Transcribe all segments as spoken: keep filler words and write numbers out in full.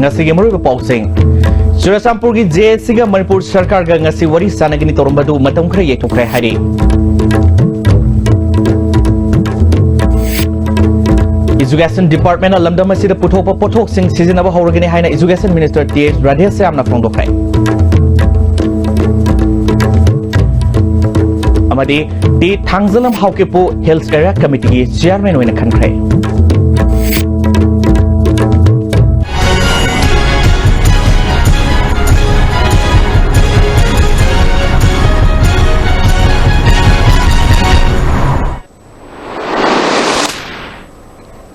ꯉꯁꯤꯒꯤ ꯃꯔꯨꯑꯣꯏꯕ ꯄꯥꯎꯁꯤꯡ꯫ ꯆꯨꯔꯆꯥꯟꯄꯨꯔꯒꯤ ꯖꯦ ꯑꯦꯁ ꯁꯤꯒ ꯃꯅꯤꯄꯨꯔ ꯁꯔꯀꯥꯔꯒ ꯉꯁꯤ ꯋꯥꯔꯤ ꯁꯥꯟꯅꯒꯅꯤ ꯇꯧꯔꯝꯕꯗꯨ ꯃꯇꯝ ꯈꯔ ꯌꯩꯊꯣꯛꯈ꯭ꯔꯦ ꯍꯥꯏꯔꯤ꯫ Education Departmentꯅ ꯂꯝꯗꯝ ꯑꯁꯤꯗ ꯄꯨꯊꯣꯛꯄ ꯄꯣꯠꯊꯣꯛꯁꯤꯡ ꯁꯤꯖꯤꯟꯅꯕ ꯍꯧꯔꯒꯅꯤ ꯍꯥꯏꯅ Education Minister ꯇꯤ ꯑꯦꯁ ꯔꯥꯙꯦꯁ꯭ꯌꯥꯝꯅ ꯐꯣꯡꯗꯣꯛꯈ꯭ꯔꯦ꯫ ꯑꯃꯗꯤ ꯇꯤ ꯊꯥꯡꯖꯂꯝ ꯍꯥꯎꯀꯤꯞꯄꯨ Hills Area Committeeꯒꯤ chairman ꯑꯣꯏꯅ ꯈꯟꯈ꯭ꯔꯦ꯫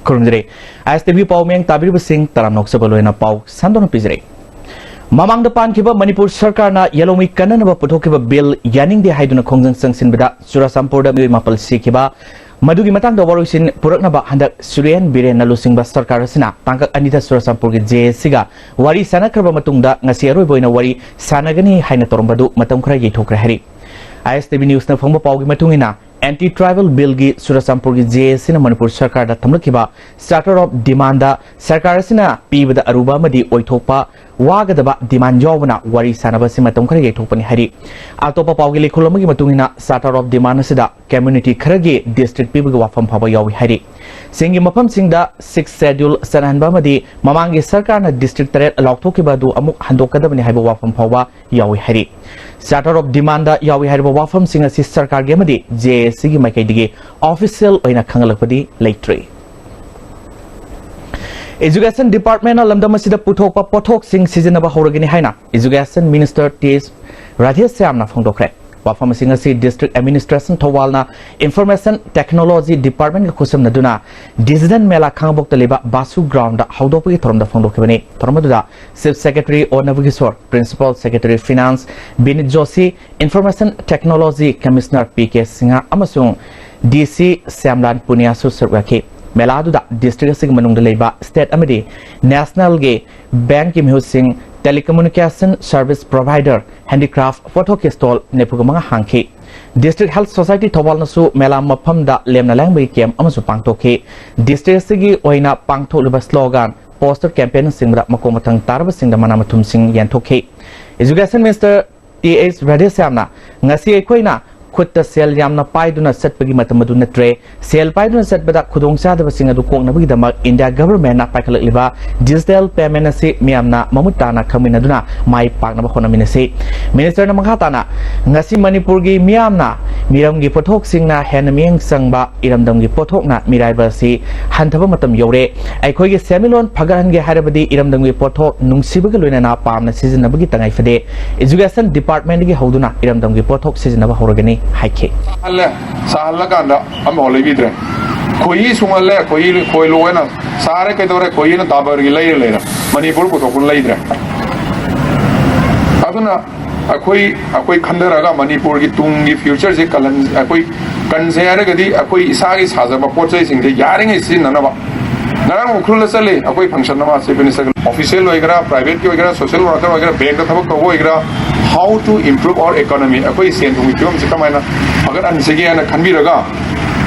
ꯈꯨꯔꯨꯝꯖꯔꯤ꯫ ꯑꯥꯏ ꯑꯦꯁ ꯇꯤ ꯚꯤ ꯄꯥꯎ ꯃꯤꯌꯦꯡ ꯇꯥꯕꯤꯔꯤꯕꯁꯤꯡ ꯇꯔꯥꯝꯅ ꯑꯣꯛꯆꯕ ꯂꯣꯏꯅ ꯄꯥꯎ ꯁꯟꯗꯣꯛꯅ ꯄꯤꯖꯔꯤ꯫ ꯃꯃꯥꯡꯗ ꯄꯥꯟꯈꯤꯕ ꯃꯅꯤꯄꯨꯔ ꯁꯔꯀꯥꯔꯅ ꯌꯦꯜꯍꯧꯃꯤ ꯀꯟꯅꯅꯕ ꯄꯨꯊꯣꯛꯈꯤꯕ ꯕꯤꯜ ꯌꯥꯅꯤꯡꯗꯦ ꯍꯥꯏꯗꯨꯅ ꯈꯣꯡꯖꯪ ꯆꯪꯁꯤꯟꯕꯗ ꯆꯨꯔꯆꯥꯟꯄꯨꯔꯗ ꯃꯤꯑꯣꯏ ꯃꯥꯄꯜ ꯁꯤꯈꯤꯕ꯫ ꯃꯗꯨꯒꯤ ꯃꯇꯥꯡꯗ ꯋꯥꯔꯣꯏꯁꯤꯟ ꯄꯨꯔꯛꯅꯕ ꯍꯟꯗꯛ ꯁꯨꯔꯦꯟ ꯕꯤꯔꯦꯟꯅ ꯂꯨꯆꯤꯡꯕ ꯁꯔꯀꯥꯔ ꯑꯁꯤꯅ ꯇꯥꯡꯀꯛ ꯑꯅꯤꯗ ꯆꯨꯔꯆꯥꯟꯄꯨꯔꯒꯤ ꯖꯦ ꯑꯦꯁ ꯁꯤꯒ ꯋꯥꯔꯤ ꯁꯥꯟꯅꯈ꯭ꯔꯕ ꯃꯇꯨꯡꯗ ꯉꯁꯤ ꯑꯔꯣꯏꯕ ꯑꯣꯏꯅ ꯋꯥꯔꯤ ꯁꯥꯟꯅꯒꯅꯤ ꯍꯥꯏꯅ ꯇꯧꯔꯝꯕꯗꯨ ꯃꯇꯝ ꯈꯔ ꯌꯩꯊꯣꯛꯈ꯭ꯔꯦ ꯍꯥꯏꯔꯤ꯫ ꯑꯥꯏ ꯑꯦꯁ ꯇꯤ ꯚꯤ ꯅ꯭ꯌꯨꯁꯅ ꯐꯪꯕ ꯄꯥꯎꯒꯤ ꯃꯇꯨꯡ ꯏꯟꯅ, ꯑꯦꯟꯇꯤ ꯇ꯭ꯔꯥꯏꯕꯦꯜ ꯕꯤꯜꯒꯤ ꯆꯨꯔꯆꯥꯟꯄꯨꯔꯒꯤ ꯖꯦ ꯑꯦꯁ ꯁꯤꯅ ꯃꯅꯤꯄꯨꯔ ꯁꯔꯀꯥꯔꯗ ꯊꯝꯂꯛꯈꯤꯕ Charter of Demandꯗ ꯁꯔꯀꯥꯔ ꯑꯁꯤꯅ ꯄꯤꯕꯗ ꯑꯔꯨꯕ ꯑꯃꯗꯤ ꯑꯣꯏꯊꯣꯛꯄ ꯋꯥꯒꯗꯕ demand ꯌꯥꯎꯕꯅ ꯋꯥꯔꯤ ꯁꯥꯟꯅꯕ ꯑꯁꯤ ꯃꯇꯝ ꯈꯔ ꯌꯩꯊꯣꯛꯄꯅꯤ ꯍꯥꯏꯔꯤ꯫ ꯑꯇꯣꯞꯄ ꯄꯥꯎꯒꯤ ꯂꯩꯈꯣꯜ ꯑꯃꯒꯤ ꯃꯇꯨꯡ ꯏꯟꯅ, Charter of Demand ꯑꯁꯤꯗ community ꯈꯔꯒꯤ district ꯄꯤꯕꯒꯤ ꯋꯥꯐꯝ ꯐꯥꯎꯕ ꯌꯥꯎꯏ ꯍꯥꯏꯔꯤ꯫ ꯆꯤꯡꯒꯤ ꯃꯐꯝꯁꯤꯡꯗ Sixth Schedule ꯆꯠꯅꯍꯟꯕ ꯑꯃꯗꯤ ꯃꯃꯥꯡꯒꯤ ꯁꯔꯀꯥꯔꯅ district ꯇꯔꯦꯠ ꯂꯥꯎꯊꯣꯛꯈꯤꯕ ꯑꯗꯨ ꯑꯃꯨꯛ ꯍꯟꯗꯣꯛꯀꯗꯕꯅꯤ ꯍꯥꯏꯕ ꯋꯥꯐꯝ ꯐꯥꯎꯕ ꯌꯥꯎꯏ ꯍꯥꯏꯔꯤ꯫ Charter of Demandꯗ ꯌꯥꯎꯏ ꯍꯥꯏꯔꯤꯕ ꯋꯥꯐꯝꯁꯤꯡ ꯑꯁꯤ ꯁꯔꯀꯥꯔꯒꯤ ꯑꯃꯗꯤ ꯖꯦ ꯑꯦꯁ ꯁꯤꯒꯤ ꯃꯥꯏꯀꯩꯗꯒꯤ official ꯑꯣꯏꯅ ꯈꯪꯍꯜꯂꯛꯄꯗꯤ ꯂꯩꯇ꯭ꯔꯤ꯫ Education Departmentꯅ ꯂꯝꯗꯝ ꯑꯁꯤꯗ ꯄꯨꯊꯣꯛꯄ ꯄꯣꯠꯊꯣꯛꯁꯤꯡ ꯁꯤꯖꯤꯟꯅꯕ ꯍꯧꯔꯒꯅꯤ ꯍꯥꯏꯅ Education Minister ꯇꯤ ꯑꯦꯁ ꯔꯥꯙꯦꯁ꯭ꯌꯥꯝꯅ ꯐꯣꯡꯗꯣꯛꯈ꯭ꯔꯦ꯫ ꯋꯥꯐꯝ ꯑꯁꯤꯡ ꯑꯁꯤ District Administration ꯊꯧꯕꯥꯜꯅ Information Technology Departmentꯒ ꯈꯨꯠꯁꯝꯅꯗꯨꯅ Digital ꯃꯦꯂꯥ ꯈꯥꯉꯕꯣꯛꯇ ꯂꯩꯕ ꯕꯥꯁꯨ groundꯗ ꯍꯧꯗꯣꯛꯄꯒꯤ ꯊꯧꯔꯝꯗ ꯐꯣꯡꯗꯣꯛꯈꯤꯕꯅꯤ꯫ ꯊꯧꯔꯝ ꯑꯗꯨꯗ Chief Secretary ꯑꯣ ꯅꯕꯀꯤꯁꯣꯔ, Principal Secretary Finance ꯕꯤꯅꯤꯠ Joshi, Information Technology Commissioner P K Singh ꯑꯃꯁꯨꯡ ꯗꯤ ꯁꯤ ꯁ꯭ꯌꯥꯝꯂꯥꯜ ꯄꯨꯅꯤꯌꯥꯁꯨ ꯁꯔꯨꯛ ꯌꯥꯈꯤ꯫ ꯃꯦꯂꯥ ꯑꯗꯨꯗ district ꯑꯁꯤꯒꯤ ꯃꯅꯨꯡꯗ ꯂꯩꯕ state ꯑꯃꯗꯤ nationalꯒꯤ bankꯀꯤ ꯃꯤꯍꯨꯠꯁꯤꯡ, telecommunication service provider, handicraft ꯄꯣꯠꯊꯣꯛꯀꯤ stall ꯅꯤꯐꯨꯒ ꯃꯉꯥ ꯍꯥꯡꯈꯤ꯫ District Health Society ꯊꯧꯕꯥꯜꯅꯁꯨ ꯃꯦꯂꯥ ꯃꯐꯝꯗ ꯂꯦꯝꯅ ꯂꯥꯌꯦꯡꯕꯒꯤ camp ꯑꯃꯁꯨ ꯄꯥꯡꯊꯣꯛꯈꯤ꯫ District ꯑꯁꯤꯒꯤ ꯑꯣꯏꯅ ꯄꯥꯡꯊꯣꯛꯂꯤꯕ slogan ꯄꯣꯁꯇꯔ ꯀꯦꯝꯄꯦꯟꯅꯆꯤꯡꯕꯗ ꯃꯀꯣꯛ ꯃꯊꯪ ꯇꯥꯔꯕꯁꯤꯡꯗ ꯃꯅꯥ ꯃꯊꯨꯝꯁꯤꯡ ꯌꯦꯟꯊꯣꯛꯈꯤ꯫ ꯏꯖꯨꯀꯦꯁꯟ ꯃꯤꯅꯤꯁꯇꯔ ꯇꯤ ꯑꯩꯆ ꯔꯥꯙꯦꯁ꯭ꯌꯥꯝꯅ ꯉꯁꯤ ꯑꯩꯈꯣꯏꯅ ꯈꯨꯠꯇ ꯁꯦꯜ ꯌꯥꯝꯅ ꯄꯥꯏꯗꯨꯅ ꯆꯠꯄꯒꯤ ꯃꯇꯝ ꯑꯗꯨ ꯅꯠꯇ꯭ꯔꯦ꯫ ꯁꯦꯜ ꯄꯥꯏꯗꯨꯅ ꯆꯠꯄꯗ ꯈꯨꯗꯣꯡꯆꯥꯗꯕꯁꯤꯡ ꯑꯗꯨ ꯀꯣꯛꯅꯕꯒꯤꯗꯃꯛ ꯏꯟꯗꯤꯌꯥ ꯒꯚꯔꯟꯃꯦꯟꯠꯅ ꯄꯥꯏꯈꯠꯂꯛꯂꯤꯕ ꯗꯤꯖꯤꯇꯦꯜ ꯄꯦꯃꯦꯟꯠ ꯑꯁꯤ ꯃꯤꯌꯥꯝꯅ ꯃꯃꯨꯠ ꯇꯥꯅ ꯈꯪꯃꯤꯟꯅꯗꯨꯅ ꯃꯥꯏ ꯄꯥꯛꯅꯕ ꯍꯣꯠꯅꯃꯤꯟꯅꯁꯤ꯫ ꯃꯤꯅꯤꯁꯇꯔꯅ ꯃꯈꯥ ꯇꯥꯅ, ꯉꯁꯤ ꯃꯅꯤꯄꯨꯔꯒꯤ ꯃꯤꯌꯥꯝꯅ ꯃꯤꯔꯝꯒꯤ ꯄꯣꯠꯊꯣꯛꯁꯤꯡꯅ ꯍꯦꯟꯅ ꯃꯤꯠꯌꯦꯡ ꯆꯪꯕ ꯏꯔꯝꯗꯝꯒꯤ ꯄꯣꯠꯊꯣꯛꯅ ꯃꯤꯔꯥꯏꯕ ꯑꯁꯤ ꯍꯟꯊꯕ ꯃꯇꯝ ꯌꯧꯔꯦ꯫ ꯑꯩꯈꯣꯏꯒꯤ ꯁꯦꯟꯃꯤꯠꯂꯣꯟ ꯐꯒꯠꯍꯟꯒꯦ ꯍꯥꯏꯔꯕꯗꯤ ꯏꯔꯝꯗꯝꯒꯤ ꯄꯣꯠꯊꯣꯛ ꯅꯨꯡꯁꯤꯕꯒ ꯂꯣꯏꯅꯅ ꯄꯥꯝꯅ ꯁꯤꯖꯤꯟꯅꯕꯒꯤ ꯇꯉꯥꯏ ꯐꯗꯦ꯫ ꯏꯖꯨꯀꯦꯁꯟ ꯗꯤꯄꯥꯔꯠꯃꯦꯟꯠꯇꯒꯤ ꯍꯧꯗꯨꯅ ꯏꯔꯝꯗꯝꯒꯤ ꯄꯣꯠꯊꯣꯛ ꯁꯤꯖꯤꯟꯅꯕ ꯍꯧꯔꯒꯅꯤ ꯍꯥꯏꯈꯤ꯫ ꯁꯥꯍꯜꯂꯦ꯫ ꯁꯥꯍꯜꯂꯀꯥꯟꯗ ꯑꯃꯐꯥꯎ ꯂꯩꯕꯤꯗ꯭ꯔꯦ꯫ ꯈꯣꯏꯍꯤ ꯁꯨꯡꯍꯜꯂꯦ, ꯈꯣꯏꯍꯤ, ꯈꯣꯏ ꯂꯣꯏꯅ ꯁꯥꯔꯦ, ꯀꯩꯗꯧꯔꯦ? ꯈꯣꯏꯍꯤꯅ ꯗꯥꯕꯔꯒꯤ ꯂꯩꯔ ꯂꯩꯔꯦ꯫ ꯃꯅꯤꯄꯨꯔ ꯄꯨꯊꯣꯛꯄ ꯂꯩꯗ꯭ꯔꯦ꯫ ꯑꯗꯨꯅ ꯑꯩꯈꯣꯏ, ꯑꯩꯈꯣꯏ ꯈꯟꯊꯔꯒ ꯃꯅꯤꯄꯨꯔꯒꯤ ꯇꯨꯡꯒꯤ ꯐ꯭ꯌꯨꯆꯔꯁꯦ ꯀꯜꯍꯟ-, ꯑꯩꯈꯣꯏ ꯀꯟꯁꯦ ꯍꯥꯏꯔꯒꯗꯤ ꯑꯩꯈꯣꯏ ꯏꯁꯥꯒꯤ ꯁꯥꯖꯕ ꯄꯣꯠ ꯆꯩꯁꯤꯡꯁꯦ ꯌꯥꯔꯤꯉꯩ ꯁꯤꯖꯤꯟꯅꯅꯕ꯫ ꯉꯔꯥꯡ ꯎꯈ꯭ꯔꯨꯜꯗ ꯆꯠꯂꯤ, ꯑꯩꯈꯣꯏ ꯐꯪꯁꯟ ꯑꯃ ꯆꯤꯐ ꯃꯤꯅꯤꯁꯇꯔꯒ, ꯑꯣꯐꯤꯁꯤꯌꯦꯜ ꯑꯣꯏꯒꯦꯔꯥ, ꯄ꯭ꯔꯥꯏꯚꯦꯠꯀꯤ ꯑꯣꯏꯒꯦꯔꯥ, ꯁꯣꯁꯤꯌꯦꯜ ꯋꯥꯔꯀꯔ ꯑꯣꯏꯒꯦꯔꯥ, ꯕꯦꯡꯛꯇ ꯊꯕꯛ ꯇꯧꯕ ꯑꯣꯏꯒꯦꯔꯥ, how to improve our economy, ꯑꯩꯈꯣꯏ ꯁꯦꯟ ꯊꯨꯝꯒꯤ ꯐꯤꯕꯝꯁꯦ ꯀꯃꯥꯏꯅ ꯐꯒꯠꯍꯟꯁꯤꯒꯦ ꯍꯥꯏꯅ ꯈꯟꯕꯤꯔꯒ,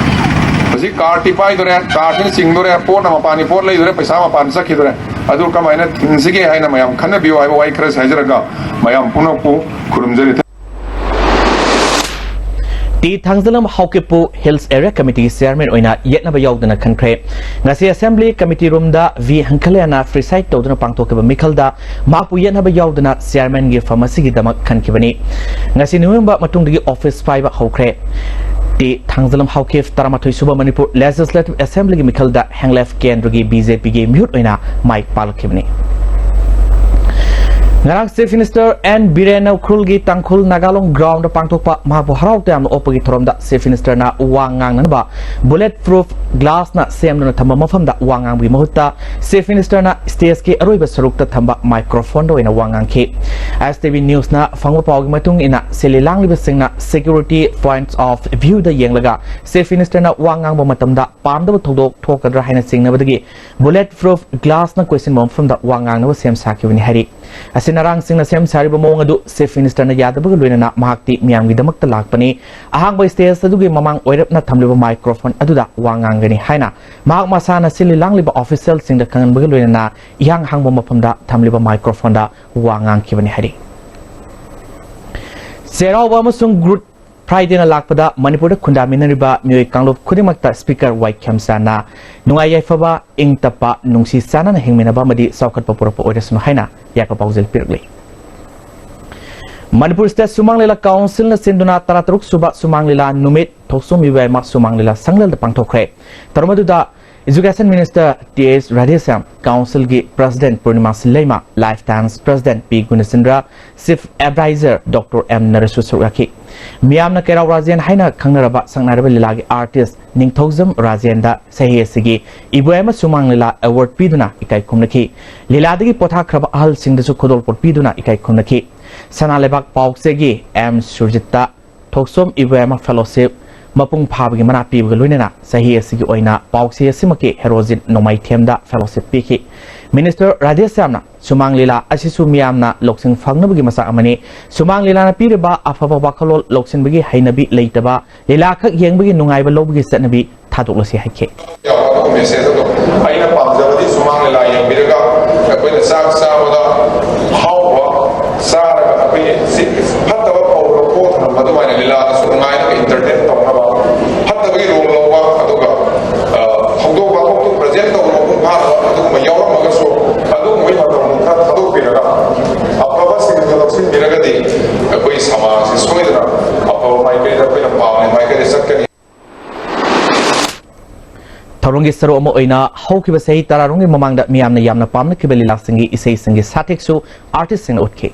ꯍꯧꯖꯤꯛ ꯀꯥꯔꯠꯇꯤ ꯄꯥꯏꯗꯣꯔꯦ, ꯀꯥꯔꯠꯁꯤꯅ ꯆꯤꯡꯗꯣꯔꯦ, ꯄꯣꯠꯅ ꯃꯄꯥꯟꯒꯤ ꯄꯣꯠ ꯂꯩꯗꯣꯔꯦ, ꯄꯩꯁꯥ ꯃꯄꯥꯟ ꯆꯠꯈꯤꯗꯣꯔꯦ꯫ ꯑꯗꯨ ꯀꯃꯥꯏꯅ ꯊꯤꯡꯁꯤꯒꯦ ꯍꯥꯏꯅ ꯃꯌꯥꯝ ꯈꯟꯅꯕꯤꯌꯨ ꯍꯥꯏꯕ ꯋꯥꯍꯩ ꯈꯔꯁꯦ ꯍꯥꯏꯖꯔꯒ ꯃꯌꯥꯝ ꯄꯨꯝꯅꯃꯛꯄꯨ ꯈꯨꯔꯨꯝꯖꯔꯤ꯫ ꯇꯤ ꯊꯥꯡꯖꯂꯝ ꯍꯥꯎꯀꯤꯞꯄꯨ ꯍꯤꯜꯁ ꯑꯦꯔꯤꯌꯥ ꯀꯃꯤꯇꯤꯒꯤ ꯆꯤꯌꯥꯔꯃꯦꯟ ꯑꯣꯏꯅ ꯌꯦꯠꯅꯕ ꯌꯥꯎꯗꯅ ꯈꯟꯈ꯭ꯔꯦ꯫ ꯉꯁꯤ ꯑꯦꯁꯦꯝꯕ꯭ꯂꯤ ꯀꯃꯤꯇꯤ ꯔꯨꯝꯗ ꯚꯤ ꯍꯪꯈꯂꯌꯥꯅ ꯄ꯭ꯔꯤꯁꯥꯏꯗ ꯇꯧꯗꯨꯅ ꯄꯥꯡꯊꯣꯛꯈꯤꯕ ꯃꯤꯈꯜꯗ ꯃꯍꯥꯛꯄꯨ ꯌꯦꯠꯅꯕ ꯌꯥꯎꯗꯅ ꯆꯤꯌꯥꯔꯃꯦꯟꯒꯤ ꯐꯝ ꯑꯁꯤꯒꯤꯗꯃꯛ ꯈꯟꯈꯤꯕꯅꯤ꯫ ꯉꯁꯤ ꯅꯣꯡꯉꯥꯟꯕ ꯃꯇꯨꯡꯗꯒꯤ ꯑꯣꯐꯤꯁ ꯄꯥꯏꯕ ꯍꯧꯈ꯭ꯔꯦ꯫ ꯇꯤ ꯊꯥꯡꯖꯂꯝ ꯍꯥꯎꯀꯤꯞ ꯇꯔꯥꯃꯥꯊꯣꯏ ꯁꯨꯕ ꯃꯅꯤꯄꯨꯔ ꯂꯦꯖꯤꯁꯂꯦꯇꯤꯚ ꯑꯦꯁꯦꯝꯕ꯭ꯂꯤꯒꯤ ꯃꯤꯈꯜꯗ ꯍꯦꯡꯂꯦꯐ ꯀꯦꯟꯗ꯭ꯔꯒꯤ ꯕꯤ ꯖꯦ ꯄꯤꯒꯤ ꯃꯤꯍꯨꯠ ꯑꯣꯏꯅ ꯃꯥꯏ ꯄꯥꯛꯂꯛꯈꯤꯕꯅꯤ꯫ ꯉꯔꯥꯡ ꯆꯤꯐ ꯃꯤꯅꯤꯁꯇꯔ ꯑꯦꯟ ꯕꯤꯔꯦꯟꯅ ꯎꯈ꯭ꯔꯨꯜꯒꯤ ꯇꯥꯡꯈꯨꯜ ꯅꯥꯒꯥꯂꯣꯡ ꯒ꯭ꯔꯥꯎꯟꯗ ꯄꯥꯡꯊꯣꯛꯄ ꯃꯍꯥꯛꯄꯨ ꯍꯔꯥꯎ ꯇꯌꯥꯝꯅ ꯑꯣꯛꯄꯒꯤ ꯊꯧꯔꯝꯗ ꯆꯤꯐ ꯃꯤꯅꯤꯁꯇꯔꯅ ꯋꯥ ꯉꯥꯡꯅꯅꯕ ꯕꯨꯂꯦꯠ ꯄ꯭ꯔꯨꯐ ꯒ꯭ꯂꯥꯁꯅ ꯁꯦꯝꯗꯨꯅ ꯊꯝꯕ ꯃꯐꯝꯗ ꯋꯥ ꯉꯥꯡꯕꯒꯤ ꯃꯍꯨꯠꯇ ꯆꯤꯐ ꯃꯤꯅꯤꯁꯇꯔꯅ ꯁ꯭ꯇꯦꯖꯀꯤ ꯑꯔꯣꯏꯕ ꯁꯔꯨꯛꯇ ꯊꯝꯕ ꯃꯥꯏꯀ꯭ꯔꯣꯐꯣꯟꯗ ꯑꯣꯏꯅ ꯋꯥ ꯉꯥꯡꯈꯤ꯫ ꯑꯦꯁ ꯇꯤ ꯚꯤ ꯅ꯭ꯌꯨꯁꯅ ꯐꯪꯕ ꯄꯥꯎꯒꯤ ꯃꯇꯨꯡ ꯏꯟꯅ ꯁꯤꯜꯂꯤ ꯂꯥꯡꯂꯤꯕꯁꯤꯡꯅ ꯁꯦꯀ꯭ꯌꯨꯔꯤꯇꯤ ꯄꯣꯏꯟꯠꯁ ꯑꯣꯐ ꯚ꯭ꯌꯨꯗ ꯌꯦꯡꯂꯒ ꯆꯤꯐ ꯃꯤꯅꯤꯁꯇꯔꯅ ꯋꯥ ꯉꯥꯡꯕ ꯃꯇꯝꯗ ꯄꯥꯝꯗꯕ ꯊꯧꯗꯣꯛ ꯊꯣꯛꯀꯗ꯭ꯔꯥ ꯍꯥꯏꯅ ꯆꯤꯡꯅꯕꯗꯒꯤ ꯕꯨꯂꯦꯠ ꯄ꯭ꯔꯨꯐ ꯒ꯭ꯂꯥꯁꯅ ꯀꯣꯏꯁꯤꯟꯕ ꯃꯐꯝꯗ ꯋꯥ ꯉꯥꯡꯅꯕ ꯁꯦꯝ ꯁꯥꯈꯤꯕꯅꯤ ꯍꯥꯏꯔꯤ꯫ ꯑꯁꯤꯟ ꯑꯔꯥꯡꯁꯤꯡꯅ ꯁꯦꯝ ꯁꯥꯔꯤꯕ ꯃꯑꯣꯡ ꯑꯗꯨ Chief Minister ꯅ ꯌꯥꯗꯕꯒ ꯂꯣꯏꯅꯅ ꯃꯍꯥꯛꯇꯤ ꯃꯤꯌꯥꯝꯒꯤꯗꯃꯛꯇ ꯂꯥꯛꯄꯅꯤ, ꯑꯍꯥꯡꯕ stage ꯑꯗꯨꯒꯤ ꯃꯃꯥꯡ ꯑꯣꯏꯔꯞꯅ ꯊꯝꯂꯤꯕ microphone ꯑꯗꯨꯗ ꯋꯥ ꯉꯥꯡꯒꯅꯤ ꯍꯥꯏꯅ ꯃꯍꯥꯛ ꯃꯁꯥꯅ ꯁꯤꯜꯂꯤ ꯂꯥꯡꯂꯤꯕ official ꯁꯤꯡꯗ ꯈꯪꯍꯟꯕꯒ ꯂꯣꯏꯅꯅ ꯏꯍꯥꯡ ꯍꯥꯡꯕ ꯃꯐꯝꯗ ꯊꯝꯂꯤꯕ microphone ꯗ ꯋꯥ ꯉꯥꯡꯈꯤꯕꯅꯤ ꯍꯥꯏꯔꯤ꯫ ꯆꯩꯔꯥꯎꯕ ꯑꯃꯁꯨꯡ Good Friday ꯅ ꯂꯥꯛꯄꯗ ꯃꯅꯤꯄꯨꯔꯗ ꯈꯨꯟꯗꯥꯃꯤꯟꯅꯔꯤꯕ ꯃꯤꯑꯣꯏ ꯀꯥꯡꯂꯨꯞ ꯈꯨꯗꯤꯡꯃꯛꯇ Speaker ꯋꯥꯏ ꯈꯦꯝꯆꯥꯟꯅ ꯅꯨꯡꯉꯥꯏ ꯌꯥꯏꯐꯕ, ꯏꯪ ꯇꯞꯄ, ꯅꯨꯡꯁꯤ ꯆꯥꯟꯅꯅ ꯍꯤꯡꯃꯤꯟꯅꯕ ꯑꯃꯗꯤ ꯆꯥꯎꯈꯠꯄ ꯄꯨꯔꯛꯄ ꯑꯣꯏꯔꯁꯅꯨ ꯍꯥꯏꯅ ꯌꯥꯏꯐ ꯄꯥꯎꯖꯦꯜ ꯄꯤꯔꯛꯂꯤ꯫ ꯃꯅꯤꯄꯨꯔ State ꯁꯨꯃꯥꯡ ꯂꯤꯂꯥ Council ꯅ ꯁꯤꯟꯗꯨꯅ ꯇꯔꯥꯇꯔꯨꯛ ꯁꯨꯕ ꯁꯨꯃꯥꯡ ꯂꯤꯂꯥ ꯅꯨꯃꯤꯠ ꯊꯣꯛꯆꯣꯝ ꯏꯕꯦꯝꯃ ꯁꯨꯃꯥꯡ ꯂꯤꯂꯥ ꯁꯪꯂꯦꯜꯗ ꯄꯥꯡꯊꯣꯛꯈ꯭ꯔꯦ꯫ ꯊꯧꯔꯝ ꯑꯗꯨꯗ Education Minister ꯇꯤ ꯑꯦꯁ ꯔꯥꯙꯦꯁ꯭ꯌꯥꯝ, Council ꯒꯤ President ꯄꯨꯔꯅꯤꯃꯥ ꯁꯤꯜꯂꯩꯃ, Life Times President ꯄꯤ ꯒꯨꯅꯆꯟꯗ꯭ꯔ, Chief Advisor ꯗꯣꯛꯇꯔ ꯑꯦꯝ ꯅꯔꯦꯁꯁꯨ ꯁꯔꯨꯛ ꯌꯥꯈꯤ꯫ ꯃꯤꯌꯥꯝꯅ ꯀꯩꯔꯥꯎ ꯔꯥꯖꯦꯟ ꯍꯥꯏꯅ ꯈꯪꯅꯔꯕ ꯁꯛꯅꯥꯏꯔꯕ ꯂꯤꯂꯥꯒꯤ artist ꯅꯤꯡꯊꯧꯖꯝ ꯔꯥꯖꯦꯟꯗ ꯆꯍꯤ ꯑꯁꯤꯒꯤ ꯏꯕꯣꯌꯥꯏꯃ ꯁꯨꯃꯥꯡ ꯂꯤꯂꯥ award ꯄꯤꯗꯨꯅ ꯏꯀꯥꯏ ꯈꯨꯝꯅꯈꯤ꯫ ꯂꯤꯂꯥꯗꯒꯤ ꯄꯣꯊꯥꯈ꯭ꯔꯕ ꯑꯍꯜꯁꯤꯡꯗꯁꯨ ꯈꯨꯗꯣꯜꯄꯣꯠ ꯄꯤꯗꯨꯅ ꯏꯀꯥꯏ ꯈꯨꯝꯅꯈꯤ꯫ ꯁꯅꯥ ꯂꯩꯕꯥꯛ ꯄꯥꯎꯆꯦꯒꯤ ꯑꯦꯝ ꯁꯨꯔꯖꯤꯠꯇ ꯊꯣꯛꯆꯣꯝ ꯏꯕꯣꯌꯥꯏꯃ Fellowship ꯃꯄꯨꯡ ꯐꯥꯕꯒꯤ ꯃꯅꯥ ꯄꯤꯕꯒ ꯂꯣꯏꯅꯅ ꯆꯍꯤ ꯑꯁꯤꯒꯤ ꯑꯣꯏꯅ ꯄꯥꯎꯆꯦ ꯑꯁꯤꯃꯛꯀꯤ ꯍꯦꯔꯣꯖꯤꯠ ꯅꯣꯡꯃꯥꯏꯊꯦꯝꯗ Fellowship ꯄꯤꯈꯤ꯫ Minister ꯔꯥꯙꯦꯁ꯭ꯌꯥꯝꯅ ꯁꯨꯃꯥꯡ ꯂꯤꯂꯥ ꯑꯁꯤꯁꯨ ꯃꯤꯌꯥꯝꯅ ꯂꯧꯁꯤꯡ ꯐꯪꯅꯕꯒꯤ ꯃꯆꯥꯛ ꯑꯃꯅꯤ꯫ ꯁꯨꯃꯥꯡ ꯂꯤꯂꯥꯅ ꯄꯤꯔꯤꯕ ꯑꯐꯕ ꯋꯥꯈꯜꯂꯣꯟ ꯂꯧꯁꯤꯟꯕꯒꯤ ꯍꯩꯅꯕꯤ ꯂꯩꯇꯕ, ꯂꯤꯂꯥꯈꯛ ꯌꯦꯡꯕꯒꯤ ꯅꯨꯡꯉꯥꯏꯕ ꯂꯧꯕꯒꯤ ꯆꯠꯅꯕꯤ ꯊꯥꯗꯣꯛꯂꯁꯤ ꯍꯥꯏꯈꯤ꯫ ꯌꯥꯎꯕ message ꯑꯗꯣ ꯑꯩꯅ ꯄꯥꯝꯖꯕꯗꯤ ꯁꯨꯃꯥꯡ ꯂꯤꯂꯥ ꯌꯦꯡꯕꯤꯔꯒ ꯑꯩꯈꯣꯏꯅ ꯆꯥꯛ ꯆꯥꯕꯗ ꯍꯥꯎꯕ ꯆꯥꯔꯒ ꯑꯩꯈꯣꯏꯒꯤ ꯁꯤ ꯐꯠꯇꯕ ꯄꯧꯔ ꯄꯣꯠ ꯊꯝꯕ ꯑꯗꯨꯃꯥꯏꯅ ꯂꯤꯂꯥꯗꯁꯨ ꯅꯨꯡꯉꯥꯏꯅ entertain ꯇꯧꯅꯕ, ꯐꯠꯇꯕꯒꯤ ꯔꯣꯜ ꯂꯧꯕ, ꯑꯗꯨꯒ, ꯑ, ꯊꯧꯗꯣꯛ ꯋꯥꯊꯣꯛꯇꯨ present ꯇꯧꯕ ꯃꯄꯨꯡ ꯐꯥꯅꯕ ꯑꯗꯨꯒꯨꯝꯕ ꯌꯥꯎꯔꯝꯃꯒꯁꯨ ꯑꯗꯨꯒꯨꯝꯕꯒꯤ ꯃꯇꯝ ꯈꯔ ꯊꯥꯗꯣꯛꯄꯤꯔꯒ ꯑꯐꯕꯁꯤꯡꯗꯨ ꯂꯧꯁꯤꯟꯕꯤꯔꯒꯗꯤ ꯑꯩꯈꯣꯏ ꯁꯃꯥꯖꯁꯤ ꯁꯣꯏꯗꯅ ꯑꯐꯕ ꯃꯥꯏꯀꯩꯗ ꯑꯩꯈꯣꯏꯅ ꯄꯥꯝꯃꯤ ꯃꯥꯏꯀꯩꯗ ꯆꯠꯀꯅꯤ꯫ ꯊꯧꯔꯝꯒꯤ ꯁꯔꯨꯛ ꯑꯃ ꯑꯣꯏꯅ ꯍꯧꯈꯤꯕ ꯆꯍꯤ ꯇꯔꯥꯔꯣꯝꯒꯤ ꯃꯃꯥꯡꯗ ꯃꯤꯌꯥꯝꯅ ꯌꯥꯝꯅ ꯄꯥꯝꯅꯈꯤꯕ ꯂꯤꯂꯥꯁꯤꯡꯒꯤ ꯏꯁꯩꯁꯤꯡꯒꯤ ꯁꯥꯊꯦꯛꯁꯨ artistꯁꯤꯡꯅ ꯎꯠꯈꯤ꯫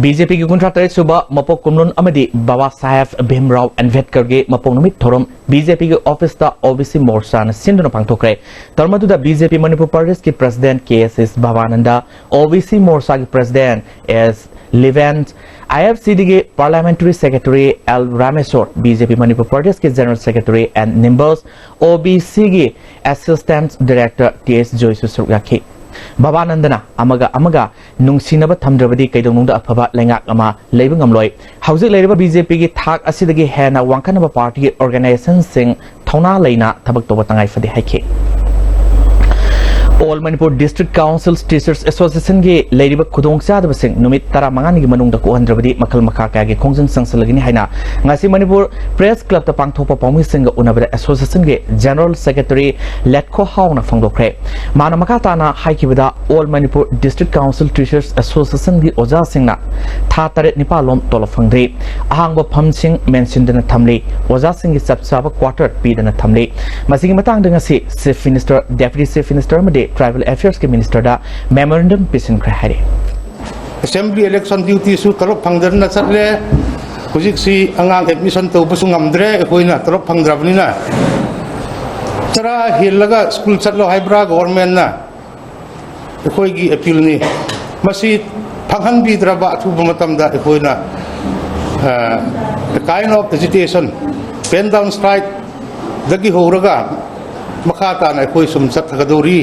ꯕꯤ ꯖꯦ ꯄꯤꯒꯤ ꯀꯨꯟꯊ꯭ꯔꯥ ꯇꯔꯦꯠ ꯁꯨꯕ ꯃꯄꯣꯛ ꯀꯨꯝꯂꯣꯟ ꯑꯃꯗꯤ ꯕꯕꯥ ꯁꯥꯍꯦꯕ ꯚꯤꯝꯔꯥꯎ ꯑꯝꯕꯦꯗꯀꯔꯒꯤ ꯃꯄꯣꯛ ꯅꯨꯃꯤꯠ ꯊꯧꯔꯝ ꯕꯤ ꯖꯦ ꯄꯤꯒꯤ ꯑꯣꯐꯤꯁꯇ ꯑꯣ ꯕꯤ ꯁꯤ ꯃꯣꯔꯆꯥꯅ ꯁꯤꯟꯗꯨꯅ ꯄꯥꯡꯊꯣꯛꯈ꯭ꯔꯦ꯫ ꯊꯧꯔꯝ ꯑꯗꯨꯗ ꯕꯤ ꯖꯦ ꯄꯤ ꯃꯅꯤꯄꯨꯔ ꯄ꯭ꯔꯗꯦꯁꯀꯤ ꯄ꯭ꯔꯁꯤꯗꯦꯟꯠ ꯀꯦ ꯑꯦꯁ ꯑꯦꯁ ꯚꯕꯥꯅꯟꯗ, ꯑꯣ ꯕꯤ ꯁꯤ ꯃꯣꯔꯆꯥꯒꯤ president S Liven, I F ꯁꯤꯗꯤꯒꯤ parliamentary secretary L Rameshor, B J P Manipur ꯄ꯭ꯔꯗꯦꯁꯀꯤ ꯖꯦꯅꯔꯦꯜ ꯁꯦꯀ꯭ꯔꯦꯇꯔꯤ ꯑꯦꯟ ꯅꯤꯝꯕꯜꯁ, ꯑꯣ ꯕꯤ ꯁꯤꯒꯤ ꯑꯦꯁꯤꯁꯇꯦꯟꯠ ꯗꯥꯏꯔꯦꯛꯇꯔ ꯇꯤ ꯑꯦꯁ ꯖꯣꯏꯁꯨ ꯁꯔꯨꯛ ꯌꯥꯈꯤ꯫ ꯚꯕꯥꯅꯟꯗꯅ ꯑꯃꯒ ꯑꯃꯒ ꯅꯨꯡꯁꯤꯅꯕ ꯊꯝꯗ꯭ꯔꯕꯗꯤ ꯀꯩꯗꯧꯅꯨꯡꯗ ꯑꯐꯕ ꯂꯩꯉꯥꯛ ꯑꯃ ꯂꯩꯕ ꯉꯝꯂꯣꯏ꯫ ꯍꯧꯖꯤꯛ ꯂꯩꯔꯤꯕ ꯕꯤ ꯖꯦ ꯄꯤꯒꯤ ꯊꯥꯛ ꯑꯁꯤꯗꯒꯤ ꯍꯦꯟꯅ ꯋꯥꯡꯈꯠꯅꯕ ꯄꯥꯔꯇꯤꯒꯤ ꯑꯣꯔꯒꯅꯥꯏꯖꯦꯁꯟꯁꯤꯡ ꯊꯧꯅꯥ ꯂꯩꯅ ꯊꯕꯛ ꯇꯧꯕ ꯇꯉꯥꯏ ꯐꯗꯦ ꯍꯥꯏꯈꯤ꯫ All Manipur district council teachers ꯑꯦꯁꯣꯁꯤꯌꯦꯁꯟꯒꯤ ꯂꯩꯔꯤꯕ ꯈꯨꯗꯣꯡꯆꯥꯗꯕꯁꯤꯡ ꯅꯨꯃꯤꯠ ꯇꯔꯥꯃꯉꯥꯅꯤꯒꯤ ꯃꯅꯨꯡꯗ ꯀꯣꯛꯍꯟꯗ꯭ꯔꯕꯗꯤ ꯃꯈꯜ ꯃꯈꯥ ꯀꯌꯥꯒꯤ ꯈꯣꯡꯖꯪ ꯆꯪꯁꯤꯜꯂꯒꯅꯤ ꯍꯥꯏꯅ ꯉꯁꯤ ꯃꯅꯤꯄꯨꯔ ꯄ꯭ꯔꯦꯁ ꯀ꯭ꯂꯕꯇ ꯄꯥꯡꯊꯣꯛꯄ ꯄꯥꯎꯃꯤꯁꯤꯡꯒ ꯎꯅꯕꯗ ꯑꯦꯁꯣꯁꯤꯌꯦꯁꯟꯒꯤ ꯖꯦꯅꯔꯦꯜ ꯁꯦꯀ꯭ꯔꯦꯇꯔꯤ ꯂꯦꯠꯈꯣ ꯍꯥꯎꯅ ꯐꯣꯡꯗꯣꯛꯈ꯭ꯔꯦ꯫ ꯃꯥꯅ ꯃꯈꯥ ꯇꯥꯅ ꯍꯥꯏꯈꯤꯕꯗ, all Manipur district council teachers ꯑꯦꯁꯣꯁꯤꯌꯦꯁꯟꯒꯤ ꯑꯣꯖꯥꯁꯤꯡꯅ ꯊꯥ ꯇꯔꯦꯠ ꯅꯤꯄꯥꯜ ꯂꯣꯝ ꯇꯣꯂꯣꯞ ꯐꯪꯗ꯭ꯔꯤ, ꯑꯍꯥꯡꯕ ꯐꯝꯁꯤꯡ ꯃꯦꯟꯁꯤꯟꯗꯅ ꯊꯝꯂꯤ, ꯑꯣꯖꯥꯁꯤꯡꯒꯤ ꯆꯞ ꯆꯥꯕ ꯀ꯭ꯋꯥꯇꯔ ꯄꯤꯗꯅ ꯊꯝꯂꯤ꯫ ꯃꯁꯤꯒꯤ ꯃꯇꯥꯡꯗ ꯉꯁꯤ ꯆꯤꯐ ꯃꯤꯅꯤꯁꯇꯔ, ꯗꯦꯄ꯭ꯌꯨꯇꯤ ꯆꯤꯐ ꯃꯤꯅꯤꯁꯇꯔ ꯑꯃꯗꯤ ꯇ꯭ꯔꯥꯏꯕꯦꯜ ꯑꯦꯐꯤꯌꯔꯁꯀꯤ ꯃꯤꯅꯤꯁꯇꯔꯗ ꯃꯦꯃꯣꯔꯦꯟꯗꯝ ꯄꯤꯁꯤꯟꯈ꯭ꯔꯦ ꯍꯥꯏꯔꯤ꯫ ꯑꯦꯁꯦꯝꯕ꯭ꯂꯤ ꯏꯂꯦꯛꯁꯟ ꯗ꯭ꯌꯨꯇꯤꯁꯨ ꯇꯣꯂꯣꯞ ꯐꯪꯗꯗꯅ ꯆꯠꯂꯦ꯫ ꯍꯧꯖꯤꯛꯁꯤ ꯑꯉꯥꯡ ꯑꯦꯗꯃꯤꯁꯟ ꯇꯧꯕꯁꯨ ꯉꯝꯗ꯭ꯔꯦ ꯑꯩꯈꯣꯏꯅ, ꯇꯣꯂꯣꯞ ꯐꯪꯗ꯭ꯔꯕꯅꯤꯅ꯫ ꯆꯔꯥ ꯍꯦꯜꯂꯒ ꯁ꯭ꯀꯨꯜ ꯆꯠꯂꯣ ꯍꯥꯏꯕ꯭ꯔꯥ ꯒꯣꯚꯔꯟꯃꯦꯟꯠꯅ? ꯑꯩꯈꯣꯏꯒꯤ ꯑꯄꯤꯜꯅꯤ꯫ ꯃꯁꯤ ꯐꯪꯍꯟꯕꯤꯗ꯭ꯔꯕ ꯑꯊꯨꯕ ꯃꯇꯝꯗ ꯑꯩꯈꯣꯏꯅ, ꯑ, a kind of agitation, pen down strike ꯗꯒꯤ ꯍꯧꯔꯒ ꯃꯈꯥ ꯇꯥꯅ ꯑꯩꯈꯣꯏ ꯁꯨꯝ ꯆꯠꯊꯒꯗꯧꯔꯤ꯫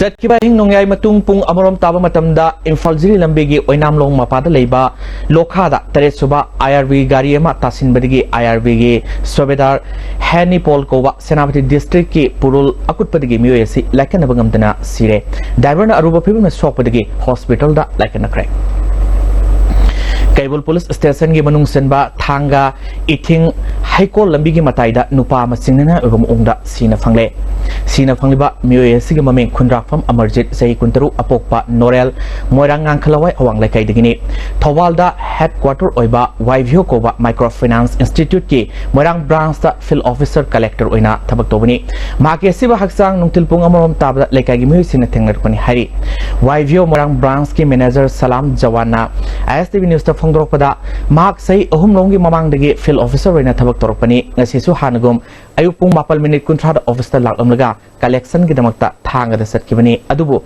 ꯆꯠꯈꯤꯕ ꯑꯍꯤꯡ ꯅꯣꯡꯌꯥꯏ ꯃꯇꯨꯡ ꯄꯨꯡ ꯑꯃꯔꯣꯝ ꯇꯥꯕ ꯃꯇꯝꯗ ꯏꯝꯐꯥꯜ ꯖꯤꯔꯤ ꯂꯝꯕꯤꯒꯤ ꯑꯣꯏꯅꯥꯝꯂꯣꯡ ꯃꯄꯥꯗ ꯂꯩꯕ ꯂꯣꯈꯥꯗ ꯇꯔꯦꯠ ꯁꯨꯕ ꯑꯥꯏ ꯑꯥꯔ ꯕꯤ ꯒꯥꯔꯤ ꯑꯃ ꯇꯥꯁꯤꯟꯕꯗꯒꯤ ꯑꯥꯏ ꯑꯥꯔ ꯕꯤꯒꯤ ꯁꯨꯕꯦꯗꯥꯔ ꯍꯦꯅꯤ ꯄꯣꯜ ꯀꯧꯕ ꯁꯦꯅꯥꯄꯇꯤ ꯗꯤꯁꯇ꯭ꯔꯤꯛꯀꯤ ꯄꯨꯔꯨꯜ ꯑꯀꯨꯠꯄꯗꯒꯤ ꯃꯤꯑꯣꯏ ꯑꯁꯤ ꯂꯥꯏꯀꯠꯅꯕ ꯉꯝꯗꯅ ꯁꯤꯔꯦ꯫ ꯗ꯭ꯔꯥꯏꯚꯔꯅ ꯑꯔꯨꯕ ꯐꯤꯕꯝꯗ ꯁꯣꯛꯄꯗꯒꯤ ꯍꯣꯁꯄꯤꯇꯥꯜꯗ ꯂꯥꯏꯀꯠꯅꯈ꯭ꯔꯦ꯫ ꯀꯩꯕꯨꯜ ꯄꯨꯂꯤꯁ ꯁ꯭ꯇꯦꯁꯟꯒꯤ ꯃꯅꯨꯡ ꯆꯟꯕ ꯊꯥꯡꯒ, ꯏꯊꯤꯡ, ꯍꯩꯀꯣꯜ ꯂꯝꯕꯤꯒꯤ ꯃꯇꯥꯏꯗ ꯅꯨꯄꯥ ꯑꯃ ꯆꯤꯡꯅꯅꯤꯡꯉꯥꯏ ꯑꯣꯏꯕ ꯃꯑꯣꯡꯗ ꯁꯤꯅ ꯐꯪꯂꯦ꯫ ꯁꯤꯅ ꯐꯪꯂꯤꯕ ꯃꯤꯑꯣꯏ ꯑꯁꯤꯒꯤ ꯃꯃꯤꯡ ꯈꯨꯟꯗ꯭ꯔꯥꯛꯐꯝ ꯑꯃꯔꯖꯤꯠ, ꯆꯍꯤ ꯀꯨꯟꯇꯔꯨꯛ, ꯑꯄꯣꯛꯄ ꯅꯣꯔꯦꯜ, ꯃꯣꯏꯔꯥꯡ ꯉꯥꯡꯈꯂꯋꯥꯏ ꯑꯋꯥꯡ ꯂꯩꯀꯥꯏꯗꯒꯤꯅꯤ꯫ ꯊꯧꯕꯥꯜꯗ headquarter ꯑꯣꯏꯕ ꯋꯥꯏ ꯚꯤ ꯑꯣ ꯀꯧꯕ microfinance instituteꯀꯤ ꯃꯣꯏꯔꯥꯡ branchꯇ field officer collector ꯑꯣꯏꯅ ꯊꯕꯛ ꯇꯧꯕꯅꯤ꯫ ꯃꯍꯥꯛꯀꯤ ꯑꯁꯤꯕ ꯍꯛꯆꯥꯡ ꯅꯨꯡꯊꯤꯜ ꯄꯨꯡ ꯑꯃꯔꯣꯝ ꯇꯥꯕꯗ ꯂꯩꯀꯥꯏꯒꯤ ꯃꯤꯑꯣꯏꯁꯤꯡꯅ ꯊꯦꯡꯅꯔꯛꯄꯅꯤ ꯍꯥꯏꯔꯤ꯫ ꯋꯥꯏ ꯚꯤ ꯑꯣ ꯃꯣꯏꯔꯥꯡ branchꯀꯤ manager ꯁꯂꯥꯝ ꯖꯋꯥꯟꯅ ꯑꯥꯏ ꯑꯦꯁ ꯇꯤ ꯚꯤ ꯅ꯭ꯌꯨꯁꯇ ꯐꯣꯡꯗꯣꯔꯛꯄꯗ, ꯃꯍꯥꯛ ꯆꯍꯤ ꯑꯍꯨꯝ ꯂꯣꯝꯒꯤ ꯃꯃꯥꯡꯗꯒꯤ field officer ꯑꯣꯏꯅ ꯊꯕꯛ ꯇꯧꯔꯛꯄꯅꯤ꯫ ꯉꯁꯤꯁꯨ ꯍꯥꯟꯅꯒꯨꯝ ꯑꯌꯨꯛ ꯄꯨꯡ ꯃꯥꯄꯜ minute ꯀꯨꯟꯊ꯭ꯔꯥꯗ officeꯇ ꯂꯥꯛꯂꯝꯂꯒ collectionꯒꯤꯗꯃꯛꯇ ꯊꯥꯡꯒꯗ ꯆꯠꯈꯤꯕꯅꯤ꯫ ꯑꯗꯨꯕꯨ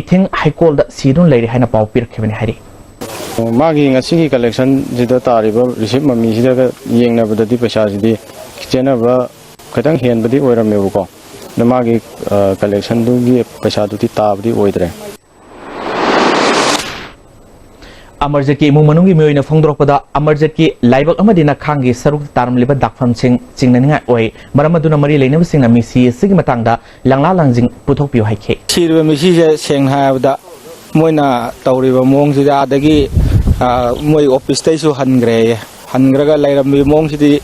ꯏꯊꯤꯡ ꯍꯩꯀꯣꯜꯗ ꯁꯤꯗꯨꯅ ꯂꯩꯔꯦ ꯍꯥꯏꯅ ꯄꯥꯎ ꯄꯤꯔꯛꯈꯤꯕꯅꯤ ꯍꯥꯏꯔꯤ꯫ ꯃꯥꯒꯤ ꯉꯁꯤꯒꯤ collectionꯁꯤꯗ ꯇꯥꯔꯤꯕ receipt ꯃꯃꯤꯁꯤꯗꯒ ꯌꯦꯡꯅꯕꯗꯗꯤ ꯄꯩꯁꯥꯁꯤꯗꯤ ꯈꯦꯠꯅꯕ ꯈꯤꯇꯪ ꯍꯦꯟꯕꯗꯤ ꯑꯣꯏꯔꯝꯃꯦꯕꯀꯣ꯫ ꯑꯗꯣ ꯃꯥꯒꯤ, ꯑ, collectionꯗꯨꯒꯤ ꯄꯩꯁꯥꯗꯨꯗꯤ ꯇꯥꯕꯗꯤ ꯑꯣꯏꯗ꯭ꯔꯦ꯫ ꯑꯃꯔꯖꯤꯠꯀꯤ ꯏꯃꯨꯡ ꯃꯅꯨꯡꯒꯤ ꯃꯤꯑꯣꯏꯅ ꯐꯣꯡꯗꯣꯔꯛꯄꯗ, ꯑꯃꯔꯖꯤꯠꯀꯤ ꯂꯥꯏꯕꯛ ꯑꯃꯗꯤ ꯅꯈꯥꯡꯒꯤ ꯁꯔꯨꯛꯇ ꯇꯥꯔꯝꯂꯤꯕ ꯗꯥꯛꯐꯝꯁꯤꯡ ꯆꯤꯡꯅꯅꯤꯡꯉꯥꯏ ꯑꯣꯏ꯫ ꯃꯔꯝ ꯑꯗꯨꯅ ꯃꯔꯤ ꯂꯩꯅꯕꯁꯤꯡꯅ ꯃꯤꯁꯤ ꯑꯁꯤꯒꯤ ꯃꯇꯥꯡꯗ ꯂꯪꯂꯥ ꯂꯪꯖꯤꯡ ꯄꯨꯊꯣꯛꯄꯤꯌꯨ ꯍꯥꯏꯈꯤ꯫ ꯁꯤꯔꯤꯕ ꯃꯤꯁꯤꯁꯦ ꯁꯦꯡꯅ ꯍꯥꯏꯔꯕꯗ ꯃꯣꯏꯅ ꯇꯧꯔꯤꯕ ꯃꯑꯣꯡꯁꯤꯗꯤ ꯑꯥꯗꯒꯤ, ꯑ, ꯃꯣꯏ officeꯇꯩꯁꯨ ꯍꯟꯈ꯭ꯔꯦꯌꯦ꯫ ꯍꯟꯈ꯭ꯔꯒ ꯂꯩꯔꯝꯃꯤꯕ ꯃꯑꯣꯡꯁꯤꯗꯤ,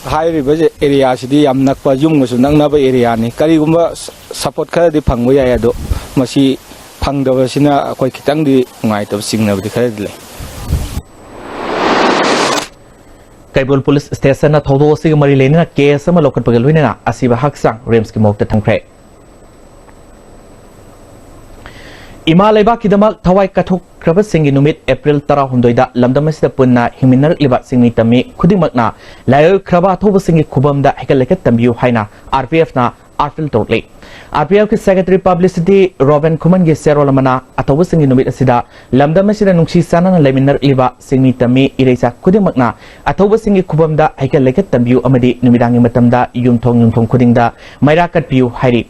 ꯍꯥꯏꯔꯤꯕ areaꯁꯤꯗꯤ ꯌꯥꯝ ꯅꯛꯄ, ꯌꯨꯝꯒꯁꯨ ꯅꯛꯅꯕ areaꯅꯤ꯫ ꯀꯔꯤꯒꯨꯝꯕ support ꯈꯔꯗꯤ ꯐꯪꯕ ꯌꯥꯏ, ꯑꯗꯣ ꯃꯁꯤ ꯐꯪꯗꯕꯁꯤꯅ ꯑꯩꯈꯣꯏ ꯈꯤꯇꯪꯗꯤ ꯅꯨꯡꯉꯥꯏꯇꯕ ꯆꯤꯡꯅꯕꯗꯤ ꯈꯔꯗꯤ ꯂꯩ꯫ ꯀꯩꯕꯨꯜ police stationꯅ ꯊꯧꯗꯣꯛ ꯑꯁꯤꯒ ꯃꯔꯤ ꯂꯩꯅꯅ case ꯑꯃ ꯂꯧꯈꯠꯄꯒ ꯂꯣꯏꯅꯅ ꯑꯁꯤꯕ ꯍꯛꯆꯥꯡ RIMSꯀꯤ morgueꯇ ꯊꯝꯈ꯭ꯔꯦ꯫ ꯏꯃꯥ ꯂꯩꯕꯥꯛꯀꯤꯗꯃꯛ ꯊꯋꯥꯏ ꯀꯠꯊꯣꯛꯈ꯭ꯔꯕꯁꯤꯡꯒꯤ ꯅꯨꯃꯤꯠ April ꯇꯔꯥꯍꯨꯝꯗꯣꯏꯗ ꯂꯝꯗꯝ ꯑꯁꯤꯗ ꯄꯨꯟꯅ ꯍꯤꯡꯃꯤꯟꯅꯔꯛꯂꯤꯕ ꯆꯤꯡꯃꯤ ꯇꯝꯃꯤ ꯈꯨꯗꯤꯡꯃꯛꯅ ꯂꯥꯏꯑꯣꯏꯈ꯭ꯔꯕ ꯑꯊꯧꯕꯁꯤꯡꯒꯤ ꯈꯨꯕꯝꯗ ꯍꯩꯀꯠ ꯂꯩꯀꯠ ꯇꯝꯕꯤꯌꯨ ꯍꯥꯏꯅ RPFꯅ appeal ꯇꯧꯔꯛꯂꯤ꯫ RPFꯀꯤ secretary publicity ꯔꯣꯕꯦꯟ ꯈꯨꯃꯟꯒꯤ ꯆꯦꯔꯣꯜ ꯑꯃꯅ ꯑꯊꯧꯕꯁꯤꯡꯒꯤ ꯅꯨꯃꯤꯠ ꯑꯁꯤꯗ ꯂꯝꯗꯝ ꯑꯁꯤꯗ ꯅꯨꯡꯁꯤ ꯆꯥꯟꯅꯅ ꯂꯩꯃꯤꯟꯅꯔꯛꯂꯤꯕ ꯆꯤꯡꯃꯤ ꯇꯝꯃꯤ ꯏꯔꯩꯆꯥ ꯈꯨꯗꯤꯡꯃꯛꯅ ꯑꯊꯧꯕꯁꯤꯡꯒꯤ ꯈꯨꯕꯝꯗ ꯍꯩꯀꯠ ꯂꯩꯀꯠ ꯇꯝꯕꯤꯌꯨ ꯑꯃꯗꯤ ꯅꯨꯃꯤꯗꯥꯡꯒꯤ ꯃꯇꯝꯗ ꯌꯨꯝꯊꯣꯡ ꯌꯨꯝꯊꯣꯡ ꯈꯨꯗꯤꯡꯗ ꯃꯩꯔꯥ ꯀꯠꯄꯤꯌꯨ ꯍꯥꯏꯔꯤ꯫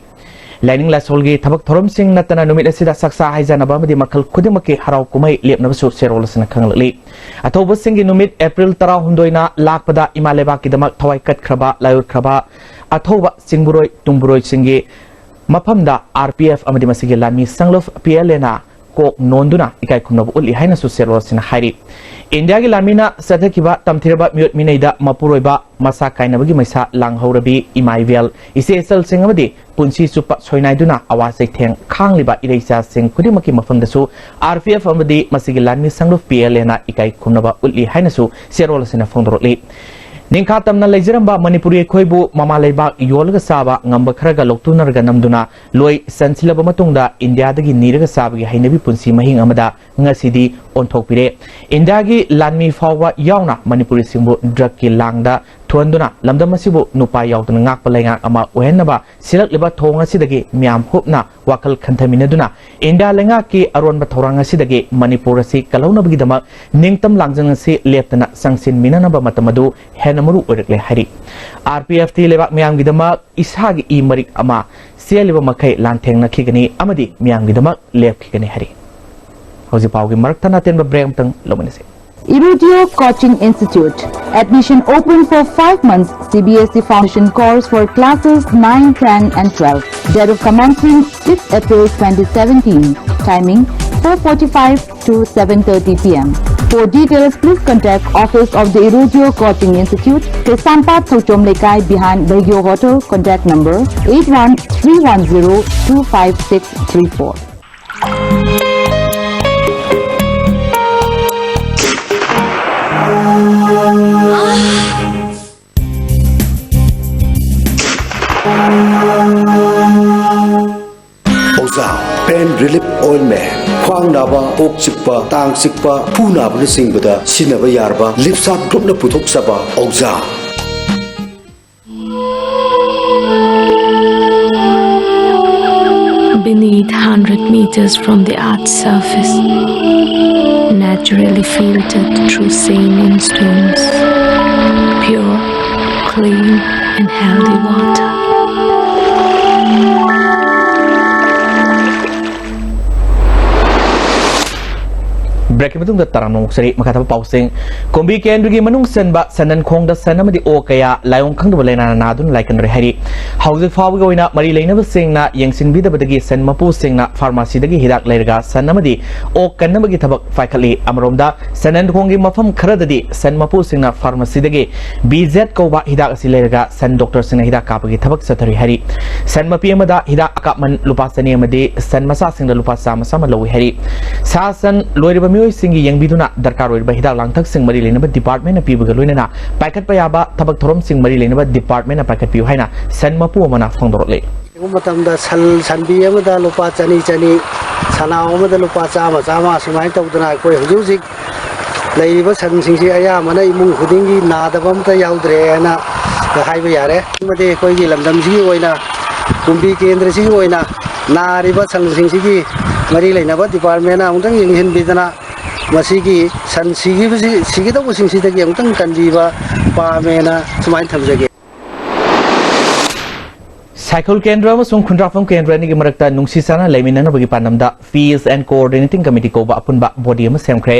ꯂꯥꯏꯅꯤꯡ ꯂꯥꯏꯁꯣꯜꯒꯤ ꯊꯕꯛ ꯊꯧꯔꯝꯁꯤꯡ ꯅꯠꯇꯅ ꯅꯨꯃꯤꯠ ꯑꯁꯤꯗ ꯆꯥꯛꯆꯥ ꯍꯩꯖꯥꯟꯅꯕ ꯑꯃꯗꯤ ꯃꯈꯜ ꯈꯨꯗꯤꯡꯃꯛꯀꯤ ꯍꯔꯥꯎ ꯀꯨꯝꯍꯩ ꯂꯦꯞꯅꯕꯁꯨ ꯆꯦꯔꯣꯜ ꯑꯁꯤꯅ ꯈꯪꯍꯜꯂꯛꯂꯤ꯫ ꯑꯊꯧꯕꯁꯤꯡꯒꯤ ꯅꯨꯃꯤꯠ April ꯇꯔꯥꯍꯨꯝꯗꯣꯏꯅ ꯂꯥꯛꯄꯗ ꯏꯃꯥ ꯂꯩꯕꯥꯛꯀꯤꯗꯃꯛ ꯊꯋꯥꯏ ꯀꯠꯈ꯭ꯔꯕ, ꯂꯥꯏꯑꯣꯏꯈ꯭ꯔꯕ ꯑꯊꯧꯕ ꯆꯤꯡꯕꯨꯔꯣꯏ ꯇꯨꯡꯕꯨꯔꯣꯏꯁꯤꯡꯒꯤ ꯃꯐꯝꯗ RPF ꯑꯃꯗꯤ ꯃꯁꯤꯒꯤ ꯂꯥꯟꯃꯤ ꯁꯪꯂꯨꯞ PLAꯅ ꯀꯣꯛ ꯅꯣꯟꯗꯨꯅ ꯏꯀꯥꯏ ꯈꯨꯝꯅꯕ ꯎꯠꯂꯤ ꯍꯥꯏꯅꯁꯨ ꯆꯦꯔꯣꯜ ꯑꯁꯤꯅ ꯍꯥꯏꯔꯤ꯫ ꯏꯟꯗꯤꯌꯥꯒꯤ ꯂꯥꯟꯃꯤꯅ ꯆꯠꯊꯈꯤꯕ ꯇꯝꯊꯤꯔꯕ ꯃꯤꯑꯣꯠ ꯃꯤꯅꯩꯗ ꯃꯄꯨꯔꯣꯏꯕ ꯃꯁꯥ ꯀꯥꯏꯅꯕꯒꯤ ꯃꯩꯁꯥ ꯂꯥꯡꯍꯧꯔꯕꯤ ꯏꯃꯥ ꯏꯕꯦꯜ ꯏꯆꯦ ꯏꯆꯜꯁꯤꯡ ꯑꯃꯗꯤ ꯄꯨꯟꯁꯤ ꯆꯨꯞꯄ ꯁꯣꯏꯅꯥꯏꯗꯨꯅ ꯑꯋꯥ ꯆꯩꯊꯦꯡ ꯈꯥꯡꯂꯤꯕ ꯏꯔꯩꯆꯥꯁꯤꯡ ꯈꯨꯗꯤꯡꯃꯛꯀꯤ ꯃꯐꯝꯗꯁꯨ ꯑꯥꯔ ꯄꯤ ꯑꯦꯐ ꯑꯃꯗꯤ ꯃꯁꯤꯒꯤ ꯂꯥꯟꯃꯤ ꯁꯪꯂꯨꯞ ꯄꯤ ꯑꯦꯜ ꯑꯦꯅ ꯏꯀꯥꯏ ꯈꯨꯝꯅꯕ ꯎꯠꯂꯤ ꯍꯥꯏꯅꯁꯨ ꯆꯦꯔꯣꯜ ꯑꯁꯤꯅ ꯐꯣꯡꯗꯣꯔꯛꯂꯤ꯫ ꯅꯤꯡꯈꯥ ꯇꯝꯅ ꯂꯩꯖꯔꯝꯕ ꯃꯅꯤꯄꯨꯔꯤ ꯑꯩꯈꯣꯏꯕꯨ ꯃꯃꯥ ꯂꯩꯕꯥꯛ ꯌꯣꯜꯂꯒ ꯆꯥꯕ ꯉꯝꯕ ꯈꯔꯒ ꯂꯧꯇꯨꯅꯔꯒ ꯅꯝꯗꯨꯅ ꯂꯣꯏ ꯆꯟꯁꯤꯜꯂꯕ ꯃꯇꯨꯡꯗ ꯏꯟꯗꯤꯌꯥꯗꯒꯤ ꯅꯤꯔꯒ ꯆꯥꯕꯒꯤ ꯍꯩꯅꯕꯤ ꯄꯨꯟꯁꯤ ꯃꯍꯤꯡ ꯑꯃꯗ ꯉꯁꯤꯗꯤ ꯑꯣꯟꯊꯣꯛꯄꯤꯔꯦ꯫ ꯏꯟꯗꯤꯌꯥꯒꯤ ꯂꯥꯟꯃꯤ ꯐꯥꯎꯕ ꯌꯥꯎꯅ ꯃꯅꯤꯄꯨꯔꯤꯁꯤꯡꯕꯨ ꯗ꯭ꯔꯒꯀꯤ ꯂꯥꯡꯗ ꯊꯨꯍꯟꯗꯨꯅ ꯂꯝꯗꯝ ꯑꯁꯤꯕꯨ ꯅꯨꯄꯥ ꯌꯥꯎꯗꯅ ꯉꯥꯛꯄ ꯂꯩꯉꯥꯛ ꯑꯃ ꯑꯣꯏꯍꯟꯅꯕ ꯁꯤꯜꯂꯛꯂꯤꯕ ꯊꯧꯑꯣꯡ ꯑꯁꯤꯗꯒꯤ ꯃꯤꯌꯥꯝ ꯍꯨꯞꯅ ꯋꯥꯈꯜ ꯈꯟꯊꯃꯤꯟꯅꯗꯨꯅ ꯏꯟꯗꯤꯌꯥ ꯂꯩꯉꯥꯛꯀꯤ ꯑꯔꯣꯟꯕ ꯊꯧꯔꯥꯡ ꯑꯁꯤꯗꯒꯤ ꯃꯅꯤꯄꯨꯔ ꯑꯁꯤ ꯀꯜꯍꯧꯅꯕꯒꯤꯗꯃꯛ ꯅꯤꯡꯇꯝ ꯂꯥꯡꯖꯪ ꯑꯁꯤ ꯂꯦꯞꯇꯅ ꯆꯪꯁꯤꯟꯃꯤꯟꯅꯅꯕ ꯃꯇꯝ ꯑꯗꯨ ꯍꯦꯟꯅ ꯃꯔꯨ ꯑꯣꯏꯔꯛꯂꯦ ꯍꯥꯏꯔꯤ꯫ ꯑꯥꯔ ꯄꯤ ꯑꯦꯐ ꯇꯤ ꯂꯩꯕꯥꯛ ꯃꯤꯌꯥꯝꯒꯤꯗꯃꯛ ꯏꯁꯥꯒꯤ ꯏ ꯃꯔꯤꯛ ꯑꯃ ꯆꯦꯜꯂꯤꯕ ꯃꯈꯩ ꯂꯥꯟꯊꯦꯡꯅꯈꯤꯒꯅꯤ ꯑꯃꯗꯤ ꯃꯤꯌꯥꯝꯒꯤꯗꯃꯛ ꯂꯦꯞꯈꯤꯒꯅꯤ ꯍꯥꯏꯔꯤ꯫ ꯍꯧꯖꯤꯛ ꯐꯥꯎꯒꯤ ꯃꯔꯛ ꯊꯠꯅ ꯑꯇꯦꯟꯕ ꯕ꯭ꯔꯦꯛ ꯑꯃꯇꯪ ꯂꯧꯃꯤꯟꯅꯁꯤ꯫ Irudio Coaching Institute. Admission open for five months C B S E Foundation course for classes nine, ten and twelve. Date of commencement sixth April twenty seventeen. Timing four forty-five to seven thirty p m. For details, please contact office of the Irudio Coaching Institute, Kaisampat Thochom Lekai behind Baigyo Hotel, contact number eight one three one zero two five six three four. ꯑꯣꯖꯥ, pain relief ointment, ꯈ꯭ꯋꯥꯡ ꯅꯥꯕ, ꯀꯣꯛ ꯆꯤꯛꯄ, ꯇꯥꯡ ꯆꯤꯛꯄ, ꯈꯨ ꯅꯥꯕꯅꯆꯤꯡꯕꯗ ꯁꯤꯖꯤꯟꯅꯕ ꯌꯥꯔꯕ ꯂꯤꯞꯁꯥꯞ ꯒ꯭ꯔꯨꯞꯅ ꯄꯨꯊꯣꯛꯆꯕ ꯑꯣꯖꯥ꯫ Beneath hundred meters from the earth's surface, naturally filtered through saline stones, pure, clean and healthy water. ꯃꯇꯨꯡꯗ ꯇꯔꯥꯝꯅ ꯑꯣꯛꯆꯔꯤ꯫ ꯃꯈꯥ ꯇꯥꯕ ꯄꯥꯎꯁꯤꯡ꯫ ꯀꯨꯝꯕꯤ ꯀꯦꯟꯗ꯭ꯔꯒꯤ ꯃꯅꯨꯡ ꯆꯟꯕ ꯁꯟꯅꯟꯈꯣꯡꯗ ꯁꯟ ꯑꯃꯗꯤ ꯑꯣꯛ ꯀꯌꯥ ꯂꯥꯏꯑꯣꯡ ꯈꯪꯗꯕ ꯂꯥꯏꯅꯥꯅ ꯅꯥꯗꯨꯅ ꯂꯥꯏꯀꯠꯅꯔꯦ ꯍꯥꯏꯔꯤ꯫ ꯍꯧꯖꯤꯛ ꯐꯥꯎꯕꯒꯤ ꯑꯣꯏꯅ ꯃꯔꯤ ꯂꯩꯅꯕꯁꯤꯡꯅ ꯌꯦꯡꯁꯤꯟꯕꯤꯗꯕꯗꯒꯤ ꯁꯟ ꯃꯄꯨꯁꯤꯡꯅ ꯐꯥꯔꯃꯥꯁꯤꯗꯒꯤ ꯍꯤꯗꯥꯛ ꯂꯩꯔꯒ ꯁꯟ ꯑꯃꯗꯤ ꯑꯣꯛ ꯀꯟꯅꯕꯒꯤ ꯊꯕꯛ ꯄꯥꯏꯈꯠꯂꯤ꯫ ꯑꯃꯔꯣꯝꯗ, ꯁꯟꯅꯟꯈꯣꯡꯒꯤ ꯃꯐꯝ ꯈꯔꯗꯗꯤ ꯁꯟ ꯃꯄꯨꯁꯤꯡꯅ ꯐꯥꯔꯃꯥꯁꯤꯗꯒꯤ ꯕꯤ ꯖꯦꯠ ꯀꯧꯕ ꯍꯤꯗꯥꯛ ꯑꯁꯤ ꯂꯩꯔꯒ ꯁꯟ ꯗꯣꯛꯇꯔꯁꯤꯡꯅ ꯍꯤꯗꯥꯛ ꯀꯥꯞꯄꯒꯤ ꯊꯕꯛ ꯆꯠꯊꯔꯤ ꯍꯥꯏꯔꯤ꯫ ꯁꯟ ꯃꯄꯤ ꯑꯃꯗ ꯍꯤꯗꯥꯛ ꯑꯀꯥꯞꯃꯟ ꯂꯨꯄꯥ ꯆꯅꯤ ꯑꯃꯗꯤ ꯁꯟ ꯃꯆꯥꯁꯤꯡꯗ ꯂꯨꯄꯥ ꯆꯥꯝꯃ ꯆꯥꯝꯃ ꯂꯧꯏ ꯍꯥꯏꯔꯤ꯫ ꯁꯥ ꯁꯟ ꯂꯣꯏꯔꯤꯕ ꯃꯤꯑꯣꯏꯁꯤꯡꯒꯤ ꯌꯦꯡꯕꯤꯗꯨꯅ ꯗꯔꯀꯥꯔ ꯑꯣꯏꯔꯤꯕ ꯍꯤꯗꯥꯛ ꯂꯥꯡꯊꯛꯁꯤꯡ ꯃꯔꯤ ꯂꯩꯅꯕ ꯗꯤꯄꯥꯔꯠꯃꯦꯟꯅ ꯄꯤꯕꯒ ꯂꯣꯏꯅꯅ ꯄꯥꯏꯈꯠꯄ ꯌꯥꯕ ꯊꯕꯛ ꯊꯧꯔꯝꯁꯤꯡ ꯃꯔꯤ ꯂꯩꯅꯕ ꯗꯤꯄꯥꯔꯠꯃꯦꯟꯅ ꯄꯥꯏꯈꯠꯄꯤꯌꯨ ꯍꯥꯏꯅ ꯁꯟ ꯃꯄꯨ ꯑꯃꯅ ꯐꯣꯡꯗꯣꯔꯛꯂꯤ꯫ ꯁꯤꯒꯨꯝꯕ ꯃꯇꯝꯗ ꯁꯟ, ꯁꯟꯕꯤ ꯑꯃꯗ ꯂꯨꯄꯥ ꯆꯅꯤ ꯆꯅꯤ, ꯁꯅꯥꯎ ꯑꯃꯗ ꯂꯨꯄꯥ ꯆꯥꯝꯃ ꯆꯥꯝꯃ, ꯁꯨꯃꯥꯏꯅ ꯇꯧꯗꯅ ꯑꯩꯈꯣꯏ ꯍꯧꯖꯤꯛ ꯍꯧꯖꯤꯛ ꯂꯩꯔꯤꯕ ꯁꯟꯁꯤꯡꯁꯤ ꯑꯌꯥꯝꯕꯅ ꯏꯃꯨꯡ ꯈꯨꯗꯤꯡꯒꯤ ꯅꯥꯗꯕ ꯑꯝꯇ ꯌꯥꯎꯗ꯭ꯔꯦ ꯍꯥꯏꯅ ꯍꯥꯏꯕ ꯌꯥꯔꯦ꯫ ꯑꯃꯗꯤ ꯑꯩꯈꯣꯏꯒꯤ ꯂꯝꯗꯝꯁꯤꯒꯤ ꯑꯣꯏꯅ, ꯀꯨꯝꯕꯤ ꯀꯦꯟꯗ꯭ꯔꯁꯤꯒꯤ ꯑꯣꯏꯅ ꯅꯥꯔꯤꯕ ꯁꯟꯁꯤꯡꯁꯤꯒꯤ ꯃꯔꯤ ꯂꯩꯅꯕ ꯗꯤꯄꯥꯔꯠꯃꯦꯟꯅ ꯑꯃꯨꯛꯇꯪ ꯌꯦꯡꯁꯤꯟꯕꯤꯗꯅ ꯃꯁꯤꯒꯤ ꯁꯟ ꯁꯤꯈꯤꯕꯁꯤ, ꯁꯤꯒꯗꯧꯕꯁꯤꯡꯁꯤꯗꯒꯤ ꯑꯃꯨꯛꯇꯪ ꯀꯟꯕꯤꯕ ꯄꯥꯝꯃꯦꯅ ꯁꯨꯃꯥꯏꯅ ꯊꯝꯖꯒꯦ꯫ ꯁꯥꯏꯈꯨꯜ ꯀꯦꯟꯗ꯭ꯔ ꯑꯃꯁꯨꯡ ꯈꯨꯟꯗ꯭ꯔꯥꯛꯐꯝ ꯀꯦꯟꯗ꯭ꯔ ꯑꯅꯤꯒꯤ ꯃꯔꯛꯇ ꯅꯨꯡꯁꯤ ꯆꯥꯟꯅ ꯂꯩꯃꯤꯟꯅꯅꯕꯒꯤ ꯄꯥꯟꯗꯝꯗ Peace and Coordinating Committee ꯀꯧꯕ ꯑꯄꯨꯟꯕ ꯕꯣꯗꯤ ꯑꯃ ꯁꯦꯝꯈ꯭ꯔꯦ꯫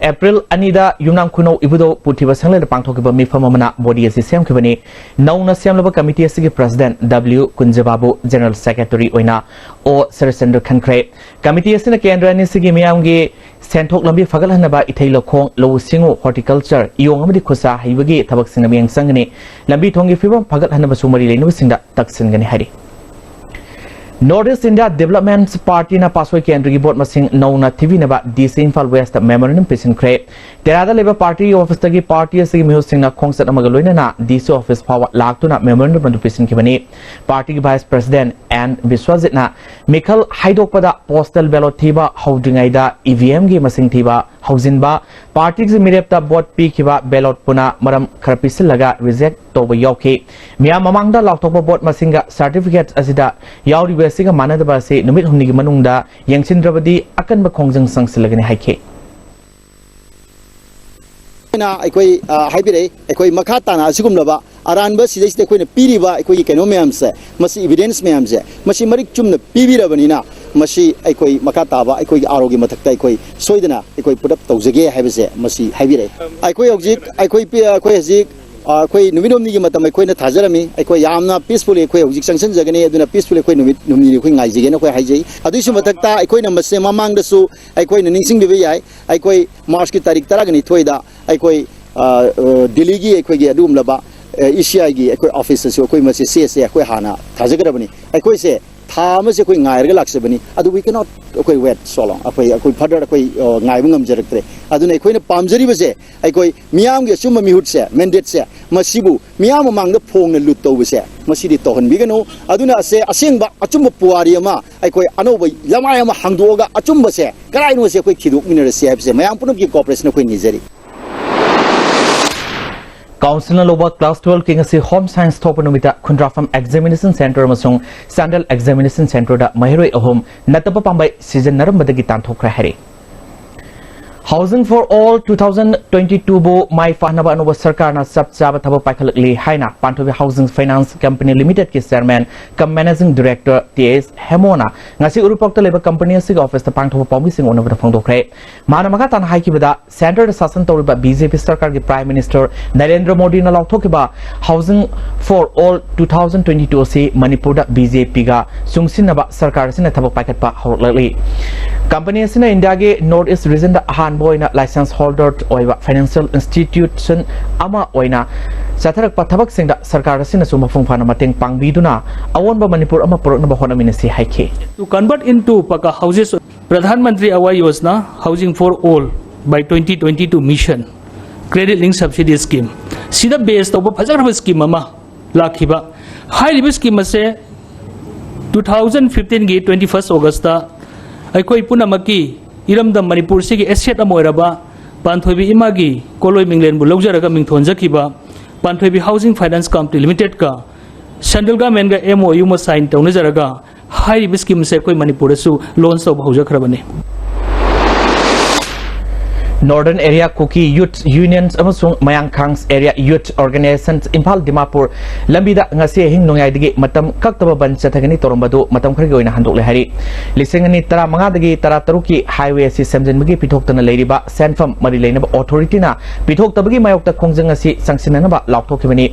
ꯑꯦꯄ꯭ꯔꯤꯜ ꯑꯅꯤꯗ ꯌꯨꯝꯅꯥꯝ ꯈꯨꯅꯧ ꯏꯕꯨꯙꯧ ꯄꯨꯊꯤꯕ ꯁꯪꯂꯩꯗ ꯄꯥꯡꯊꯣꯛꯈꯤꯕ ꯃꯤꯐꯝ ꯑꯃꯅ ꯕꯣꯗꯤ ꯑꯁꯤ ꯁꯦꯝꯈꯤꯕꯅꯤ꯫ ꯅꯧꯅ ꯁꯦꯝꯂꯕ ꯀꯃꯤꯇꯤ ꯑꯁꯤꯒꯤ ꯄ꯭ꯔꯁꯤꯗꯦꯟꯠ ꯗꯕ꯭ꯂꯤꯎ ꯀꯨꯟꯖꯕꯥꯕꯨ, ꯖꯦꯅꯔꯦꯜ ꯁꯦꯀ꯭ꯔꯦꯇꯔꯤ ꯑꯣꯏꯅ ꯑꯣ ꯁꯔꯠꯆꯟꯗ꯭ꯔ ꯈꯟꯈ꯭ꯔꯦ꯫ ꯀꯃꯤꯇꯤ ꯑꯁꯤꯅ ꯀꯦꯟꯗ꯭ꯔ ꯑꯅꯤꯁꯤꯒꯤ ꯃꯤꯌꯥꯝꯒꯤ ꯁꯦꯟꯊꯣꯛ ꯂꯝꯕꯤ ꯐꯒꯠꯍꯟꯅꯕ ꯏꯊꯩ ꯂꯧꯈꯣꯡ, ꯂꯧꯎ ꯁꯤꯡꯎ, ꯍꯣꯔꯇꯤꯀꯜꯆꯔ, ꯏꯌꯣꯡ ꯑꯃꯗꯤ ꯈꯨꯠꯁꯥ ꯍꯩꯕꯒꯤ ꯊꯕꯛꯁꯤꯡꯗ ꯃꯤꯠꯌꯦꯡ ꯆꯪꯒꯅꯤ꯫ ꯂꯝꯕꯤ ꯊꯣꯡꯒꯤ ꯐꯤꯕꯝ ꯐꯒꯠꯍꯟꯅꯕꯁꯨ ꯃꯔꯤ ꯂꯩꯅꯕꯁꯤꯡꯗ ꯇꯛꯁꯤꯟꯒꯅꯤ ꯍꯥꯏꯔꯤ꯫ North East India Development Partyꯅ ꯄꯥꯠꯁꯣꯏ ꯀꯦꯟꯗ꯭ꯔꯒꯤ ꯚꯣꯠ ꯃꯁꯤꯡ ꯅꯧꯅ ꯊꯤꯕꯤꯅꯕ ꯗꯤ ꯁꯤ ꯏꯝꯐꯥꯜ ꯋꯦꯁꯇ ꯃꯦꯃꯣꯔꯦꯟꯗꯝ ꯄꯤꯁꯤꯟꯈ꯭ꯔꯦ꯫ ꯇꯦꯔꯥꯗ ꯂꯩꯕ ꯄꯥꯔꯇꯤꯒꯤ ꯑꯣꯐꯤꯁꯇꯒꯤ ꯄꯥꯔꯇꯤ ꯑꯁꯤꯒꯤ ꯃꯤꯍꯨꯠꯁꯤꯡꯅ ꯈꯣꯡꯆꯠ ꯑꯃꯒ ꯂꯣꯏꯅꯅ ꯗꯤ ꯁꯤ ꯑꯣꯐꯤꯁ ꯐꯥꯎꯕ ꯂꯥꯛꯇꯨꯅ ꯃꯦꯃꯣꯔꯦꯟꯗꯝ ꯑꯗꯨ ꯄꯤꯁꯤꯟꯈꯤꯕꯅꯤ꯫ ꯄꯥꯔꯇꯤꯒꯤ ꯚꯥꯏꯁ ꯄ꯭ꯔꯁꯤꯗꯦꯟꯠ ꯑꯦꯟ ꯕꯤꯁ꯭ꯋꯖꯤꯠꯅ ꯃꯤꯈꯜ ꯍꯥꯏꯗꯣꯛꯄꯗ ꯄꯣꯁꯇꯦꯜ ꯕꯦꯂꯣꯠ ꯊꯤꯕ ꯍꯧꯗ꯭ꯔꯤꯉꯩꯗ ꯏ ꯚꯤ ꯑꯦꯝꯒꯤ ꯃꯁꯤꯡ ꯊꯤꯕ ꯍꯧꯖꯤꯟꯕ, ꯄꯥꯔꯇꯤꯒꯤ ꯃꯤꯔꯦꯞꯇ ꯚꯣꯠ ꯄꯤꯈꯤꯕ ꯕꯦꯂꯣꯠ ꯄꯨꯅ ꯃꯔꯝ ꯈꯔ ꯄꯤꯁꯤꯜꯂꯒ ꯔꯤꯖꯦꯛ ꯇꯧꯕ ꯌꯥꯎꯈꯤ꯫ ꯃꯤꯌꯥꯝ ꯃꯃꯥꯡꯗ ꯂꯥꯎꯊꯣꯛꯄ ꯚꯣꯠ ꯃꯁꯤꯡꯒ ꯁꯥꯔꯇꯤꯐꯤꯀꯦꯠ ꯑꯁꯤꯗ ꯌꯥꯎꯔꯤꯕ ꯑꯁꯤꯒ ꯃꯥꯟꯅꯗꯕ ꯑꯁꯤ ꯅꯨꯃꯤꯠ ꯍꯨꯝꯅꯤꯒꯤ ꯃꯅꯨꯡꯗ ꯌꯦꯡꯁꯤꯟꯗ꯭ꯔꯕꯗꯤ ꯑꯀꯟꯕ ꯈꯣꯡꯖꯪ ꯆꯪꯁꯤꯜꯂꯒꯅꯤ ꯍꯥꯏꯈꯤ꯫ ꯑꯩꯈꯣꯏꯅ, ꯑꯩꯈꯣꯏ, ꯑ, ꯍꯥꯏꯕꯤꯔꯛꯏ, ꯑꯩꯈꯣꯏ ꯃꯈꯥ ꯇꯥꯅ ꯑꯁꯤꯒꯨꯝꯂꯕ ꯑꯔꯥꯟꯕ ꯁꯤꯗꯩꯁꯤꯗ ꯑꯩꯈꯣꯏꯅ ꯄꯤꯔꯤꯕ ꯑꯩꯈꯣꯏꯒꯤ ꯀꯩꯅꯣ ꯃꯌꯥꯝꯁꯦ, ꯃꯁꯤ evidence ꯃꯌꯥꯝꯁꯦ, ꯃꯁꯤ ꯃꯔꯤꯛ ꯆꯨꯝꯅ ꯄꯤꯕꯤꯔꯕꯅꯤꯅ, ꯃꯁꯤ ꯑꯩꯈꯣꯏ ꯃꯈꯥ ꯇꯥꯕ ꯑꯩꯈꯣꯏꯒꯤ ꯑꯥꯔ ꯑꯣꯒꯤ ꯃꯊꯛꯇ ꯑꯩꯈꯣꯏ ꯁꯣꯏꯗꯅ ꯑꯩꯈꯣꯏ put up ꯇꯧꯖꯒꯦ ꯍꯥꯏꯕꯁꯦ ꯃꯁꯤ ꯍꯥꯏꯕꯤꯔꯛꯏ꯫ ꯑꯩꯈꯣꯏ ꯍꯧꯖꯤꯛ ꯑꯩꯈꯣꯏ ꯄꯤ-, ꯑꯩꯈꯣꯏ ꯍꯧꯖꯤꯛ, ꯑ, ꯑꯩꯈꯣꯏ ꯅꯨꯃꯤꯠ ꯍꯨꯝꯅꯤꯒꯤ ꯃꯇꯝ ꯑꯩꯈꯣꯏꯅ ꯊꯥꯖꯔꯝꯃꯤ꯫ ꯑꯩꯈꯣꯏ ꯌꯥꯝꯅ peacefully ꯑꯩꯈꯣꯏ ꯍꯧꯖꯤꯛ ꯆꯪꯁꯤꯟꯖꯒꯅꯤ, ꯑꯗꯨꯅ peacefully ꯑꯩꯈꯣꯏ ꯅꯨꯃꯤꯠ ꯍꯨꯝꯅꯤꯅꯤ ꯑꯩꯈꯣꯏ ꯉꯥꯏꯖꯒꯦꯅ ꯑꯩꯈꯣꯏ ꯍꯥꯏꯖꯩ꯫ ꯑꯗꯨꯒꯤꯁꯨ ꯃꯊꯛꯇ ꯑꯩꯈꯣꯏꯅ ꯃꯁꯦ ꯃꯃꯥꯡꯗꯁꯨ ꯑꯩꯈꯣꯏꯅ ꯅꯤꯡꯁꯤꯡꯕꯤꯕ ꯌꯥꯏ, ꯑꯩꯈꯣꯏ ꯃꯥꯔꯆꯀꯤ ꯇꯥꯔꯤꯛ ꯇꯔꯥꯒ ꯅꯤꯊꯣꯏꯗ ꯑꯩꯈꯣꯏ, ꯑ, ꯑ, ꯗꯤꯜꯂꯤꯒꯤ ꯑꯩꯈꯣꯏꯒꯤ ꯑꯗꯨꯒꯨꯝꯂꯕ, ꯑ, ꯏ ꯁꯤ ꯑꯥꯏꯒꯤ ꯑꯩꯈꯣꯏ ꯑꯣꯐꯤꯁꯇꯁꯨ ꯑꯩꯈꯣꯏ ꯃꯁꯤ ꯆꯦꯁꯦ ꯑꯩꯈꯣꯏ ꯍꯥꯟꯅ ꯊꯥꯖꯒꯗꯕꯅꯤ꯫ ꯑꯩꯈꯣꯏꯁꯦ ꯊꯥ ꯑꯃꯁꯦ ꯑꯩꯈꯣꯏ ꯉꯥꯏꯔꯒ ꯂꯥꯛꯆꯕꯅꯤ꯫ ꯑꯗꯨ we cannot, ꯑꯩꯈꯣꯏ wait so long, ꯑꯩꯈꯣꯏ, ꯑꯩꯈꯣꯏ further ꯑꯩꯈꯣꯏ, ꯑ, ꯉꯥꯏꯕ ꯉꯝꯖꯔꯛꯇ꯭ꯔꯦ꯫ ꯑꯗꯨꯅ ꯑꯩꯈꯣꯏꯅ ꯄꯥꯝꯖꯔꯤꯕꯁꯦ ꯑꯩꯈꯣꯏ ꯃꯤꯌꯥꯝꯒꯤ ꯑꯆꯨꯝꯕ ꯃꯤꯍꯨꯠꯁꯦ, mandateꯁꯦ, ꯃꯁꯤꯕꯨ ꯃꯤꯌꯥꯝ ꯃꯃꯥꯡꯗ ꯐꯣꯡꯅ ꯂꯨꯠ ꯇꯧꯕꯁꯦ ꯃꯁꯤꯗꯤ ꯇꯧꯍꯟꯕꯤꯒꯅꯨ꯫ ꯑꯗꯨꯅ ꯑꯁꯦ ꯑꯁꯦꯡꯕ ꯑꯆꯨꯝꯕ ꯄꯨꯋꯥꯔꯤ ꯑꯃ, ꯑꯩꯈꯣꯏ ꯑꯅꯧꯕ ꯂꯃꯥꯏ ꯑꯃ ꯍꯥꯡꯗꯣꯛꯑꯒ ꯑꯆꯨꯝꯕꯁꯦ ꯀꯗꯥꯏꯅꯣꯁꯦ ꯑꯩꯈꯣꯏ ꯊꯤꯗꯣꯛꯃꯤꯟꯅꯔꯁꯤ ꯍꯥꯏꯕꯁꯦ ꯃꯌꯥꯝ ꯄꯨꯝꯅꯃꯛꯀꯤ cooperation ꯑꯩꯈꯣꯏ ꯅꯤꯖꯔꯤ꯫ ꯀꯥꯎꯟꯁꯤꯜꯅ ꯂꯧꯕ class twelve ꯀꯤ ꯉꯁꯤ Home Science ꯊꯣꯛꯄ ꯅꯨꯃꯤꯠꯇ ꯈꯨꯟꯗ꯭ꯔꯥꯐꯝ Examination Centre ꯑꯃꯁꯨꯡ ꯆꯥꯟꯗꯦꯜ Examination Centre ꯗ ꯃꯍꯩꯔꯣꯏ ꯑꯍꯨꯝ ꯅꯠꯇꯕ ꯄꯥꯝꯕꯩ ꯁꯤꯖꯤꯟꯅꯔꯝꯕꯗꯒꯤ ꯇꯥꯟꯊꯣꯛꯈ꯭ꯔꯦ ꯍꯥꯏꯔꯤ꯫ Housing for All two thousand twenty two ꯕꯨ ꯃꯥꯏ ꯄꯥꯛꯅꯕ ꯑꯅꯧꯕ ꯁꯔꯀꯥꯔꯅ ꯆꯞ ꯆꯥꯕ ꯊꯕꯛ ꯄꯥꯏꯈꯠꯂꯛꯂꯤ ꯍꯥꯏꯅ Panthoibi Housing Finance Company Limited ꯀꯤ Chairman cum Managing Director T S ꯍꯦꯃꯣꯅ ꯉꯁꯤ ꯎꯔꯤꯄꯣꯛꯇ ꯂꯩꯕ company ꯑꯁꯤꯒꯤ office ꯇ ꯄꯥꯡꯊꯣꯛꯄ ꯄꯥꯎꯃꯤꯁꯤꯡ ꯎꯅꯕꯗ ꯐꯣꯡꯗꯣꯛꯈ꯭ꯔꯦ꯫ ꯃꯍꯥꯛꯅ ꯃꯈꯥ ꯇꯥꯅ ꯍꯥꯏꯈꯤꯕꯗ, centre ꯗ ꯁꯥꯁꯟ ꯇꯧꯔꯤꯕ ꯕꯤ ꯖꯦ ꯄꯤ ꯁꯔꯀꯥꯔꯒꯤ Prime Minister ꯅꯔꯦꯟꯗ꯭ꯔ ꯃꯣꯗꯤꯅ ꯂꯥꯎꯊꯣꯛꯈꯤꯕ Housing for All two thousand twenty two ꯑꯁꯤ ꯃꯅꯤꯄꯨꯔꯗ ꯕꯤ ꯖꯦ ꯄꯤꯒ ꯆꯨꯡꯁꯤꯟꯅꯕ ꯁꯔꯀꯥꯔ ꯑꯁꯤꯅ ꯊꯕꯛ ꯄꯥꯏꯈꯠꯄ ꯍꯧꯔꯛꯂꯛꯂꯤ꯫ Company ꯑꯁꯤꯅ ꯏꯟꯗꯤꯌꯥꯒꯤ North East region ꯗ ꯑꯍꯥꯟꯕ ꯑꯣꯏꯅ license holder ꯑꯣꯏꯕ financial institution ꯑꯃ ꯑꯣꯏꯅ ꯆꯠꯊꯔꯛꯄ ꯊꯕꯛꯁꯤꯡꯗ ꯁꯔꯀꯥꯔ ꯑꯁꯤꯅꯁꯨ ꯃꯄꯨꯡ ꯐꯥꯅ ꯃꯇꯦꯡ ꯄꯥꯡꯕꯤꯗꯨꯅ ꯑꯑꯣꯟꯕ ꯃꯅꯤꯄꯨꯔ ꯑꯃ ꯄꯨꯔꯛꯅꯕ ꯍꯣꯠꯅꯃꯤꯟꯅꯁꯤ ꯍꯥꯏꯈꯤ꯫ To convert into Pakka houses, Pradhan Mantri Awas Yojana, Housing for All by twenty twenty two Mission, Credit Link Subsidy Scheme, ꯁꯤꯗ base ꯇꯧꯕ ꯐꯖꯈ꯭ꯔꯕ scheme ꯑꯃ ꯂꯥꯛꯈꯤꯕ꯫ ꯍꯥꯏꯔꯤꯕ scheme ꯑꯁꯦ two thousand fifteen ꯒꯤ twenty first August ꯇ ꯑꯩꯈꯣꯏ ꯄꯨꯝꯅꯃꯛꯀꯤ ꯏꯔꯝꯗꯝ ꯃꯅꯤꯄꯨꯔꯁꯤꯒꯤ asset ꯑꯃ ꯑꯣꯏꯔꯕ ꯄꯥꯟꯊꯣꯏꯕꯤ ꯏꯃꯥꯒꯤ ꯀꯣꯂꯣꯏ ꯃꯤꯡꯂꯦꯟꯕꯨ ꯂꯧꯖꯔꯒ ꯃꯤꯡ ꯊꯣꯟꯖꯈꯤꯕ ꯄꯥꯟꯊꯣꯏꯕꯤ Housing Finance Company Limited ꯀ Central Government ꯀ M O U ꯑꯃ sign ꯇꯧꯅꯖꯔꯒ ꯍꯥꯏꯔꯤꯕ scheme ꯑꯁꯦ ꯑꯩꯈꯣꯏ ꯃꯅꯤꯄꯨꯔꯗꯁꯨ launch ꯇꯧꯕ ꯍꯧꯖꯈ꯭ꯔꯕꯅꯤ꯫ Northern Area Kuki Youth Unions ꯑꯃꯁꯨꯡ Mayankhang Area Youth Organizations Imphal Dimapur ꯂꯝꯕꯤꯗ ꯉꯁꯤ ꯑꯍꯤꯡ ꯅꯣꯡꯌꯥꯏꯗꯒꯤ ꯃꯇꯝ ꯀꯛꯇꯕ ꯕꯟ ꯆꯠꯊꯒꯅꯤ ꯇꯧꯔꯝꯕꯗꯨ ꯃꯇꯝ ꯈꯔꯒꯤ ꯑꯣꯏꯅ ꯍꯟꯗꯣꯛꯂꯦ ꯍꯥꯏꯔꯤ꯫ ꯂꯤꯁꯤꯡ ꯑꯅꯤ ꯇꯔꯥꯃꯉꯥꯗꯒꯤ ꯇꯔꯥꯇꯔꯨꯛꯀꯤ highway ꯑꯁꯤ ꯁꯦꯝꯖꯤꯟꯕꯒꯤ ꯄꯤꯊꯣꯛꯇꯅ ꯂꯩꯔꯤꯕ ꯁꯦꯟꯐꯝ ꯃꯔꯤ ꯂꯩꯅꯕ authority ꯅ ꯄꯤꯊꯣꯛꯇꯕꯒꯤ ꯃꯥꯌꯣꯛꯇ ꯈꯣꯡꯖꯪ ꯑꯁꯤ ꯆꯪꯁꯤꯟꯅꯅꯕ ꯂꯥꯎꯊꯣꯛꯈꯤꯕꯅꯤ꯫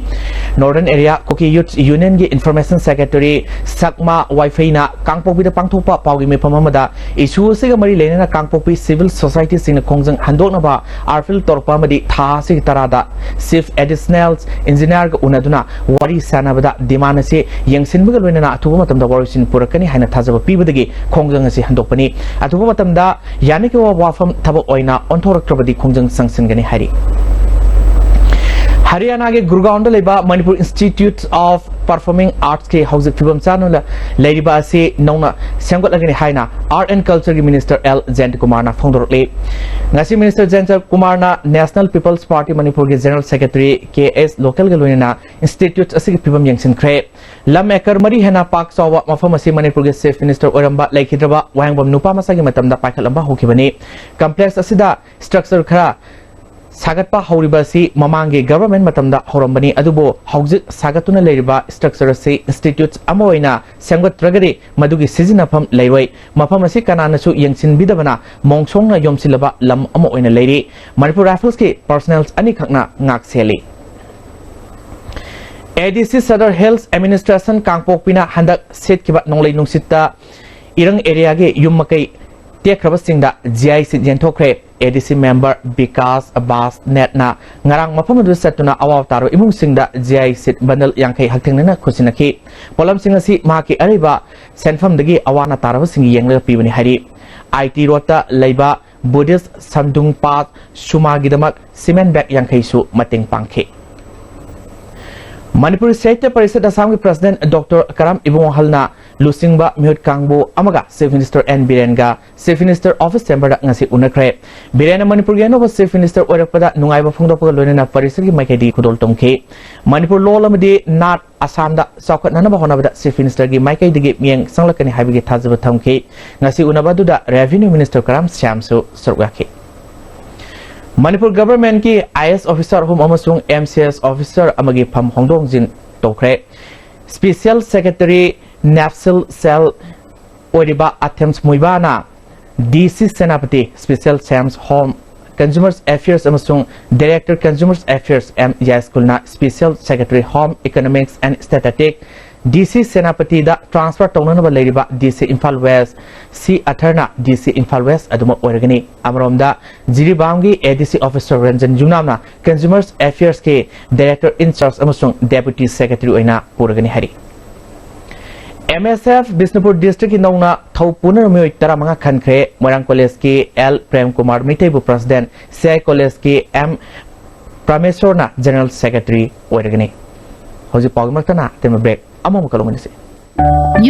Northern Area Kuki Youth Union ꯒꯤ Information Secretary ꯁꯛꯃꯥ ꯋꯥꯏꯐꯩꯅ ꯀꯥꯡꯄꯣꯛꯄꯤꯗ ꯄꯥꯡꯊꯣꯛꯄ ꯄꯥꯎꯒꯤ ꯃꯤꯐꯝ ꯑꯃꯗ issue ꯑꯁꯤꯒ ꯃꯔꯤ ꯂꯩꯅꯅ ꯀꯥꯡꯄꯣꯛꯄꯤ civil society ꯁꯤꯡꯅ ꯈꯣꯡꯖꯪ ꯍꯟꯗꯣꯛꯅꯕ ꯑꯥꯔꯐꯤꯜ ꯇꯧꯔꯛꯄ ꯑꯃꯗꯤ ꯊꯥ ꯑꯁꯤꯒꯤ ꯇꯔꯥꯗ Chief Additional Engineer ꯒ ꯎꯅꯗꯨꯅ ꯋꯥꯔꯤ ꯁꯥꯟꯅꯕꯗ demand ꯑꯁꯤ ꯌꯦꯡꯁꯤꯟꯕꯒ ꯂꯣꯏꯅꯅ ꯑꯊꯨꯕ ꯃꯇꯝꯗ ꯋꯥꯔꯣꯏꯁꯤꯟ ꯄꯨꯔꯛꯀꯅꯤ ꯍꯥꯏꯅ ꯊꯥꯖꯕ ꯄꯤꯕꯗꯒꯤ ꯈꯣꯡꯖꯪ ꯑꯁꯤ ꯍꯟꯗꯣꯛꯄꯅꯤ꯫ ꯑꯊꯨꯕ ꯃꯇꯝꯗ ꯌꯥꯅꯈꯤꯕ ꯋꯥꯐꯝ ꯊꯕꯛ ꯑꯣꯏꯅ ꯑꯣꯟꯊꯣꯔꯛꯇ꯭ꯔꯕꯗꯤ ꯈꯣꯡꯖꯪ ꯆꯪꯁꯤꯟꯒꯅꯤ ꯍꯥꯏꯔꯤ꯫ ꯍꯔꯤꯌꯥꯅꯥꯒꯤ ꯒꯨꯔꯒꯥꯎꯟꯗ ꯂꯩꯕ Manipur Institute of Performing Arts ꯀꯤ ꯍꯧꯖꯤꯛ ꯐꯤꯕꯝ ꯆꯥꯅ ꯂꯩꯔꯤꯕ ꯑꯁꯤ ꯅꯧꯅ ꯁꯦꯝꯒꯠꯂꯒꯅꯤ ꯍꯥꯏꯅ Art and Culture ꯒꯤ Minister ꯑꯦꯜ ꯖꯌꯟꯇꯀꯨꯃꯥꯔꯅ ꯐꯣꯡꯗꯣꯔꯛꯂꯤ꯫ ꯉꯁꯤ Minister ꯖꯌꯟꯇꯀꯨꯃꯥꯔꯅ National People's Party ꯃꯅꯤꯄꯨꯔꯒꯤ General Secretary ꯀꯦ ꯑꯦꯁ ꯂꯣꯀꯦꯜꯒ ꯂꯣꯏꯅꯅ institute ꯑꯁꯤꯒꯤ ꯐꯤꯕꯝ ꯌꯦꯡꯁꯤꯟꯈ꯭ꯔꯦ꯫ ꯂꯝ acre ꯃꯔꯤ ꯍꯦꯟꯅ ꯄꯥꯛ ꯆꯥꯎꯕ ꯃꯐꯝ ꯑꯁꯤ ꯃꯅꯤꯄꯨꯔꯒꯤ Chief Minister ꯑꯣꯏꯔꯝꯕ ꯂꯩꯈꯤꯗ꯭ꯔꯕ ꯋꯥꯍꯦꯡꯕꯝ ꯅꯨꯄꯥ ꯃꯆꯥꯒꯤ ꯃꯇꯝꯗ ꯄꯥꯏꯈꯠꯂꯝꯕ ꯍꯧꯈꯤꯕꯅꯤ꯫ Complex ꯑꯁꯤꯗ structure ꯈꯔ ꯁꯥꯒꯠꯄ ꯍꯧꯔꯤꯕ ꯑꯁꯤ ꯃꯃꯥꯡꯒꯤ government ꯃꯇꯝꯗ ꯍꯧꯔꯝꯕꯅꯤ, ꯑꯗꯨꯕꯨ ꯍꯧꯖꯤꯛ ꯁꯥꯒꯠꯇꯨꯅ ꯂꯩꯔꯤꯕ structure ꯑꯁꯤ institute ꯑꯃ ꯑꯣꯏꯅ ꯁꯦꯝꯒꯠꯇ꯭ꯔꯒꯗꯤ ꯃꯗꯨꯒꯤ ꯁꯤꯖꯤꯟꯅꯐꯝ ꯂꯩꯔꯣꯏ꯫ ꯃꯐꯝ ꯑꯁꯤ ꯀꯅꯥꯅꯁꯨ ꯌꯦꯡꯁꯤꯟꯕꯤꯗꯕꯅ ꯃꯣꯡꯁꯣꯡꯅ ꯌꯣꯝꯁꯤꯜꯂꯕ ꯂꯝ ꯑꯃ ꯑꯣꯏꯅ ꯂꯩꯔꯤ꯫ Manipur Rifles ꯀꯤ personnel ꯑꯅꯤꯈꯛꯅ ꯉꯥꯛ ꯁꯦꯜꯂꯤ꯫ A D C Sadar Hills Administration ꯀꯥꯡꯄꯣꯛꯄꯤꯅ ꯍꯟꯗꯛ ꯁꯤꯠꯈꯤꯕ ꯅꯣꯡꯂꯩ ꯅꯨꯡꯁꯤꯠꯇ ꯏꯔꯪ area ꯒꯤ ꯌꯨꯝ ꯃꯀꯩ ꯇꯦꯛꯈ꯭ꯔꯕꯁꯤꯡꯗ G I seat ꯌꯦꯟꯊꯣꯛꯈ꯭ꯔꯦ꯫ A D C member Vikas ꯕꯥꯁꯅꯦꯠꯅ ꯉꯔꯥꯡ ꯃꯐꯝ ꯑꯗꯨꯗ ꯆꯠꯇꯨꯅ ꯑꯋꯥꯕ ꯇꯥꯔꯕ ꯏꯃꯨꯡꯁꯤꯡꯗ G I ꯁꯤꯠ bundle ꯌꯥꯡꯈꯩ ꯍꯛꯊꯦꯡꯅꯅ ꯈꯨꯠꯁꯤꯟꯅꯈꯤ꯫ ꯄꯣꯠꯂꯝꯁꯤꯡ ꯑꯁꯤ ꯃꯍꯥꯛꯀꯤ ꯑꯔꯩꯕ ꯁꯦꯟꯐꯝꯗꯒꯤ ꯑꯋꯥ ꯑꯅꯥ ꯇꯥꯔꯕꯁꯤꯡꯒꯤ ꯌꯦꯡꯂꯒ ꯄꯤꯕꯅꯤ ꯍꯥꯏꯔꯤ꯫ I T Road ꯇ ꯂꯩꯕ Buddhist Samdung Path ꯁꯨꯃꯥꯒꯤꯗꯃꯛ cement bag ꯌꯥꯡꯈꯩꯁꯨ ꯃꯇꯦꯡ ꯄꯥꯡꯈꯤ꯫ ꯃꯅꯤꯄꯨꯔ ꯁꯥꯍꯤꯇ꯭ꯌ ꯄꯔꯤꯁꯠ ꯑꯁꯥꯝꯒꯤ President Doctor ꯀꯔꯥꯝ ꯏꯕꯨꯡꯋꯥꯍꯜꯅ ꯂꯨꯆꯤꯡꯕ ꯃꯤꯍꯨꯠ ꯀꯥꯡꯕꯨ ꯑꯃꯒ Chief Minister ꯑꯦꯟ ꯕꯤꯔꯦꯟꯒ Chief Minister Office Chamber ꯗ ꯉꯁꯤ ꯎꯅꯈ꯭ꯔꯦ꯫ ꯕꯤꯔꯦꯟꯅ ꯃꯅꯤꯄꯨꯔꯒꯤ ꯑꯅꯧꯕ Chief Minister ꯑꯣꯏꯔꯛꯄꯗ ꯅꯨꯡꯉꯥꯏꯕ ꯐꯣꯡꯗꯣꯛꯄꯒ ꯂꯣꯏꯅꯅ ꯄꯔꯤꯁꯠꯀꯤ ꯃꯥꯏꯀꯩꯗꯒꯤ ꯈꯨꯗꯣꯜ ꯇꯝꯈꯤ꯫ ꯃꯅꯤꯄꯨꯔ ꯂꯣꯜ ꯑꯃꯗꯤ ꯅꯥꯠ ꯑꯁꯥꯝꯗ ꯆꯥꯎꯈꯠꯅꯅꯕ ꯍꯣꯠꯅꯕꯗ Chief Minister ꯒꯤ ꯃꯥꯏꯀꯩꯗꯒꯤ ꯃꯤꯠꯌꯦꯡ ꯆꯪꯂꯛꯀꯅꯤ ꯍꯥꯏꯕꯒꯤ ꯊꯥꯖꯕ ꯊꯝꯈꯤ꯫ ꯉꯁꯤ ꯎꯅꯕ ꯑꯗꯨꯗ Revenue Minister ꯀꯔꯥꯝ ꯁ꯭ꯌꯥꯝꯁꯨ ꯁꯔꯨꯛ ꯌꯥꯈꯤ꯫ Manipur ꯒꯚꯔꯟꯃꯦꯟꯠꯀꯤ I A S officer ꯑꯍꯨꯝ ꯑꯃꯁꯨꯡ ꯑꯦꯝ ꯁꯤ ꯑꯦꯁ ꯑꯣꯐꯤꯁꯥꯔ ꯑꯃꯒꯤ ꯐꯝ ꯍꯣꯡꯗꯣꯛ ꯍꯣꯡꯖꯤꯟ ꯇꯧꯈ꯭ꯔꯦ꯫ ꯁ꯭ꯄꯦꯁꯤꯌꯦꯜ ꯁꯦꯀ꯭ꯔꯦꯇꯔꯤ ꯅꯦꯞꯁꯤꯜ ꯁꯦꯜ ꯑꯣꯏꯔꯤꯕ ꯑꯊꯦꯝꯁ ꯃꯨꯏꯕꯥꯅ ꯗꯤ ꯁꯤ ꯁꯦꯅꯥꯄꯇꯤ, ꯁ꯭ꯄꯦꯁꯤꯌꯦꯜ ꯁꯦꯝꯁ ꯍꯣꯝ ꯀꯟꯖꯨꯃꯔꯁ ꯑꯦꯐꯤꯌꯔꯁ ꯑꯃꯁꯨꯡ ꯗꯥꯏꯔꯦꯛꯇꯔ ꯀꯟꯖꯨꯃꯔꯁ ꯑꯦꯐꯤꯌꯔꯁ ꯑꯦꯝ ꯌꯥꯏꯁ꯭ꯀꯨꯜꯅ special secretary home economics and statistics D C ꯁꯦꯅꯥꯄꯇꯤꯗ ꯇ꯭ꯔꯥꯟꯁꯐꯔ ꯇꯧꯅꯅꯕ ꯂꯩꯔꯤꯕ ꯗꯤ ꯁꯤ ꯏꯝꯐꯥꯜ ꯋꯦꯁ꯭ꯠ ꯁꯤ ꯑꯊꯔꯅ ꯗꯤ ꯁꯤ ꯏꯝꯐꯥꯜ ꯋꯦꯁ꯭ꯠ ꯑꯗꯨꯃꯛ ꯑꯣꯏꯔꯒꯅꯤ꯫ ꯑꯃꯔꯣꯝꯗ ꯖꯤꯔꯤꯕꯥꯝꯒꯤ ꯑꯦ ꯗꯤ ꯁꯤ ꯑꯣꯐꯤꯁꯥꯔ ꯔꯟꯖꯟ ꯌꯨꯝꯅꯥꯝꯅ ꯀꯟꯖꯨꯃꯔꯁ ꯑꯦꯐꯤꯌꯔꯁꯀꯤ ꯗꯥꯏꯔꯦꯛꯇꯔ ꯏꯟ ꯆꯥꯔꯖ ꯑꯃꯁꯨꯡ ꯗꯦꯄ꯭ꯌꯨꯇꯤ ꯁꯦꯀ꯭ꯔꯦꯇꯔꯤ ꯑꯣꯏꯅ ꯄꯨꯔꯒꯅꯤ ꯍꯥꯏꯔꯤ꯫ ꯑꯦꯝ ꯑꯦꯁ ꯑꯦꯐ ꯕꯤꯁꯅꯨꯄꯨꯔ ꯗꯤꯁꯇ꯭ꯔꯤꯛꯀꯤ ꯅꯧꯅ ꯊꯧ ꯄꯨꯅꯔꯕ ꯃꯤꯑꯣꯏ ꯇꯔꯥꯃꯉꯥ ꯈꯟꯈ꯭ꯔꯦ꯫ ꯃꯣꯏꯔꯥꯡ ꯀꯣꯂꯦꯖꯀꯤ ꯑꯦꯜ ꯄ꯭ꯔꯦꯝ ꯀꯨꯃꯥꯔ ꯃꯤꯇꯩꯕꯨ ꯄ꯭ꯔꯁꯤꯗꯦꯟꯠ, ꯁꯤ ꯑꯥꯏ ꯀꯣꯂꯦꯖꯀꯤ ꯑꯦꯝ ꯄ꯭ꯔꯃꯦꯁꯣꯔꯅ ꯖꯦꯅꯔꯦꯜ ꯁꯦꯀ꯭ꯔꯦꯇꯔꯤ ꯑꯣꯏꯔꯒꯅꯤ꯫ ꯍꯧꯖꯤꯛ ꯄꯥꯎꯒꯤ ꯃꯔꯛꯇꯅ ꯑꯇꯦꯟꯕ break ꯑꯃꯃꯨꯛꯀ ꯂꯧꯃꯤꯟꯅꯁꯤ꯫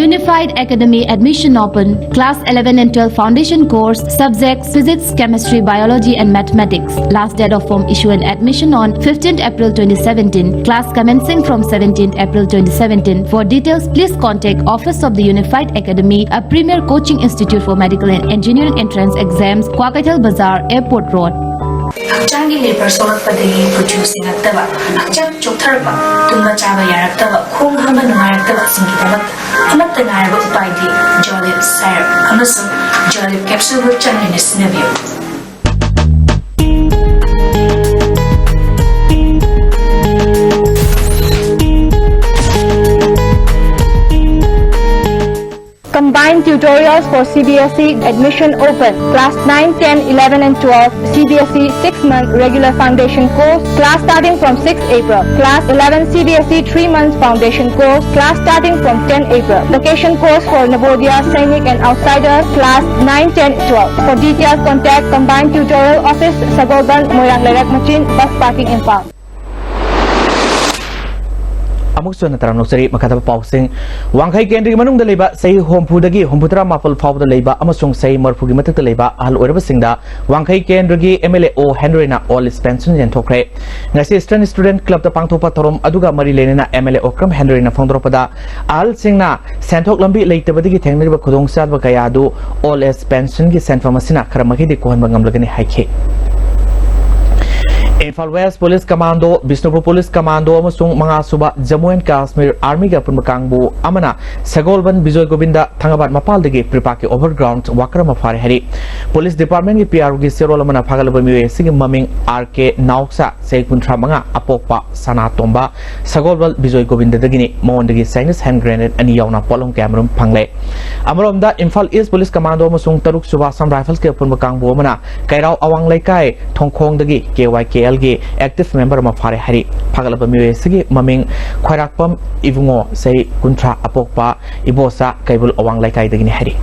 Unified Academy admission open. Class eleven and twelve foundation course, subjects physics, chemistry, biology and mathematics. Last date of form issue and admission on fifteenth April twenty seventeen. Class commencing from seventeenth April twenty seventeen. For details, please contact Office of the Unified Academy, a premier coaching institute for medical and engineering entrance exams, Kwakaitel Bazar, Airport Road. ꯍꯛꯆꯥꯡꯒꯤ labour ꯁꯣꯛꯂꯛꯄꯗꯒꯤ ꯀꯨꯆꯨ ꯁꯦꯡꯉꯛꯇꯕ, ꯍꯛꯆꯥꯡ ꯆꯣꯛꯊꯔꯛꯄ, ꯇꯨꯝꯕ ꯆꯥꯕ ꯌꯥꯔꯛꯇꯕ, ꯈꯣꯡ ꯍꯥꯝꯕ ꯅꯨꯡꯉꯥꯏꯔꯛꯇꯕꯁꯤꯡꯒꯤꯗꯃꯛ ꯑꯃꯠꯇ ꯉꯥꯏꯔꯕ ꯎꯄꯥꯏꯗꯤ ꯖꯣꯂꯤꯞ ꯁꯥꯏꯔꯞ ꯑꯃꯁꯨꯡ ꯖꯣꯂꯤꯞ ꯀꯦꯞꯁꯨꯜꯕꯨ ꯆꯥꯡ ꯅꯥꯏꯅ ꯁꯤꯖꯤꯟꯅꯕꯤꯌꯨ꯫ Combined tutorials for C B S E admission open. Class nine, ten, eleven and twelve, C B S E six-month regular foundation course. Class starting from sixth April. Class eleven, C B S E three months foundation course. Class starting from tenth April. Vacation course for Navodaya, Sainik and Outsiders. Class nine, ten, twelve. For details, contact Combined Tutorial Office, Sagolband, Moirang Lerak Machin, Bus Parking, Imphal. ꯑꯃꯨꯛꯁꯨ ꯍꯟꯅ ꯇꯔꯥꯝꯅ ꯑꯣꯛꯆꯔꯤ꯫ ꯃꯈꯥ ꯇꯥꯕ ꯄꯥꯎꯁꯤꯡ꯫ ꯋꯥꯡꯈꯩ ꯀꯦꯟꯗ꯭ꯔꯒꯤ ꯃꯅꯨꯡꯗ ꯂꯩꯕ ꯆꯍꯤ ꯍꯨꯝꯐꯨꯗꯒꯤ ꯍꯨꯝꯐꯨ ꯇꯔꯥ ꯃꯥꯄꯜ ꯐꯥꯎꯕꯗ ꯂꯩꯕ ꯑꯃꯁꯨꯡ ꯆꯍꯤ ꯃꯔꯤꯐꯨꯒꯤ ꯃꯊꯛꯇ ꯂꯩꯕ ꯑꯍꯜ ꯑꯣꯏꯔꯕꯁꯤꯡꯗ ꯋꯥꯡꯈꯩ ꯀꯦꯟꯗ꯭ꯔꯒꯤ ꯑꯦꯝ ꯑꯦꯜ ꯑꯦ ꯑꯣ ꯍꯦꯟꯔꯤꯅ ꯑꯣꯜ ꯏꯁ ꯄꯦꯟꯁꯟ ꯌꯦꯟꯊꯣꯛꯈ꯭ꯔꯦ꯫ ꯉꯁꯤ ꯏꯁꯇꯔꯟ ꯁ꯭ꯇꯨꯗꯦꯟꯠ ꯀ꯭ꯂꯕꯇ ꯄꯥꯡꯊꯣꯛꯄ ꯊꯧꯔꯝ ꯑꯗꯨꯒ ꯃꯔꯤ ꯂꯩꯅꯅ ꯑꯦꯝ ꯑꯦꯜ ꯑꯦ ꯑꯣꯀ꯭ꯔꯝ ꯍꯦꯟꯔꯤꯅ ꯐꯣꯡꯗꯣꯔꯛꯄꯗ, ꯑꯍꯜꯁꯤꯡꯅ ꯁꯦꯟꯊꯣꯛ ꯂꯝꯕꯤ ꯂꯩꯇꯕꯗꯒꯤ ꯊꯦꯡꯅꯔꯤꯕ ꯈꯨꯗꯣꯡꯆꯥꯗꯕ ꯀꯌꯥ ꯑꯗꯨ ꯑꯣꯜ ꯏꯁ ꯄꯦꯟꯁꯟꯒꯤ ꯁꯦꯟꯐꯝ ꯑꯁꯤꯅ ꯈꯔ ꯃꯈꯩꯗꯤ ꯀꯣꯛꯍꯟꯕ ꯉꯝꯂꯒꯅꯤ ꯍꯥꯏꯈꯤ꯫ Imphal west police commando, Bishnupur police commando ꯑꯃꯁꯨꯡ ꯃꯉꯥꯁꯨꯕ ꯖꯝꯃꯨ ꯑꯦꯟ ꯀꯥꯁꯃꯤꯔ ꯑꯥꯔꯃꯤꯒꯤ ꯑꯄꯨꯟꯕ ꯀꯥꯡꯕꯨ ꯑꯃꯅ ꯁꯒꯣꯜꯕꯟ ꯕꯤꯖꯣꯏ ꯒꯣꯕꯤꯟꯗ ꯊꯪꯒꯥꯕꯥꯠ ꯃꯄꯥꯜꯗꯒꯤ ꯄ꯭ꯔꯤꯄꯥꯛꯀꯤ ꯑꯣꯚꯔꯒ꯭ꯔꯥꯎꯟꯗ ꯋꯥꯀꯔ ꯑꯃ ꯐꯥꯔꯦ ꯍꯥꯏꯔꯤ꯫ ꯄꯨꯂꯤꯁ ꯗꯤꯄꯥꯔꯠꯃꯦꯟꯒꯤ ꯄꯤ ꯑꯥꯔ ꯑꯣꯒꯤ ꯆꯦꯔꯣꯜ ꯑꯃꯅ ꯐꯥꯒꯠꯂꯕ ꯃꯤꯑꯣꯏ ꯑꯁꯤꯒꯤ ꯃꯃꯤꯡ ꯑꯥꯔ ꯀꯦ ꯅꯥꯎꯁꯥ, ꯆꯍꯤ ꯀꯨꯟꯊ꯭ꯔꯥ ꯃꯉꯥ, ꯑꯄꯣꯛꯄ ꯁꯅꯥꯇꯣꯝꯕ, ꯁꯒꯣꯜꯕꯟ ꯕꯤꯖꯣꯏ ꯒꯣꯕꯤꯟꯗꯗꯒꯤꯅꯤ꯫ ꯃꯉꯣꯟꯗꯒꯤ ꯆꯥꯏꯅꯤꯁ ꯍꯦꯟ ꯒ꯭ꯔꯦꯅꯦꯗ ꯑꯅꯤ ꯌꯥꯎꯅ ꯄꯣꯠꯂꯝ ꯀꯌꯥꯃꯔꯨꯝ ꯐꯪꯂꯦ꯫ ꯑꯃꯔꯣꯝꯗ ꯏꯝꯐꯥꯜ ꯏꯁ ꯄꯨꯂꯤꯁ ꯀꯃꯥꯟꯗꯣ ꯑꯃꯁꯨꯡ ꯇꯔꯨꯛ ꯁꯨꯕ ꯑꯁꯥꯝ ꯔꯥꯏꯐꯜꯁꯀꯤ ꯑꯄꯨꯟꯕ ꯀꯥꯡꯕꯨ ꯑꯃꯅ ꯀꯩꯔꯥꯎ ꯑꯋꯥꯡ ꯂꯩꯀꯥꯏ ꯊꯣꯡꯈꯣꯡꯗꯒꯤ ꯀꯦ ꯋꯥꯏ ꯀꯦ ꯑꯦꯜꯒꯤ ꯑꯦꯛꯇꯤꯚ ꯃꯦꯝꯕꯔ ꯑꯃ ꯐꯥꯔꯦ ꯍꯥꯏꯔꯤ꯫ ꯐꯥꯒꯠꯂꯕ ꯃꯤꯑꯣꯏ ꯑꯁꯤꯒꯤ ꯃꯃꯤꯡ ꯈ꯭ꯋꯥꯏꯔꯥꯛꯄꯝ ꯏꯕꯨꯡꯉꯣ, ꯆꯍꯤ ꯀꯨꯟꯊ꯭ꯔꯥ, ꯑꯄꯣꯛꯄ ꯏꯕꯣꯆꯥ, ꯀꯩꯕꯨꯜ ꯑꯋꯥꯡ ꯂꯩꯀꯥꯏꯗꯒꯤꯅꯤ ꯍꯥꯏꯔꯤ꯫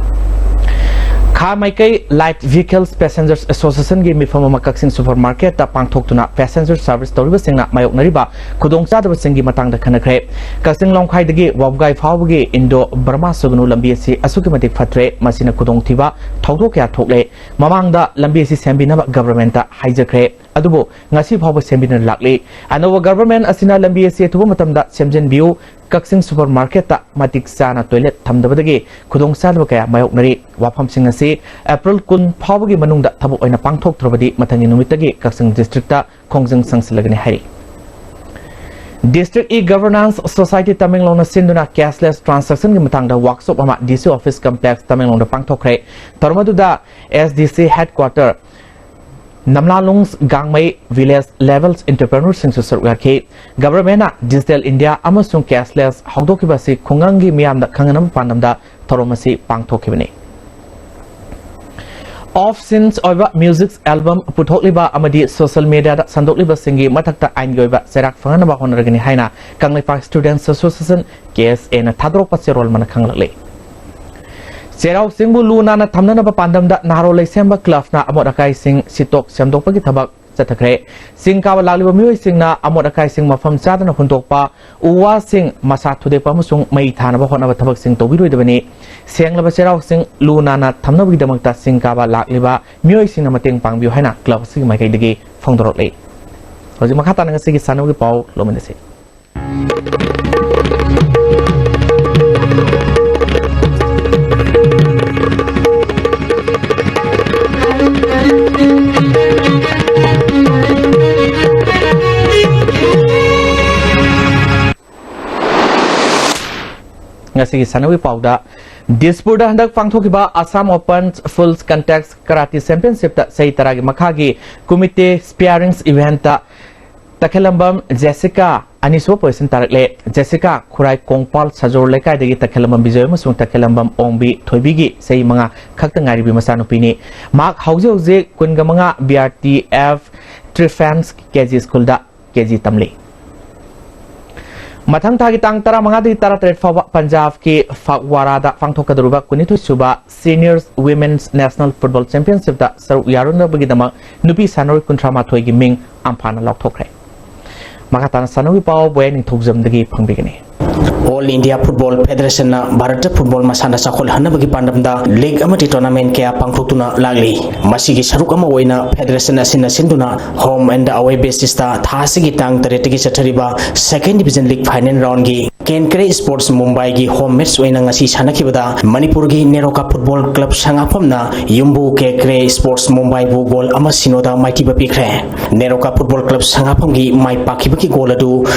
ꯈꯥ ꯃꯥꯏꯀꯩ ꯂꯥꯏꯠ ꯚꯤꯍꯤꯀꯜꯁ ꯄꯦꯁꯦꯟꯖꯔꯁ ꯑꯦꯁꯣꯁꯤꯌꯦꯁꯟꯒꯤ ꯃꯤꯐꯝ ꯑꯃ ꯀꯛꯆꯤꯡ ꯁꯨꯄꯔ ꯃꯥꯔꯀꯦꯠꯇ ꯄꯥꯡꯊꯣꯛꯇꯨꯅ ꯄꯦꯁꯦꯟꯖꯔ ꯁꯥꯔꯚꯤꯁ ꯇꯧꯔꯤꯕꯁꯤꯡꯅ ꯃꯥꯌꯣꯛꯅꯔꯤꯕ ꯈꯨꯗꯣꯡꯆꯥꯗꯕꯁꯤꯡꯒꯤ ꯃꯇꯥꯡꯗ ꯈꯟꯅꯈ꯭ꯔꯦ꯫ ꯀꯛꯆꯤꯡ ꯂꯝꯈꯥꯏꯗꯒꯤ ꯋꯥꯕꯒꯥꯏ ꯐꯥꯎꯕꯒꯤ ꯏꯟꯗꯣ ꯕꯔꯃꯥ ꯁꯨꯒꯅꯨ ꯂꯝꯕꯤ ꯑꯁꯤ ꯑꯁꯨꯛꯀꯤ ꯃꯇꯤꯛ ꯐꯠꯇ꯭ꯔꯦ꯫ ꯃꯁꯤꯅ ꯈꯨꯗꯣꯡꯊꯤꯕ ꯊꯧꯗꯣꯛ ꯀꯌꯥ ꯊꯣꯛꯂꯦ꯫ ꯃꯃꯥꯡꯗ ꯂꯝꯕꯤ ꯑꯁꯤ ꯁꯦꯝꯕꯤꯅꯕ ꯒꯚꯔꯟꯃꯦꯟꯠꯇ ꯍꯥꯏꯖꯈ꯭ꯔꯦ꯫ ꯑꯗꯨꯕꯨ ꯉꯁꯤ ꯐꯥꯎꯕ ꯁꯦꯝꯕꯤꯗꯨꯅ ꯂꯥꯛꯂꯤ꯫ ꯑꯅꯧꯕ ꯒꯚꯔꯟꯃꯦꯟꯠ ꯑꯁꯤꯅ ꯂꯝꯕꯤ ꯑꯁꯤ ꯑꯊꯨꯕ ꯃꯇꯝꯗ ꯁꯦꯝꯖꯤꯟꯕꯤꯌꯨ꯫ ꯀꯛꯆꯤꯡ ꯁꯨꯄꯔ ꯃꯥꯔꯀꯦꯠꯇ ꯃꯇꯤꯛ ꯆꯥꯅ ꯇꯣꯏꯂꯦꯠ ꯊꯝꯗꯕꯗꯒꯤ ꯈꯨꯗꯣꯡꯆꯥꯗꯕ ꯀꯌꯥ ꯃꯥꯌꯣꯛꯅꯔꯤ꯫ ꯋꯥꯐꯝꯁꯤꯡ ꯑꯁꯤ ꯑꯦꯄ꯭ꯔꯤꯜ ꯀꯨꯟ ꯐꯥꯎꯕꯒꯤ ꯃꯅꯨꯡꯗ ꯊꯕꯛ ꯑꯣꯏꯅ ꯄꯥꯡꯊꯣꯛꯇ꯭ꯔꯕꯗꯤ ꯃꯊꯪꯒꯤ ꯅꯨꯃꯤꯠꯇꯒꯤ ꯀꯛꯆꯤꯡ ꯗꯤꯁꯇ꯭ꯔꯤꯛꯇ ꯈꯣꯡꯖꯪ ꯆꯪꯁꯤꯜꯂꯒꯅꯤ ꯍꯥꯏꯔꯤ꯫ District E-Governance Society ꯇꯃꯦꯡꯂꯣꯡꯅ ꯁꯤꯟꯗꯨꯅ cashless transactionꯒꯤ ꯃꯇꯥꯡꯗ ꯋꯥꯛꯁꯣꯞ ꯑꯃ D C office complex ꯇꯃꯦꯡꯂꯣꯡꯗ ꯄꯥꯡꯊꯣꯛꯈ꯭ꯔꯦ꯫ ꯊꯧꯔꯝ ꯑꯗꯨꯗ S D C headquarter ꯅꯝꯂꯥꯂꯨꯡ ꯒꯥꯡꯃꯩ village level entrepreneurꯁꯤꯡꯁꯨ ꯁꯔꯨꯛ ꯌꯥꯈꯤ꯫ ꯒꯚꯔꯟꯃꯦꯟꯠꯅ Digital India ꯑꯃꯁꯨꯡ cashless ꯍꯧꯗꯣꯛꯈꯤꯕ ꯑꯁꯤ ꯈꯨꯡꯒꯪꯒꯤ ꯃꯤꯌꯥꯝꯗ ꯈꯪꯍꯟꯅꯕ ꯄꯥꯟꯗꯝꯗ ꯊꯧꯔꯝ ꯑꯁꯤ ꯄꯥꯡꯊꯣꯛꯈꯤꯕꯅꯤ꯫ Off scene ꯑꯣꯏꯕ music album ꯄꯨꯊꯣꯛꯂꯤꯕ ꯑꯃꯗꯤ social mediaꯗ ꯁꯟꯗꯣꯛꯂꯤꯕꯁꯤꯡꯒꯤ ꯃꯊꯛꯇ ꯑꯥꯏꯟꯒꯤ ꯑꯣꯏꯕ ꯆꯩꯔꯥꯛ ꯐꯪꯍꯟꯅꯕ ꯍꯣꯠꯅꯔꯒꯅꯤ ꯍꯥꯏꯅ Kangleipak Students Association, K S Aꯅ ꯊꯥꯗꯣꯔꯛꯄ ꯆꯦꯔꯣꯜ ꯑꯃꯅ ꯈꯪꯂꯛꯂꯤ꯫ ꯆꯩꯔꯥꯎ ꯆꯤꯡꯕꯨ ꯂꯨ ꯅꯥꯟꯅ ꯊꯝꯅꯅꯕ ꯄꯥꯟꯗꯝꯗ ꯅꯍꯥꯔꯣꯜ ꯂꯩꯁꯦꯝꯕ clubꯅ ꯑꯃꯣꯠ ꯑꯀꯥꯏꯁꯤꯡ ꯁꯤꯠꯇꯣꯛ ꯁꯦꯡꯗꯣꯛꯄꯒꯤ ꯊꯕꯛ ꯆꯠꯊꯈ꯭ꯔꯦ꯫ ꯆꯤꯡ ꯀꯥꯕ ꯂꯥꯛꯂꯤꯕ ꯃꯤꯑꯣꯏꯁꯤꯡꯅ ꯑꯃꯣꯠ ꯑꯀꯥꯏꯁꯤꯡ ꯃꯐꯝ ꯆꯥꯗꯅ ꯍꯨꯟꯗꯣꯛꯄ, ꯎ ꯋꯥꯁꯤꯡ ꯃꯁꯥ ꯊꯨꯗꯦꯛꯄ ꯑꯃꯁꯨꯡ ꯃꯩ ꯊꯥꯅꯕ ꯍꯣꯠꯅꯕ ꯊꯕꯛꯁꯤꯡ ꯇꯧꯕꯤꯔꯣꯏꯗꯕꯅꯤ꯫ ꯁꯦꯡꯂꯕ ꯆꯩꯔꯥꯎꯁꯤꯡ ꯂꯨ ꯅꯥꯟꯅ ꯊꯝꯅꯕꯒꯤꯗꯃꯛꯇ ꯆꯤꯡ ꯀꯥꯕ ꯂꯥꯛꯂꯤꯕ ꯃꯤꯑꯣꯏꯁꯤꯡꯅ ꯃꯇꯦꯡ ꯄꯥꯡꯕꯤꯌꯨ ꯍꯥꯏꯅ club ꯑꯁꯤꯒꯤ ꯃꯥꯏꯀꯩꯗꯒꯤ ꯐꯣꯡꯗꯣꯔꯛꯂꯤ꯫ ꯍꯧꯖꯤꯛ ꯃꯈꯥ ꯇꯥꯅ ꯉꯁꯤꯒꯤ ꯁꯥꯟꯅꯕꯒꯤ ꯄꯥꯎ ꯂꯧꯃꯤꯟꯅꯁꯤ꯫ ꯑꯁꯤꯒꯤ ꯁꯥꯟꯅꯕꯒꯤ ꯄꯥꯎꯗ, ꯗꯤꯁꯄꯨꯔꯗ ꯍꯟꯗꯛ ꯄꯥꯡꯊꯣꯛꯈꯤꯕ Assam Open Full Contact Karate Championshipꯇ ꯆꯍꯤ ꯇꯔꯥꯒꯤ ꯃꯈꯥꯒꯤ Kumite Sparrings Eventꯇ ꯇꯈꯦꯂꯝꯕꯝ ꯖꯦꯁꯤꯀꯥ ꯑꯅꯤꯁꯨꯕ position ꯇꯥꯔꯛꯂꯦ꯫ ꯖꯦꯁꯤꯀꯥ ꯈꯨꯔꯥꯏ ꯀꯣꯡꯄꯥꯜ ꯁꯖꯣꯔ ꯂꯩꯀꯥꯏꯗꯒꯤ ꯇꯈꯦꯂꯝꯕꯝ ꯕꯤꯖꯣꯏ ꯑꯃꯁꯨꯡ ꯇꯈꯦꯂꯝꯕꯝ ꯑꯣꯡꯕꯤ ꯊꯣꯏꯕꯤꯒꯤ ꯆꯍꯤ ꯃꯉꯥ ꯈꯛꯇ ꯉꯥꯏꯔꯤꯕꯤ ꯃꯆꯥꯅꯨꯄꯤꯅꯤ꯫ ꯃꯍꯥꯛ ꯍꯧꯖꯤꯛ ꯍꯧꯖꯤꯛ ꯀꯨꯟꯒ ꯃꯉꯥ B R T F Triphan's K G Schoolꯗ K G ꯇꯝꯂꯤ꯫ ꯃꯊꯪ ꯊꯥꯒꯤ ꯇꯥꯡ ꯇꯔꯥꯃꯉꯥꯗꯒꯤ ꯇꯔꯥꯇꯔꯦꯠ ꯐꯥꯎꯕ ꯄꯟꯖꯥꯕꯀꯤ ꯐꯥꯒꯋꯥꯔꯥꯗ ꯄꯥꯡꯊꯣꯛꯀꯗꯧꯔꯤꯕ ꯀꯨꯟꯅꯤꯊꯣꯏ ꯁꯨꯕ Seniors Women's National Football Championshipꯇ ꯁꯔꯨꯛ ꯌꯥꯔꯨꯅꯕꯒꯤꯗꯃꯛ ꯅꯨꯄꯤ ꯁꯥꯟꯅꯔꯣꯏ ꯀꯨꯟꯊ꯭ꯔꯥ ꯃꯥꯊꯣꯏꯒꯤ ꯃꯤꯡ ꯑꯝꯐꯥꯅ ꯂꯥꯎꯊꯣꯛꯈ꯭ꯔꯦ꯫ ꯃꯈꯥ ꯇꯥꯅ ꯁꯥꯟꯅꯕꯒꯤ ꯄꯥꯎ ꯕꯣꯌꯥ ꯅꯤꯡꯊꯧꯖꯝꯗꯒꯤ ꯐꯪꯕꯤꯒꯅꯤ꯫ All India Football Federationꯅ ꯚꯥꯔꯠꯇ ꯐꯨꯠꯕꯣꯜ ꯃꯁꯥꯟꯅ ꯆꯥꯎꯈꯠꯍꯟꯅꯕꯒꯤ ꯄꯥꯟꯗꯝꯗ league ꯑꯃꯗꯤ tournament ꯀꯌꯥ ꯄꯥꯡꯊꯣꯛꯇꯨꯅ ꯂꯥꯛꯂꯤ꯫ ꯃꯁꯤꯒꯤ ꯁꯔꯨꯛ ꯑꯃ ꯑꯣꯏꯅ federation ꯑꯁꯤꯅ ꯁꯤꯟꯗꯨꯅ home and away basisꯇ ꯊꯥ ꯑꯁꯤꯒꯤ ꯇꯥꯡ ꯇꯔꯦꯠꯇꯒꯤ ꯆꯠꯊꯔꯤꯕ Second Division League final roundꯒꯤ Kenkre Sports Mumbaiꯒꯤ home match ꯑꯣꯏꯅ ꯉꯁꯤ ꯁꯥꯟꯅꯈꯤꯕꯗ ꯃꯅꯤꯄꯨꯔꯒꯤ ꯅꯦꯔꯣꯀꯥ Football Club ꯁꯉꯥꯛꯐꯝꯅ ꯌꯨꯝꯕꯨ Kenkre Sports Mumbaiꯕꯨ goal ꯑꯃ ꯁꯤꯅꯣꯗ ꯃꯥꯏꯊꯤꯕ ꯄꯤꯈ꯭ꯔꯦ꯫ ꯅꯦꯔꯣꯀꯥ Football Club ꯁꯉꯥꯛꯐꯝꯒꯤ ꯃꯥꯏ ꯄꯥꯛꯈꯤꯕꯒꯤ goal ꯑꯗꯨ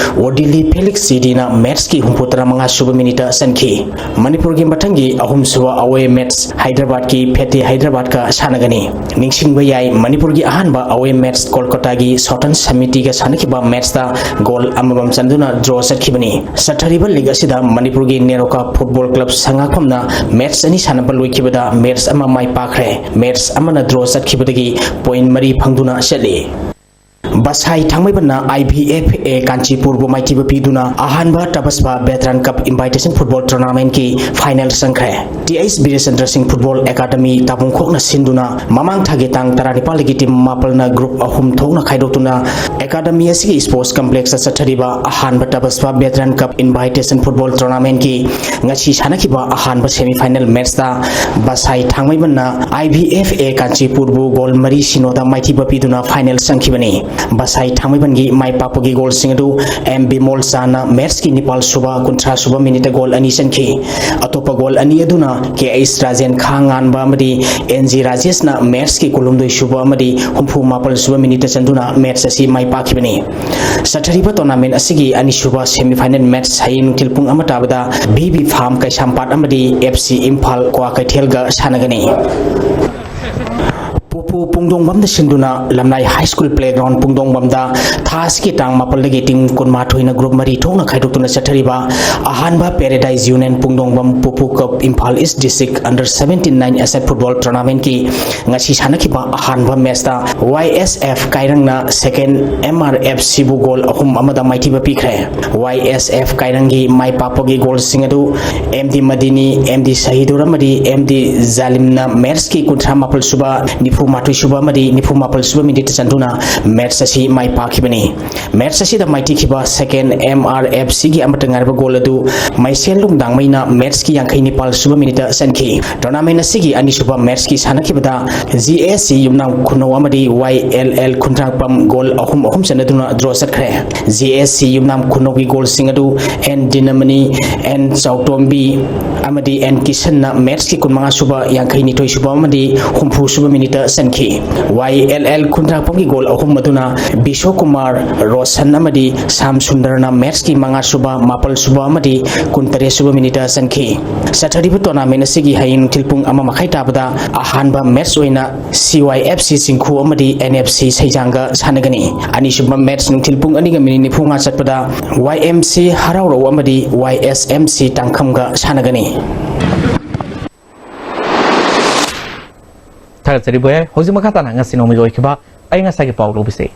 Odili Felix Chidina matchꯀꯤ ꯍꯨꯝꯐꯨꯇꯔꯥ ꯃꯉꯥ ꯁꯨꯕ minuteꯇ ꯆꯟꯈꯤ꯫ ꯃꯅꯤꯄꯨꯔꯒꯤ ꯃꯊꯪꯒꯤ ꯑꯍꯨꯝꯁꯨꯕ away match ꯍꯥꯏꯗ꯭ꯔꯕꯥꯗꯀꯤ Fateh Hyderabadꯀ ꯁꯥꯟꯅꯒꯅꯤ꯫ ꯅꯤꯡꯁꯤꯡꯕ ꯌꯥꯏ, ꯃꯅꯤꯄꯨꯔꯒꯤ ꯑꯍꯥꯟꯕ away match ꯀꯣꯜꯀꯇꯥꯒꯤ Southern Samitiꯒ ꯁꯥꯟꯅꯈꯤꯕ matchꯇ goal ꯑꯃꯃꯝ ꯆꯟꯗꯨꯅ draw ꯆꯠꯈꯤꯕꯅꯤ꯫ ꯆꯠꯊꯔꯤꯕ league ꯑꯁꯤꯗ ꯃꯅꯤꯄꯨꯔꯒꯤ ꯅꯦꯔꯣꯀꯥ Football Club ꯁꯉꯥꯛꯐꯝꯅ match ꯑꯅꯤ ꯁꯥꯟꯅꯕ ꯂꯣꯏꯈꯤꯕꯗ match ꯑꯃ ꯃꯥꯏ ꯄꯥꯛꯈ꯭ꯔꯦ꯫ Match ꯑꯃꯅ draw ꯆꯠꯈꯤꯕꯗꯒꯤ point ꯃꯔꯤ ꯐꯪꯗꯨꯅ ꯆꯠꯂꯤ꯫ ꯕꯁꯥꯏ ꯊꯥꯡꯃꯩꯕꯟꯅ I B F A ꯀꯥꯟꯆꯤꯄꯨꯔꯕꯨ ꯃꯥꯏꯊꯤꯕ ꯄꯤꯗꯨꯅ ꯑꯍꯥꯟꯕ ꯇꯕꯁꯄꯥ Veteran Cup Invitation Football Tournamentꯀꯤ final ꯆꯪꯈ꯭ꯔꯦ꯫ T H ꯕꯤꯔꯦꯆꯟꯗ꯭ꯔ ꯁꯤꯡ Football Academy ꯇꯥꯕꯨꯡꯈꯣꯛꯅ ꯁꯤꯟꯗꯨꯅ ꯃꯃꯥꯡ ꯊꯥꯒꯤ ꯇꯥꯡ ꯇꯔꯥꯅꯤꯄꯥꯜꯗꯒꯤ team ꯃꯥꯄꯜꯅ group ꯑꯍꯨꯝ ꯊꯣꯛꯅ ꯈꯥꯏꯗꯣꯛꯇꯨꯅ Academy ꯑꯁꯤꯒꯤ sports complexꯇ ꯆꯠꯊꯔꯤꯕ ꯑꯍꯥꯟꯕ ꯇꯕꯁꯄꯥ Veteran Cup Invitation Football Tournamentꯀꯤ ꯉꯁꯤ ꯁꯥꯟꯅꯈꯤꯕ ꯑꯍꯥꯟꯕ semi final matchꯇ ꯕꯁꯥꯏ ꯊꯥꯡꯃꯩꯕꯟꯅ I B F A ꯀꯥꯟꯆꯤꯄꯨꯔꯕꯨ goal ꯃꯔꯤ ꯁꯤꯅꯣꯗ ꯃꯥꯏꯊꯤꯕ ꯄꯤꯗꯨꯅ final ꯆꯪꯈꯤꯕꯅꯤ꯫ ꯕꯁꯥꯏ ꯊꯥꯡꯃꯩꯕꯟꯒꯤ ꯃꯥꯏ ꯄꯥꯛꯄꯒꯤ ꯒꯣꯜꯁꯤꯡ ꯑꯗꯨ ꯑꯦꯝ ꯕꯤꯃꯣꯜ ꯆꯥꯅ ꯃꯦꯠꯁꯀꯤ ꯅꯤꯄꯥꯜ ꯁꯨꯕ, ꯀꯨꯟꯊ꯭ꯔꯥ ꯁꯨꯕ ꯃꯤꯅꯤꯠꯇ ꯒꯣꯜ ꯑꯅꯤ ꯆꯟꯈꯤ꯫ ꯑꯇꯣꯞꯄ ꯒꯣꯜ ꯑꯅꯤ ꯑꯗꯨꯅ ꯀꯦ ꯑꯩꯆ ꯔꯥꯖꯦꯟ ꯈꯥ ꯉꯥꯟꯕ ꯑꯃꯗꯤ ꯑꯦꯟ ꯖꯤ ꯔꯥꯖꯦꯁꯅ ꯃꯦꯠꯁꯀꯤ ꯀꯨꯟꯍꯨꯝꯗꯣꯏ ꯁꯨꯕ ꯑꯃꯗꯤ ꯍꯨꯝꯐꯨ ꯃꯥꯄꯜ ꯁꯨꯕ ꯃꯤꯅꯤꯠꯇ ꯆꯟꯗꯨꯅ ꯃꯦꯠꯁ ꯑꯁꯤ ꯃꯥꯏ ꯄꯥꯛꯈꯤꯕꯅꯤ꯫ ꯆꯠꯊꯔꯤꯕ ꯇꯣꯔꯅꯥꯃꯦꯟ ꯑꯁꯤꯒꯤ ꯑꯅꯤꯁꯨꯕ ꯁꯦꯃꯤꯐꯥꯏꯅꯦꯜ ꯃꯦꯠꯁ ꯍꯌꯦꯡ ꯅꯨꯡꯊꯤꯜ ꯄꯨꯡ ꯑꯃ ꯇꯥꯕꯗ ꯚꯤ ꯕꯤ ꯐꯥꯝ ꯀꯩꯁꯥꯝꯄꯥꯠ ꯑꯃꯗꯤ ꯑꯦꯐ ꯁꯤ ꯏꯝꯐꯥꯜ ꯀ꯭ꯋꯥꯀꯩꯊꯦꯜꯒ ꯁꯥꯟꯅꯒꯅꯤ꯫ ꯄꯣꯄꯨ ꯄꯨꯡꯗꯣꯡꯕꯝꯗ ꯁꯤꯟꯗꯨꯅ ꯂꯝꯂꯥꯏ ꯍꯥꯏ ꯁ꯭ꯀꯨꯜ ꯄ꯭ꯂꯦꯒ꯭ꯔꯥꯎꯟ ꯄꯨꯡꯗꯣꯡꯕꯝꯗ ꯊꯥ ꯑꯁꯤꯒꯤ ꯇꯥꯡ ꯃꯥꯄꯜꯗꯒꯤ ꯇꯤꯝ ꯀꯨꯟꯃꯥꯊꯣꯏꯅ ꯒ꯭ꯔꯨꯞ ꯃꯔꯤ ꯊꯣꯛꯅ ꯈꯥꯏꯗꯣꯛꯇꯨꯅ ꯆꯠꯊꯔꯤꯕ ꯑꯍꯥꯟꯕ ꯄꯦꯔꯦꯗꯥꯏꯁ ꯌꯨꯅꯤꯌꯟ ꯄꯨꯡꯗꯣꯡꯕꯝ ꯄꯣꯄꯨ ꯀꯞ ꯏꯝꯐꯥꯜ ꯏꯁ ꯗꯤꯁꯇ꯭ꯔꯤꯛ ꯑꯟꯗꯔ ꯁꯚꯦꯟꯇꯤꯟ ꯅꯥꯏꯟ ꯑꯦꯁ ꯑꯦꯐ ꯐꯨꯠꯕꯣꯜ ꯇꯣꯔꯅꯥꯃꯦꯟꯠꯀꯤ ꯉꯁꯤ ꯁꯥꯟꯅꯈꯤꯕ ꯑꯍꯥꯟꯕ ꯃꯦꯠꯁꯇ ꯋꯥꯏ ꯑꯦꯁ ꯑꯦꯐ ꯀꯥꯏꯔꯪꯅ ꯁꯦꯀꯦꯟ ꯑꯦꯝ ꯑꯥꯔ ꯑꯦꯐ ꯁꯤꯕꯨ ꯒꯣꯜ ꯑꯍꯨꯝ ꯑꯃꯗ ꯃꯥꯏꯊꯤꯕ ꯄꯤꯈ꯭ꯔꯦ꯫ ꯋꯥꯏ ꯑꯦꯁ ꯑꯦꯐ ꯀꯥꯏꯔꯪꯒꯤ ꯃꯥꯏ ꯄꯥꯛꯄꯒꯤ ꯒꯣꯜꯁꯤꯡ ꯑꯗꯨ M D ꯃꯗꯤꯅꯤ, M D Sahidur ꯑꯃꯗꯤ ꯑꯦꯝ ꯗꯤ ꯖꯥꯂꯤꯝꯅ ꯃꯦꯠꯁꯀꯤ ꯀꯨꯟꯊ꯭ꯔꯥ ꯃꯥꯄꯜ ꯁꯨꯕ, ꯅꯤꯐꯨ ꯃꯥꯊꯣꯏ ꯁꯨꯕ ꯑꯃꯗꯤ ꯅꯤꯐꯨ ꯃꯥꯄꯜ ꯁꯨꯕ ꯃꯤꯅꯤꯠꯇ ꯆꯟꯗꯨꯅ ꯃꯦꯠꯁ ꯑꯁꯤ ꯃꯥꯏ ꯄꯥꯛꯈꯤꯕꯅꯤ꯫ ꯃꯦꯠꯁ ꯑꯁꯤꯗ ꯃꯥꯏꯊꯤꯈꯤꯕ ꯁꯦꯀꯦꯟ ꯑꯦꯝ ꯑꯥꯔ ꯑꯦꯐ ꯁꯤꯒꯤ ꯑꯃꯠꯇ ꯉꯥꯏꯔꯕ ꯒꯣꯜ ꯑꯗꯨ ꯃꯩꯁꯦꯟ ꯂꯨꯡꯗꯥꯡꯃꯩꯅ ꯃꯦꯠꯁꯀꯤ ꯌꯥꯡꯈꯩ ꯅꯤꯄꯥꯜ ꯁꯨꯕ ꯃꯤꯅꯤꯠꯇ ꯆꯟꯈꯤ꯫ ꯇꯣꯔꯅꯥꯃꯦꯟ ꯑꯁꯤꯒꯤ ꯑꯅꯤꯁꯨꯕ ꯃꯦꯠꯁꯀꯤ ꯁꯥꯟꯅꯈꯤꯕꯗ ꯖꯤ ꯑꯦꯁ ꯁꯤ ꯌꯨꯝꯅꯥꯝ ꯈꯨꯅꯧ ꯑꯃꯗꯤ ꯋꯥꯏ ꯑꯦꯜ ꯑꯦꯜ ꯈꯨꯟꯗ꯭ꯔꯥꯛꯄꯝ ꯒꯣꯜ ꯑꯍꯨꯝ ꯑꯍꯨꯝ ꯆꯟꯅꯗꯨꯅ ꯗ꯭ꯔꯣ ꯆꯠꯈ꯭ꯔꯦ꯫ ꯖꯤ ꯑꯦꯁ ꯁꯤ ꯌꯨꯝꯅꯥꯝ ꯈꯨꯅꯧꯒꯤ ꯒꯣꯜꯁꯤꯡ ꯑꯗꯨ ꯑꯦꯟ ꯗꯤꯅꯃꯅꯤ, ꯑꯦꯟ ꯆꯥꯎꯇꯣꯝꯕꯤ ꯑꯃꯗꯤ ꯑꯦꯟ ꯀꯤꯁꯟꯅ ꯃꯦꯠꯁꯀꯤ ꯀꯨꯟꯃꯉꯥ ꯁꯨꯕ, ꯌꯥꯡꯈꯩ ꯅꯤꯊꯣꯏ ꯁꯨꯕ ꯑꯃꯗꯤ ꯍꯨꯝꯐꯨ ꯁꯨꯕ ꯃꯤꯅꯤꯠꯇ ꯆꯟꯈꯤ꯫ ꯋꯥꯏ ꯑꯦꯜ ꯑꯦꯜ ꯈꯨꯟꯗ꯭ꯔꯥꯛꯄꯝꯒꯤ ꯒꯣꯜ ꯑꯍꯨꯝ ꯑꯗꯨꯅ ꯕꯤꯁꯣꯀꯨꯃꯥꯔ, ꯔꯣꯁꯟ ꯑꯃꯗꯤ ꯁꯥꯝ ꯁꯨꯟꯗꯔꯅ ꯃꯦꯠꯁꯀꯤ ꯃꯉꯥ ꯁꯨꯕ, ꯃꯥꯄꯜ ꯁꯨꯕ ꯑꯃꯗꯤ ꯀꯨꯟꯇꯔꯦꯠ ꯁꯨꯕ ꯃꯤꯅꯤꯠꯇ ꯆꯟꯈꯤ꯫ ꯆꯠꯊꯔꯤꯕ ꯇꯣꯔꯅꯥꯃꯦꯟ ꯑꯁꯤꯒꯤ ꯍꯌꯦꯡ ꯅꯨꯡꯊꯤꯜ ꯄꯨꯡ ꯑꯃ ꯃꯈꯥꯏ ꯇꯥꯕꯗ ꯑꯍꯥꯟꯕ ꯃꯦꯠꯁ ꯑꯣꯏꯅ ꯁꯤ ꯋꯥꯏ ꯑꯦꯐ ꯁꯤ ꯆꯤꯡꯈꯨ ꯑꯃꯗꯤ ꯑꯦꯟ ꯑꯦꯐ ꯁꯤ ꯁꯩꯖꯥꯡꯒ ꯁꯥꯟꯅꯒꯅꯤ꯫ ꯑꯅꯤꯁꯨꯕ ꯃꯦꯠꯁ ꯅꯨꯡꯊꯤꯜ ꯄꯨꯡ ꯑꯅꯤꯒ ꯃꯤꯅꯤꯠ ꯅꯤꯐꯨꯃꯉꯥ ꯆꯠꯄꯗ ꯋꯥꯏ ꯑꯦꯝ ꯁꯤ ꯍꯔꯥꯎꯔꯧ ꯑꯃꯗꯤ ꯋꯥꯏ ꯑꯦꯁ ꯑꯦꯝ ꯁꯤ ꯇꯥꯡꯈꯝꯒ ꯁꯥꯟꯅꯒꯅꯤ꯫ ꯊꯥꯒꯠꯆꯔꯤ ꯕꯣꯌꯥꯏ꯫ ꯍꯧꯖꯤꯛ ꯃꯈꯥ ꯇꯥꯅ ꯉꯁꯤ ꯅꯣꯡꯃꯒꯤ ꯑꯣꯏꯈꯤꯕ ꯑꯏꯪ ꯑꯁꯥꯒꯤ ꯄꯥꯎ ꯂꯧꯕꯤꯁꯤ꯫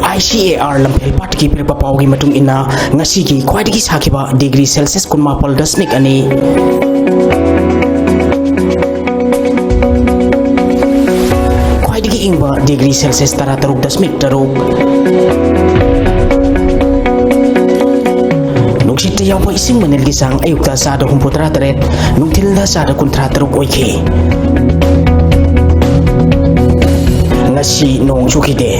ꯑꯥꯏ ꯁꯤ ꯑꯦ ꯑꯥꯔ ꯂꯝꯐꯦꯜ ꯄꯥꯠꯀꯤ ꯄꯤꯔꯛꯄ ꯄꯥꯎꯒꯤ ꯃꯇꯨꯡ ꯏꯟꯅ, ꯉꯁꯤꯒꯤ ꯈ꯭ꯋꯥꯏꯗꯒꯤ ꯁꯥꯈꯤꯕ ꯗꯤꯒ꯭ꯔꯤ ꯁꯦꯜꯁꯤꯌꯁ ꯀꯨꯟꯃꯥꯄꯜ ꯗꯁꯃꯤꯛ ꯑꯅꯤ, ꯈ꯭ꯋꯥꯏꯗꯒꯤ ꯏꯪꯕ ꯗꯤꯒ꯭ꯔꯤ ꯁꯦꯜꯁꯤꯌꯁ ꯇꯔꯥꯇꯔꯨꯛ ꯗꯁꯃꯤꯛ ꯇꯔꯨꯛ, ꯅꯨꯡꯁꯤꯠꯇ ꯌꯥꯎꯕ ꯏꯁꯤꯡ ꯃꯅꯤꯜꯒꯤ ꯆꯥꯡ ꯑꯌꯨꯛꯇ ꯆꯥꯗ ꯍꯨꯝꯐꯨꯇꯔꯥ ꯇꯔꯦꯠ, ꯅꯨꯡꯊꯤꯜꯗ ꯆꯥꯗ ꯀꯨꯟꯊ꯭ꯔꯥ ꯇꯔꯨꯛ ꯑꯣꯏꯈꯤ꯫ ꯁꯤ ꯅꯣꯡ ꯆꯨꯈꯤꯗꯦ꯫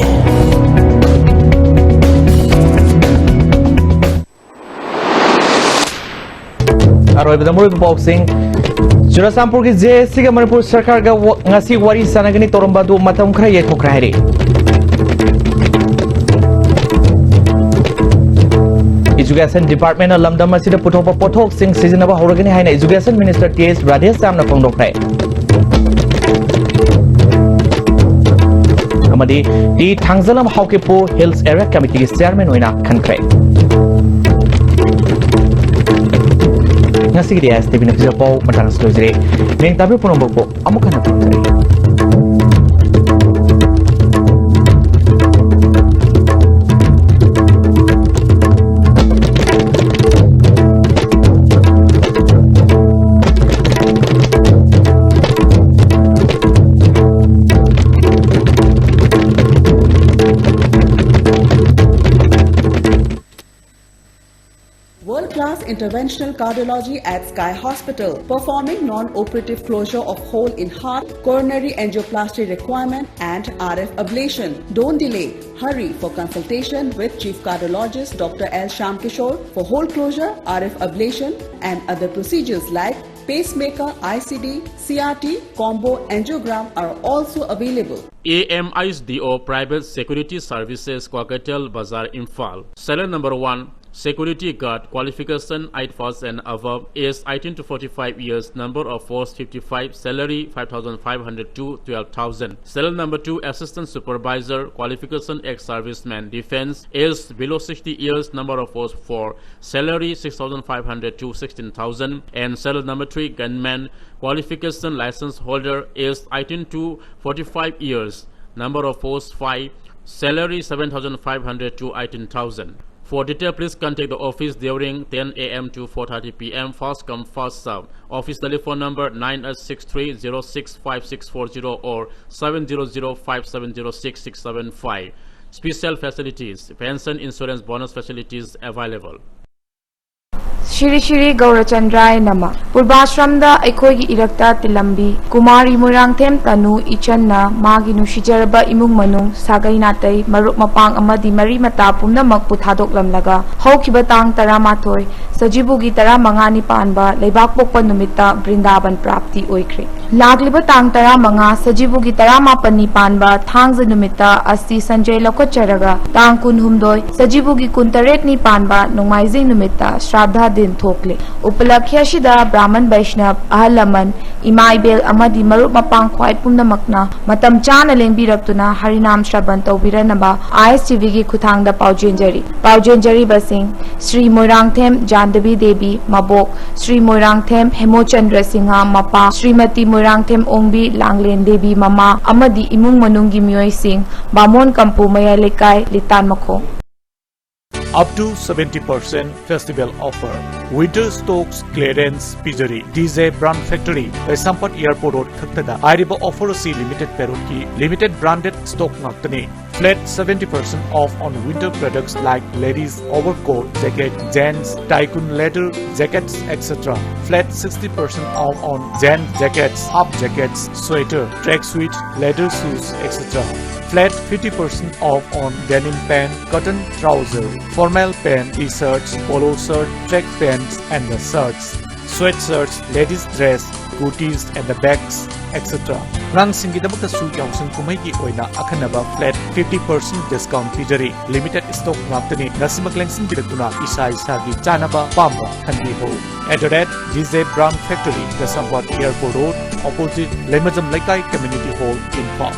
ꯑꯔꯣꯏꯕꯗ ꯃꯔꯨꯑꯣꯏꯕ ꯄꯥꯎꯁꯤꯡ꯫ ꯆꯨꯔꯆꯥꯟꯄꯨꯔꯒꯤ ꯖꯦ ꯑꯦꯁ ꯁꯤꯒ ꯃꯅꯤꯄꯨꯔ ꯁꯔꯀꯥꯔꯒ ꯋꯥ-, ꯉꯁꯤ ꯋꯥꯔꯤ ꯁꯥꯟꯅꯒꯅꯤ ꯇꯧꯔꯝꯕ ꯑꯗꯨ ꯃꯇꯝ ꯈꯔ ꯌꯩꯊꯣꯛꯈ꯭ꯔꯦ ꯍꯥꯏꯔꯤ꯫ Education Department ꯅ ꯂꯝꯗꯝ ꯑꯁꯤꯗ ꯄꯨꯊꯣꯛꯄ ꯄꯣꯠꯊꯣꯛꯁꯤꯡ ꯁꯤꯖꯤꯟꯅꯕ ꯍꯧꯔꯒꯅꯤ ꯍꯥꯏꯅ Education Minister ꯇꯤ ꯑꯦꯁ ꯔꯥꯙꯦꯁ꯭ꯌꯥꯝꯅ ꯐꯣꯡꯗꯣꯛꯈ꯭ꯔꯦ꯫ ꯑꯃꯗꯤ ꯇꯤ ꯊꯥꯡꯖꯂꯝ ꯍꯥꯎꯀꯤꯞꯄꯨ Hills Area Committee ꯒꯤ Chairman ꯑꯣꯏꯅ ꯈꯟꯈ꯭ꯔꯦ꯫ ꯉꯁꯤꯒꯤꯗꯤ ꯑꯦꯁ ꯇꯤ ꯚꯤꯅ ꯄꯤꯖꯕ ꯄꯥꯎ ꯃꯇꯥꯡ ꯑꯁꯤꯗ ꯂꯣꯏꯖꯔꯦ꯫ ꯃꯤꯡ ꯇꯥꯕꯤꯕ ꯄꯨꯝꯅꯃꯛꯄꯨ ꯑꯃꯨꯛ ꯍꯟꯅ ꯈꯨꯔꯨꯝꯖꯔꯤ꯫ World-class interventional cardiology at Sky Hospital, performing non-operative closure of hole in heart, coronary angioplasty requirement, and R F ablation. Don't delay. Hurry for consultation with Chief Cardiologist Doctor L Shyam Kishore. For hole closure, R F ablation, and other procedures like pacemaker, I C D, C R T, combo angiogram are also available. A M I S D O Private Security Services, Kwaketel Bazar, Imphal. Serial number one, security guard, qualification eight pass and above, age eighteen to forty-five years, number of post fifty-five, salary five thousand five hundred to twelve thousand. Serial number two, assistant supervisor, qualification ex-serviceman, defense, age below sixty years, number of post four, salary six thousand five hundred to sixteen thousand. And serial number three, gunman, qualification license holder, age eighteen to forty-five years, number of post five, salary seven thousand five hundred to eighteen thousand. For detail, please contact the office during ten A M to four thirty P M, first come, first serve. Office telephone number nine eight six three zero six five six four zero or seven zero zero five seven zero six six seven five. Special facilities, pension insurance bonus facilities available. ꯁꯤꯔꯤ ꯁꯤꯔꯤ ꯒꯧꯔꯆꯟꯗ꯭ꯔꯥꯌ ꯅꯃ꯫ ꯄꯨꯔꯕꯥꯁ꯭ꯔꯝꯗ ꯑꯩꯈꯣꯏꯒꯤ ꯏꯔꯛꯇ ꯇꯤꯜꯂꯝꯕꯤ ꯀꯨꯃꯥꯔꯤ ꯃꯣꯏꯔꯥꯡꯊꯦꯝ ꯇꯅꯨ ꯏꯆꯟꯅ ꯃꯥꯒꯤ ꯅꯨꯡꯁꯤꯖꯔꯕ ꯏꯃꯨꯡ ꯃꯅꯨꯡ, ꯁꯥꯒꯩ ꯅꯥꯇꯩ, ꯃꯔꯨꯞ ꯃꯄꯥꯡ ꯑꯃꯗꯤ ꯃꯔꯤ ꯃꯇꯥ ꯄꯨꯝꯅꯃꯛꯄꯨ ꯊꯥꯗꯣꯛꯂꯝꯂꯒ ꯍꯧꯈꯤꯕ ꯇꯥꯡ ꯇꯔꯥꯃꯥꯊꯣꯏ ꯁꯖꯤꯕꯨꯒꯤ ꯇꯔꯥꯃꯉꯥꯅꯤ ꯄꯥꯟꯕ ꯂꯩꯕꯥꯛꯄꯣꯛꯄ ꯅꯨꯃꯤꯠꯇ ꯕ꯭ꯔꯤꯟꯗꯥꯕꯟ ꯄ꯭ꯔꯥꯞꯇꯤ ꯑꯣꯏꯈ꯭ꯔꯦ꯫ ꯂꯥꯛꯂꯤꯕ ꯇꯥꯡ ꯇꯔꯥꯃꯉꯥ ꯁꯖꯤꯕꯨꯒꯤ ꯇꯔꯥꯃꯥꯄꯟꯅꯤ ꯄꯥꯟꯕ ꯊꯥꯡꯖ ꯅꯨꯃꯤꯠꯇ ꯑꯁꯇꯤ ꯁꯟꯖꯩ ꯂꯧꯈꯠꯆꯔꯒ ꯇꯥꯡ ꯀꯨꯟꯍꯨꯝꯗꯣꯏ ꯁꯖꯤꯕꯨꯒꯤ ꯀꯨꯟꯇꯔꯦꯠꯅꯤ ꯄꯥꯟꯕ ꯅꯣꯡꯃꯥꯏꯖꯤꯡ ꯅꯨꯃꯤꯠꯇ ꯁ꯭ꯔꯥꯗꯥ ꯗꯤꯟ ꯊꯣꯛꯂꯤ꯫ ꯎꯄꯂꯛꯈ꯭ꯌ ꯑꯁꯤꯗ ꯕ꯭ꯔꯥꯍꯃꯟ ꯕꯩꯁꯅꯕ, ꯑꯍꯜ ꯂꯃꯟ, ꯏꯃꯥ ꯏꯕꯦꯜ ꯑꯃꯗꯤ ꯃꯔꯨꯞ ꯃꯄꯥꯡ ꯈ꯭ꯋꯥꯏ ꯄꯨꯝꯅꯃꯛꯅ ꯃꯇꯝ ꯆꯥꯅ ꯂꯦꯡꯕꯤꯔꯛꯇꯨꯅ ꯍꯔꯤꯅꯥꯝ ꯁ꯭ꯔꯕꯟ ꯇꯧꯕꯤꯔꯅꯕ ꯑꯥꯏ ꯑꯦꯁ ꯇꯤ ꯚꯤꯒꯤ ꯈꯨꯠꯊꯥꯡꯗ ꯄꯥꯎꯖꯦꯟꯖꯔꯤ꯫ ꯄꯥꯎꯖꯦꯟꯖꯔꯤꯕꯁꯤꯡ ꯁ꯭ꯔꯤ ꯃꯣꯏꯔꯥꯡꯊꯦꯝ ꯖꯥꯟꯗꯕꯤ ꯗꯦꯕꯤ ꯃꯕꯣꯛ, ꯁ꯭ꯔꯤ ꯃꯣꯏꯔꯥꯡꯊꯦꯝ ꯍꯦꯃꯣꯆꯟꯗ꯭ꯔ ꯁꯤꯡꯍ ꯃꯄꯥ, ꯁ꯭ꯔꯤꯃꯇꯤ ꯃꯣꯏꯔꯥꯡꯊꯦꯝ ꯑꯣꯡꯕꯤ ꯂꯥꯡꯂꯦꯟ ꯗꯦꯕꯤ ꯃꯃꯥ ꯑꯃꯗꯤ ꯏꯃꯨꯡ ꯃꯅꯨꯡꯒꯤ ꯃꯤꯑꯣꯏꯁꯤꯡ, ꯕꯥꯃꯣꯟ ꯀꯝꯄꯨ ꯃꯌꯥꯏ ꯂꯩꯀꯥꯏ, ꯂꯤꯇꯥꯟ ꯃꯈꯣꯡ꯫ Up to seventy percent festival offer. Winter stocks clearance ꯄꯤꯖꯔꯤ꯫ D J brand factory, Keishampat airport road ꯈꯛꯇꯗ꯫ ꯍꯥꯏꯔꯤꯕ ꯑꯣꯐꯔ ꯑꯁꯤ ꯂꯤꯃꯤꯇꯦꯗ ꯄꯦꯔꯣꯠꯀꯤ ꯂꯤꯃꯤꯇꯦꯗ ꯕ꯭ꯔꯥꯟꯗꯦꯗ ꯁ꯭ꯇꯣꯛ ꯉꯥꯛꯇꯅꯤ꯫ Flat seventy percent off on winter products like ladies overcoat, jacket, gents, tycoon leather jackets, et cetera. Flat sixty percent off on gents jackets, half jackets, sweater, tracksuit, leather shoes, et cetera. Flat fifty percent off on denim pant, cotton trouser, formal pant, t-shirts, polo shirt, track pants, and the shirts, sweatshirts, ladies dress, kurtis, and the bags, et cetera. ꯑꯉꯥꯡꯁꯤꯡꯒꯤꯗꯃꯛꯇꯁꯨ ꯌꯥꯎꯁꯪ ꯀꯨꯝꯍꯩꯒꯤ ꯑꯣꯏꯅ ꯑꯈꯟꯅꯕ flat fifty percent discount ꯄꯤꯖꯔꯤ꯫ Limited stock ꯉꯥꯛꯇꯅꯤ꯫ ꯉꯁꯤꯃꯛ ꯂꯦꯡꯁꯤꯟꯕꯤꯔꯛꯇꯨꯅ ꯏꯁꯥ ꯏꯁꯥꯒꯤ ꯆꯥꯅꯕ ꯑꯄꯥꯝꯕ ꯈꯟꯕꯤꯍꯧ꯫ At the rate D J Brown Factory, Keishampat Airport Road, opposite Leimajam ꯂꯩꯀꯥꯏ Community Hall, Imphal.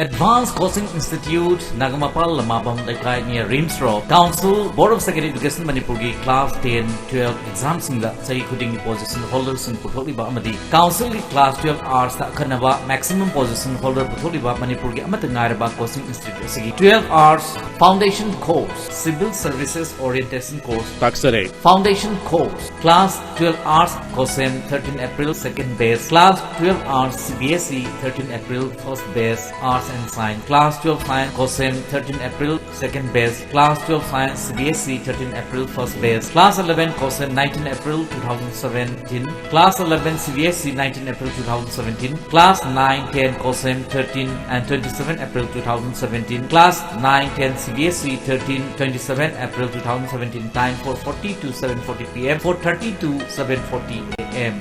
Advanced Coaching Institute, Nagampal ꯂꯃꯥꯕꯝ ꯂꯩꯀꯥꯏ, near RIMS Road. Council, Board of Secondary Education ꯃꯅꯤꯄꯨꯔꯒꯤ class ten, twelve examꯁꯤꯡꯗ ꯆꯍꯤ ꯈꯨꯗꯤꯡꯒꯤ position holderꯁꯤꯡ ꯄꯨꯊꯣꯛꯂꯤꯕ ꯑꯃꯗꯤ councilꯒꯤ class twelve artsꯇ ꯑꯈꯟꯅꯕ maximum position holder ꯄꯨꯊꯣꯛꯂꯤꯕ ꯃꯅꯤꯄꯨꯔꯒꯤ ꯑꯃꯠꯇ ꯉꯥꯏꯔꯕ coaching institute ꯑꯁꯤꯒꯤ twelve arts foundation course, civil services orientation course, ꯇꯥꯛꯆꯔꯦ꯫ Foundation course, class twelve arts, COSEM, thirteen April, second batch, class twelve arts, C B S E, thirteen April, first batch, arts and Science. Class twelve Science, COSEM, thirteen April, second batch. Class twelve Science, C B S E, thirteen April, first batch. Class eleven COSEM, nineteen April two thousand seventeen. Class eleven C B S E, nineteen April two thousand seventeen. Class nine ten COSEM, thirteen and twenty-seven April two thousand seventeen. Class nine ten C B S E, thirteen, twenty-seven April two thousand seventeen. Time, four forty to seven forty P M, four thirty to seven forty A M.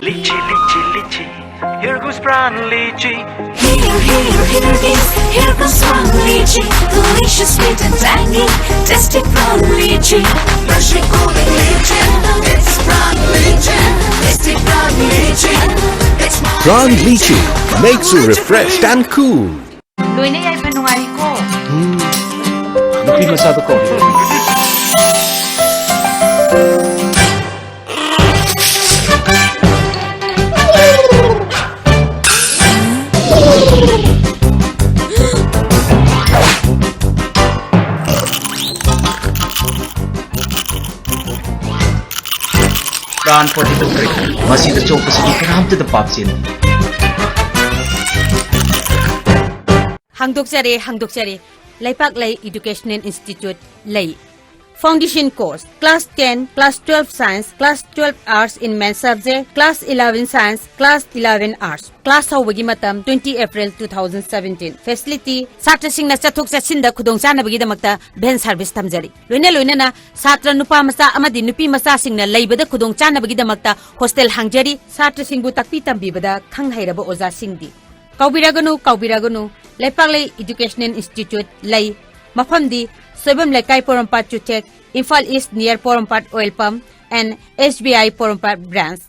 Lychee, lychee, lychee. Here goes Pran Lychee. Here, here, here is, here goes Pran Lychee. Delicious, sweet and tangy. Tasty Pran Lychee. Fresh and cooling lychee. It's Pran Lychee. Tasty Pran Lychee. It's Pran Lychee. Makes you refreshed and cool. ꯂꯣꯏꯅ ꯌꯥꯏꯐ ꯅꯨꯡꯉꯥꯏꯔꯤꯀꯣ? ꯅꯨꯄꯤ ꯃꯆꯥꯗꯣ ꯀꯧꯔꯤ꯫ Pran forty-two. ꯃꯁꯤꯗ ꯆꯣꯞꯄꯁꯤꯗꯤ ꯀꯅꯥꯝꯇꯗ ꯄꯥꯞ ꯆꯦꯟꯗꯦ꯫ ꯍꯥꯡꯗꯣꯛꯆꯔꯦ, ꯍꯥꯡꯗꯣꯛꯆꯔꯦ꯫ ꯂꯩꯄꯥꯛꯂꯩ Educational Institute, ꯂꯩ꯫ Foundation course, class ten, class twelve Science, class twelve Arts in main subject, class eleven Science, class eleven Arts꯫ Class ꯍꯧꯕꯒꯤ ꯃꯇꯝ twenty April two thousand seventeen꯫ Facility, ꯁꯥꯇ꯭ꯔꯁꯤꯡꯅ ꯆꯠꯊꯣꯛ ꯆꯠꯁꯤꯟꯗ ꯈꯨꯗꯣꯡꯆꯥꯅꯕꯒꯤꯗꯃꯛꯇ van service ꯊꯝꯖꯔꯤ꯫ ꯂꯣꯏꯅ ꯂꯣꯏꯅꯅ ꯁꯥꯇ꯭ꯔ ꯅꯨꯄꯥ ꯃꯆꯥ ꯑꯃꯗꯤ ꯅꯨꯄꯤ ꯃꯆꯥꯁꯤꯡꯅ ꯂꯩꯕꯗ ꯈꯨꯗꯣꯡꯆꯥꯅꯕꯒꯤꯗꯃꯛꯇ hostel ꯍꯥꯡꯖꯔꯤ꯫ ꯁꯥꯇ꯭ꯔꯁꯤꯡꯕꯨ ꯇꯥꯛꯄꯤ ꯇꯝꯕꯤꯕꯗ ꯈꯪ ꯍꯩꯔꯕ ꯑꯣꯖꯥꯁꯤꯡꯗꯤ꯫ ꯀꯥꯎꯕꯤꯔꯒꯅꯨ, ꯀꯥꯎꯕꯤꯔꯒꯅꯨ, ꯂꯩꯄꯥꯛꯂꯩ Educational Institute, ꯂꯩ꯫ ꯃꯐꯝꯗꯤ ꯁꯣꯏꯕꯝ ꯂꯩꯀꯥꯏ, ꯄꯣꯔꯣꯝꯄꯥꯠ ꯆꯨꯊꯦꯛ, Imphal East, near Porompat oil pump and S B I Porompat branch꯫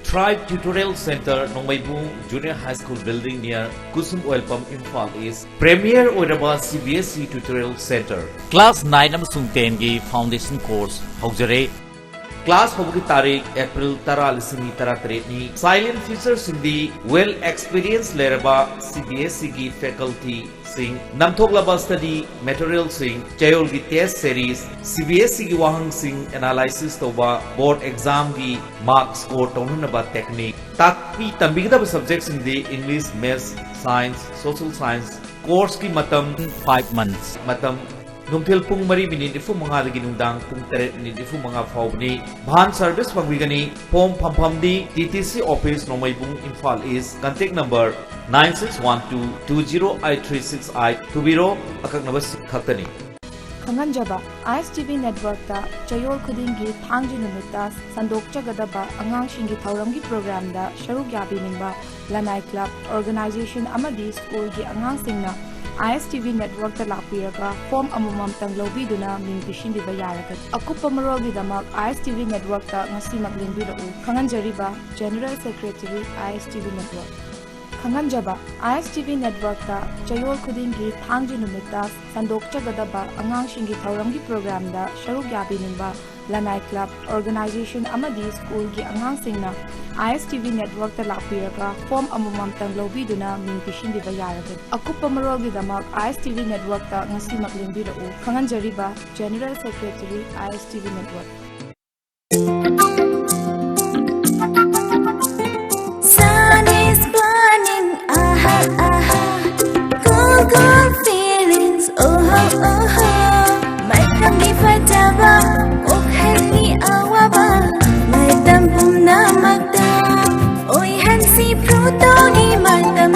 Thrive Tutorial Center, ꯅꯣꯡꯃꯩꯕꯨꯡ Junior High School Building, near Kulsum oil pump, Imphal East꯫ Premier ꯑꯣꯏꯔꯕ C B S E Tutorial Center꯫ Class nine ꯑꯃꯁꯨꯡ ten ꯒꯤ foundation course ꯍꯧꯖꯔꯦ꯫ Class ꯍꯧꯕꯒꯤ ꯇꯥꯔꯤꯛ April ꯇꯔꯥ, ꯂꯤꯁꯤꯡ ꯑꯅꯤ ꯇꯔꯥꯇꯔꯦꯠꯅꯤ꯫ Silent featureꯁꯤꯡꯗꯤ well experience ꯂꯩꯔꯕ C B S Eꯒꯤ facultyꯁꯤꯡ, ꯅꯝꯊꯣꯛꯂꯕ study materialꯁꯤꯡ, ꯆꯌꯣꯜꯒꯤ test series, C B S Eꯒꯤ ꯋꯥꯍꯪꯁꯤꯡ analysis ꯇꯧꯕ, board examꯒꯤ mark score ꯇꯧꯅꯅꯕ technique꯫ ꯇꯥꯛꯄꯤ ꯇꯝꯕꯤꯒꯗꯕ subjectꯁꯤꯡꯗꯤ English, Maths, Science, Social Science꯫ Courseꯀꯤ ꯃꯇꯝ five months꯫ ꯃꯇꯝ ꯅꯨꯡꯊꯤꯜ ꯄꯨꯡ ꯃꯔꯤ ꯃꯤꯅꯤꯠ ꯅꯤꯐꯨ ꯃꯉꯥꯗꯒꯤ ꯅꯨꯡꯗꯥꯡ ꯄꯨꯡ ꯇꯔꯦꯠ ꯃꯤꯅꯤꯠ ꯅꯤꯐꯨ ꯃꯉꯥ ꯐꯥꯎꯕꯅꯤ꯫ ꯚꯥꯟ service ꯐꯪꯕꯤꯒꯅꯤ꯫ Form ꯐꯪꯐꯝꯗꯤ T T C office, Nongmeibung, Imphal East꯫ Contact number nine six one two two zero eight three six eight꯫ ꯊꯨꯕꯤꯔꯣ, ꯑꯀꯛꯅꯕ seat ꯈꯛꯇꯅꯤ꯫ ꯈꯪꯍꯟꯖꯕ, I S T V networkꯇ ꯆꯌꯣꯜ ꯈꯨꯗꯤꯡꯒꯤ ꯊꯥꯡꯖ ꯅꯨꯃꯤꯠꯇ ꯁꯟꯗꯣꯛꯆꯒꯗꯕ ꯑꯉꯥꯡꯁꯤꯡꯒꯤ ꯊꯧꯔꯝꯒꯤ programꯗ ꯁꯔꯨꯛ ꯌꯥꯕꯤꯅꯤꯡꯕ ꯂꯅꯥꯏ club, organization ꯑꯃꯗꯤ schoolꯒꯤ ꯑꯉꯥꯡꯁꯤꯡꯅ I S T V networkꯇ ꯂꯥꯛꯄꯤꯔꯒ form ꯑꯃꯃꯝꯇꯪ ꯂꯧꯕꯤꯗꯨꯅ ꯃꯤꯡ ꯄꯤꯁꯤꯟꯕꯤꯕ ꯌꯥꯔꯒꯅꯤ꯫ ꯑꯀꯨꯞꯄ ꯃꯔꯣꯜꯒꯤꯗꯃꯛ I S T V networkꯇ ꯉꯁꯤꯃꯛ ꯂꯦꯡꯕꯤꯔꯛꯎ꯫ ꯈꯪꯍꯟꯖꯔꯤꯕ, General Secretary, I S T V network꯫ ꯈꯪꯍꯟꯖꯕ, I S T V networkꯇ ꯆꯌꯣꯜ ꯈꯨꯗꯤꯡꯒꯤ ꯊꯥꯡꯖ ꯅꯨꯃꯤꯠꯇ ꯁꯟꯗꯣꯛꯆꯒꯗꯕ ꯑꯉꯥꯡꯁꯤꯡꯒꯤ ꯊꯧꯔꯝꯒꯤ programꯗ ꯁꯔꯨꯛ ꯌꯥꯕꯤꯅꯤꯡꯕ ꯂꯅꯥꯏ club, organization ꯑꯃꯗꯤ schoolꯒꯤ ꯑꯉꯥꯡꯁꯤꯡꯅ I S T V networkꯇ ꯂꯥꯛꯄꯤꯔꯒ form ꯑꯃꯃꯝꯇꯪ ꯂꯧꯕꯤꯗꯨꯅ ꯃꯤꯡ ꯄꯤꯁꯤꯟꯕꯤꯕ ꯌꯥꯔꯒꯅꯤ꯫ ꯑꯀꯨꯞꯄ ꯃꯔꯣꯜꯒꯤꯗꯃꯛ I S T V networkꯇ ꯉꯁꯤꯃꯛ ꯂꯦꯡꯕꯤꯔꯛꯎ꯫ ꯈꯪꯍꯟꯖꯔꯤꯕ, General Secretary, I S T V network꯫ Sun is burning, aha, aha. Cool, cool feelings, oho, oho. ꯃꯇꯝꯒꯤ ꯐꯖꯕ, ꯋꯥꯈꯜꯒꯤ ꯑꯋꯥꯕ, ꯃꯇꯝ ꯄꯨꯝꯅꯃꯛꯇ ꯑꯣꯏꯍꯟꯁꯤ Plutoꯒꯤ ꯃꯇꯝ꯫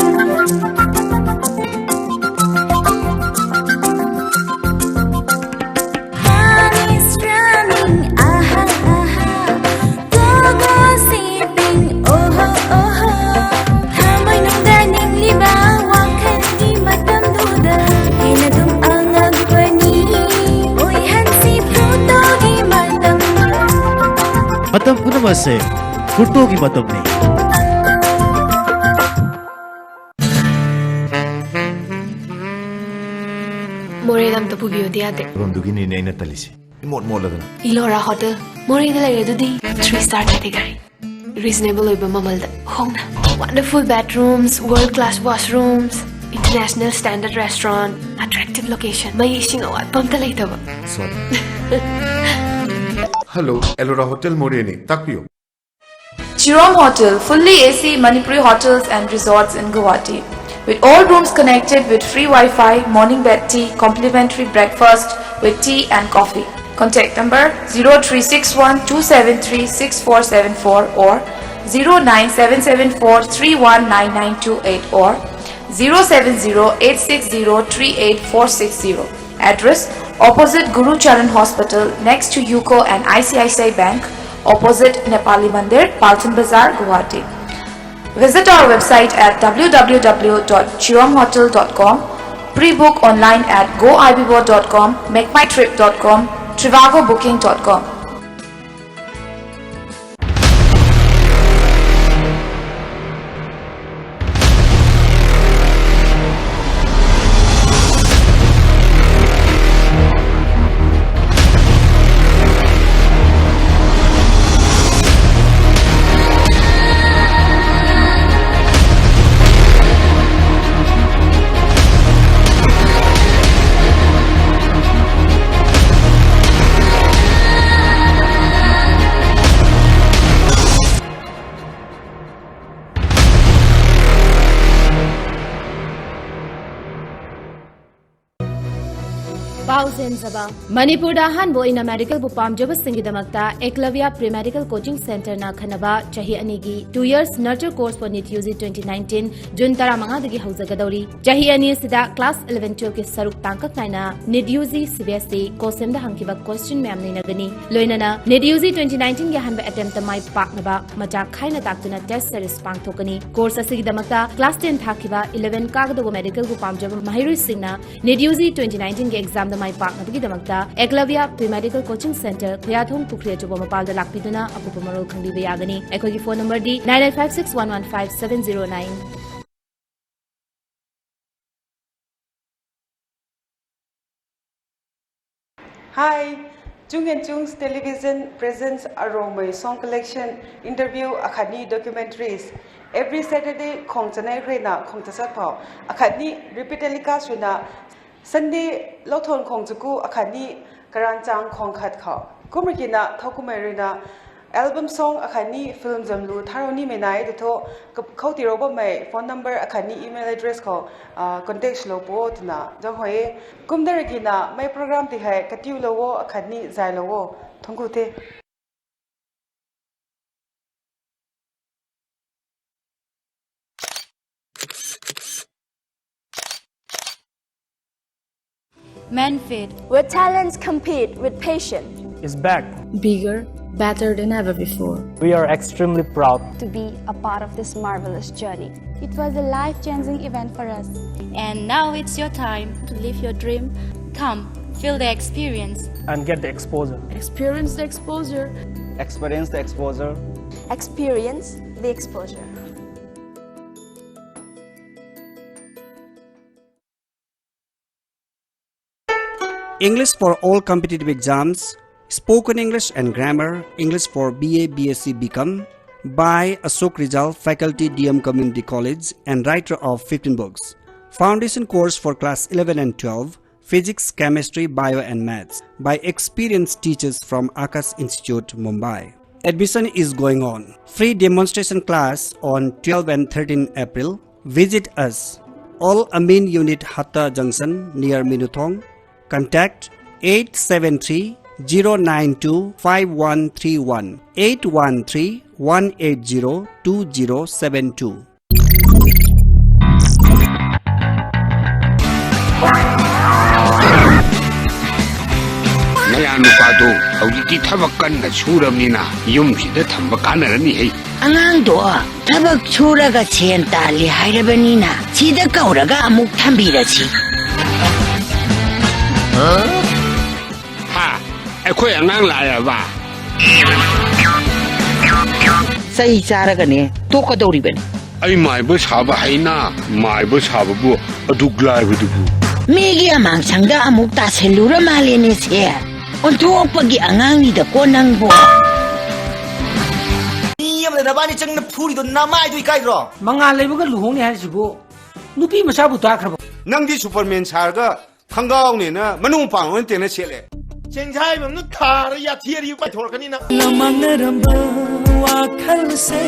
Sun is running, aha, aha. Go, go, sipping, oho, oho. ꯊꯃꯣꯏꯅꯨꯡꯗ ꯅꯤꯡꯂꯤꯕ ꯋꯥꯈꯜꯒꯤ ꯃꯇꯝꯗꯨꯗ ꯍꯦꯟꯅ ꯑꯗꯨꯝ ꯑꯉꯛꯄꯅꯤ꯫ ꯑꯣꯏꯍꯟꯁꯤ Plutoꯒꯤ ꯃꯇꯝ꯫ ꯃꯇꯝ ꯄꯨꯝꯅꯃꯛ ꯑꯁꯦ Plutoꯒꯤ ꯃꯇꯝꯅꯤ꯫ ꯃꯣꯔꯦꯗ ꯑꯝꯇ ꯄꯨꯕꯤꯌꯨꯗꯤ ꯌꯥꯗꯦ? ꯃꯔꯝꯗꯨꯒꯤꯅꯤꯅꯦ ꯑꯩꯅ ꯇꯜꯂꯤꯁꯦ꯫ ꯏꯃꯣꯠ ꯃꯣꯠꯂꯗꯅ꯫ ꯏꯂꯣꯔꯥ ꯍꯣꯇꯦꯜ, ꯃꯣꯔꯦꯗ ꯂꯩꯔꯦ ꯑꯗꯨꯗꯤ꯫ Three star category, reasonable ꯑꯣꯏꯕ ꯃꯃꯜꯗ ꯍꯣꯡꯅ꯫ Wonderful bathrooms, world class washrooms, international standard restaurant, attractive location, ꯃꯩ ꯏꯁꯤꯡ ꯑꯋꯥꯠꯄ ꯑꯝꯇ ꯂꯩꯇꯕ꯫ Sorry. Hello, Elora Hotel ꯃꯣꯔꯦꯅꯤ, ꯇꯥꯛꯄꯤꯌꯨ꯫ Chirom Hotel, fully A C Manipuri hotels and resorts in Guwahati, with all rooms connected with free Wi-Fi, morning bed tea, complimentary breakfast with tea and coffee. Contact number zero three six one two seven three six four seven four or zero nine seven seven four three one nine nine two eight or zero seven zero eight six zero three eight four six zero. Address: opposite Guru Charan Hospital, next to UCO and ICICI Bank, opposite Nepali Mandir, Paltan Bazar, Guwahati. Visit our website at w w w dot chiromhotel dot com. Pre-book online at go I B board dot com, make my trip dot com, trivago booking dot com. ꯄꯥꯎ ꯆꯦꯟꯖꯕ꯫ ꯃꯅꯤꯄꯨꯔꯗ ꯑꯍꯥꯟꯕ ꯑꯣꯏꯅ ꯃꯦꯗꯤꯀꯦꯜꯕꯨ ꯄꯥꯝꯖꯕꯁꯤꯡꯒꯤꯗꯃꯛꯇ ꯑꯦꯀꯂꯕ꯭ꯌ pre medical coaching ꯁꯦꯟꯇꯔꯅ ꯈꯟꯅꯕ ꯆꯍꯤ ꯑꯅꯤꯒꯤ two years NEET course for NEET U G twenty nineteen June ꯇꯔꯥꯃꯉꯥꯗꯒꯤ ꯍꯧꯖꯒꯗꯧꯔꯤ꯫ ꯆꯍꯤ ꯑꯅꯤ ꯑꯁꯤꯗ class eleven twelve ꯀꯤ ꯁꯔꯨꯛ ꯇꯥꯡꯀꯛ ꯅꯥꯏꯅ NEET U G C B S E COSEM ꯗ ꯍꯪꯈꯤꯕ question ꯃꯌꯥꯝ ꯅꯩꯅꯒꯅꯤ꯫ ꯂꯣꯏꯅꯅ NEET U G twenty nineteen ꯒꯤ ꯑꯍꯥꯟꯕ attempt ꯇ ꯃꯥꯏ ꯄꯥꯛꯅꯕ ꯃꯆꯥꯛ ꯈꯥꯏꯅ ꯇꯥꯛꯇꯨꯅ test series ꯄꯥꯡꯊꯣꯛꯀꯅꯤ꯫ Course ꯑꯁꯤꯒꯤꯗꯃꯛꯇ class ten ꯊꯥꯈꯤꯕ eleven ꯀꯥꯒꯗꯧꯕ ꯃꯦꯗꯤꯀꯦꯜꯕꯨ ꯄꯥꯝꯖꯕ ꯃꯍꯩꯔꯣꯏꯁꯤꯡꯅ NEET U G twenty nineteen ꯒꯤ exam ꯗ ꯃꯥꯏ ꯄꯥꯛꯅꯕꯒꯤꯗꯃꯛꯇ ꯑꯦꯀꯂꯕ꯭ꯌ ꯄ꯭ꯔꯤ ꯃꯦꯗꯤꯀꯦꯜ ꯀꯣꯆꯤꯡ ꯁꯦꯟꯇꯔ, ꯈꯨꯌꯥꯊꯣꯡ ꯄꯨꯈ꯭ꯔꯤ ꯑꯆꯧꯕ ꯃꯄꯥꯜꯗ ꯂꯥꯛꯄꯤꯗꯨꯅ ꯑꯀꯨꯞꯄ ꯃꯔꯣꯜ ꯈꯪꯕꯤꯕ ꯌꯥꯒꯅꯤ꯫ ꯑꯩꯈꯣꯏꯒꯤ phone number D nine eight five six one one five seven zero nine꯫ Hi, Chung and Chung's Television presents a Rongmei song collection, interview, akhani documentaries. Every Saturday, khong chanai hrena khong chasat phao. Akhani repeat telecast hrena Sunday, lothon khong chuku, akhani karan chang khong khat khao. Kumrikina, thokumai hrena album song, akhani film jamlu, tharo ni menai, de tho, khauti roba mai, phone number, akhani email address khao, ah, contact lo po, tuna, jong hoi. Kumdaragina, mai program ti hai, katiu lo wo, akhani zai lo wo, thongku te. Manfit, where talents compete with passion, is back. Bigger, better than ever before. We are extremely proud to be a part of this marvelous journey. It was a life-changing event for us. And now it's your time to live your dream. Come, feel the experience. And get the exposure. Experience the exposure. Experience the exposure. Experience the exposure. English for all competitive exams, spoken English and grammar, English for B A, B S C, B Com, by Ashok Rijal, faculty D M Community College and writer of fifteen books. Foundation course for class eleven and twelve, physics, chemistry, bio and maths, by experienced teachers from Akash Institute, Mumbai. Admission is going on. Free demonstration class on twelve and thirteen April. Visit us. Al Amin Unit, Hatta Junction, near Minuthong. Contact eight seven three zero nine two five one three one, eight one three one eight zero two zero seven two. ꯅꯌꯥ ꯅꯨꯄꯥꯗꯣ ꯍꯧꯖꯤꯛꯇꯤ ꯊꯕꯛ ꯀꯟꯅ ꯁꯨꯔꯕꯅꯤꯅ ꯌꯨꯝꯁꯤꯗ ꯊꯝꯕ ꯀꯥꯟꯅꯔꯅꯤꯍꯦ꯫ ꯑꯉꯥꯡꯗꯣ ꯊꯕꯛ ꯁꯨꯔꯒ ꯁꯦꯟ ꯇꯥꯜꯂꯤ ꯍꯥꯏꯔꯕꯅꯤꯅ ꯁꯤꯗ ꯀꯧꯔꯒ ꯑꯃꯨꯛ ꯊꯝꯕꯤꯔꯁꯤ꯫ ꯍꯥ? ꯑꯩꯈꯣꯏ ꯑꯉꯥꯡ ꯂꯥꯛꯑꯦꯕ? ꯆꯩ ꯆꯥꯔꯒꯅꯦ ꯇꯣꯛꯀꯗꯧꯔꯤꯕꯅꯤ꯫ ꯑꯩ ꯃꯥꯏꯕ ꯁꯥꯕ ꯍꯩꯅ ꯃꯥꯏꯕ ꯁꯥꯕꯕꯨ ꯑꯗꯨꯛ ꯂꯥꯏꯕꯗꯨꯕꯨ꯫ ꯃꯤꯒꯤ ꯑꯃꯥꯡꯁꯪꯗ ꯑꯃꯨꯛ ꯇꯥꯁꯤꯜꯂꯨꯔ ꯃꯥꯜꯂꯦꯅꯦ ꯁꯦ꯫ ꯑꯣꯟꯊꯣꯛꯄꯒꯤ ꯑꯉꯥꯡꯅꯤꯗꯀꯣ ꯅꯪꯕꯣ꯫ ꯃꯤ ꯑꯃꯗ ꯅꯕꯥꯅꯤ ꯆꯪꯅ ꯐꯨꯔꯤꯗꯣ ꯅꯃꯥꯏꯗꯣ ꯏꯀꯥꯏꯗ꯭ꯔꯣ? ꯃꯉꯥꯜ ꯂꯩꯕꯒ ꯂꯨꯍꯣꯡꯅꯤ ꯍꯥꯏꯁꯤꯕꯨ ꯅꯨꯄꯤ ꯃꯆꯥꯕꯨ ꯇꯥꯈ꯭ꯔꯕ? ꯅꯪꯗꯤ ꯁꯨꯄꯔꯃꯦꯟ ꯁꯥꯔꯒ ꯈꯪꯒꯥꯎꯅꯦꯅ ꯃꯅꯨꯡ ꯃꯄꯥꯟ ꯂꯣꯏꯅ ꯇꯦꯟꯅ ꯁꯦꯠꯂꯦ꯫ ꯆꯦꯡꯖꯥꯏꯕꯝꯅ ꯊꯥꯔ ꯌꯥꯊꯤ ꯑꯔꯤꯕ ꯄꯥꯏꯊꯣꯔꯛꯀꯅꯤ ꯅꯪ꯫ ꯂꯃꯥꯡꯅꯔꯝꯕ ꯋꯥꯈꯜꯁꯦ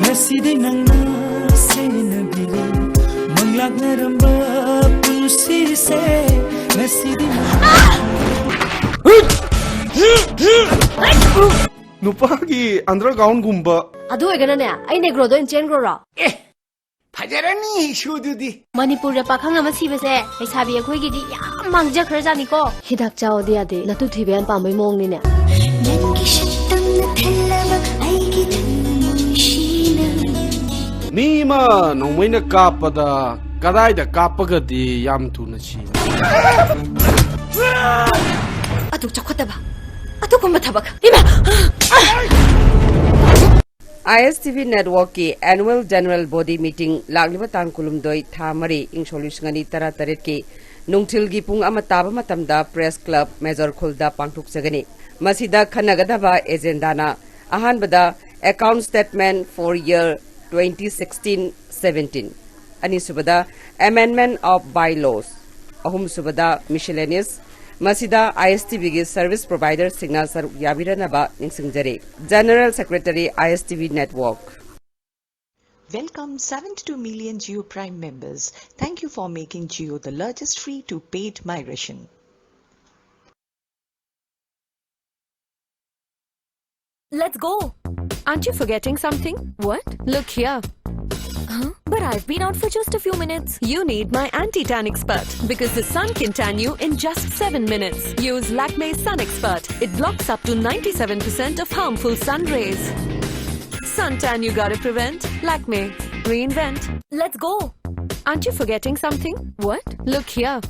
ꯉꯁꯤꯗꯤ ꯅꯪꯅ ꯁꯦꯟꯅꯕꯤꯔꯦ꯫ ꯃꯪꯂꯥꯛꯅꯔꯝꯕ ꯄꯨꯟꯁꯤꯁꯦ ꯉꯁꯤꯗꯤ ꯅꯪꯅ ꯅꯨꯄꯥꯒꯤ ꯑꯟꯗꯔꯒ꯭ꯔꯥꯎꯟꯒꯨꯝꯕ꯫ ꯑꯗꯨ ꯑꯣꯏꯒꯅꯅꯦ, ꯑꯩ ꯅꯦꯒ꯭ꯔꯣꯗ ꯑꯣꯏꯅ ꯆꯦꯟꯈ꯭ꯔꯣꯔꯣ? ꯐꯖꯔꯅꯤ ꯏꯁꯨꯗꯨꯗꯤ꯫ ꯃꯅꯤꯄꯨꯔꯗ ꯄꯥꯈꯪ ꯑꯃ ꯁꯤꯕꯁꯦ ꯂꯩꯁꯥꯕꯤ ꯑꯩꯈꯣꯏꯒꯤꯗꯤ ꯌꯥꯝ ꯃꯥꯡꯖꯈ꯭ꯔꯖꯥꯠꯅꯤꯀꯣ꯫ ꯍꯤꯗꯥꯛ ꯆꯥꯎꯗꯤ ꯌꯥꯗꯦ, ꯅꯇꯨ ꯊꯤꯕ ꯌꯥꯝ ꯄꯥꯝꯕꯩ ꯃꯑꯣꯡꯅꯤꯅꯦ꯫ ꯅꯪꯒꯤ ꯁꯛꯇꯝꯅ ꯊꯜꯂꯕ ꯑꯩꯒꯤ ꯊꯃꯣꯏꯁꯤꯅ꯫ ꯃꯤ ꯑꯃ ꯅꯣꯡꯃꯩꯅ ꯀꯥꯞꯄꯗ ꯀꯗꯥꯏꯗ ꯀꯥꯞꯄꯒꯗꯤ ꯌꯥꯝ ꯊꯨꯅ ꯁꯤ? ꯑꯗꯨ ꯆꯥꯎꯈꯠꯇꯕ, ꯑꯗꯨꯒꯨꯝꯕ ꯊꯕꯛ꯫ ꯏꯃꯥ! ꯑꯥꯏ ꯑꯦꯁ ꯇꯤ ꯚꯤ ꯅꯦꯠꯋꯥꯔꯛꯀꯤ ꯑꯦꯅꯨꯋꯦꯜ ꯖꯦꯅꯔꯦꯜ ꯕꯣꯗꯤ ꯃꯤꯇꯤꯡ ꯂꯥꯛꯂꯤꯕ ꯇꯥꯡ ꯀꯨꯟꯍꯨꯝꯗꯣꯏ, ꯊꯥ ꯃꯔꯤ, ꯏꯪ ꯁꯣꯛ ꯂꯤꯁꯤꯡ ꯑꯅꯤ ꯇꯔꯥꯇꯔꯦꯠꯀꯤ ꯅꯨꯡꯊꯤꯜꯒꯤ ꯄꯨꯡ ꯑꯃ ꯇꯥꯕ ꯃꯇꯝꯗ ꯄ꯭ꯔꯦꯁ ꯀ꯭ꯂꯕ ꯃꯦꯖꯔ ꯈꯨꯜꯗ ꯄꯥꯡꯊꯣꯛꯆꯒꯅꯤ꯫ ꯃꯁꯤꯗ ꯈꯟꯅꯒꯗꯕ ꯑꯦꯖꯦꯟꯗꯥꯅ ꯑꯍꯥꯟꯕꯗ Account Statement for Year twenty sixteen seventeen, ꯑꯅꯤꯁꯨꯕꯗ Amendment of By Laws, ꯑꯍꯨꯝꯁꯨꯕꯗ Miscellaneous, ꯃꯁꯤꯗ ꯑꯥꯏ ꯑꯦꯁ ꯇꯤ ꯚꯤꯒꯤ ꯁꯔꯚꯤꯁ ꯄ꯭ꯔꯣꯚꯥꯏꯗꯔꯁꯤꯡꯅ ꯁꯔꯨꯛ ꯌꯥꯕꯤꯔꯅꯕ ꯅꯤꯡꯁꯤꯡꯖꯔꯤ꯫ General Secretary, I S T V Network. Welcome seventy-two million Jio Prime members. Thank you for making Jio the largest free to paid migration. Let's go. Aren't you forgetting something? What? Look here. Huh? But I've been out for just a few minutes. You need my anti-tan expert because the sun can tan you in just seven minutes. Use Lakme Sun Expert. It blocks up to ninety-seven percent of harmful sun rays. Suntan you gotta prevent. Lakme. Reinvent. Let's go. Aren't you forgetting something? What? Look here.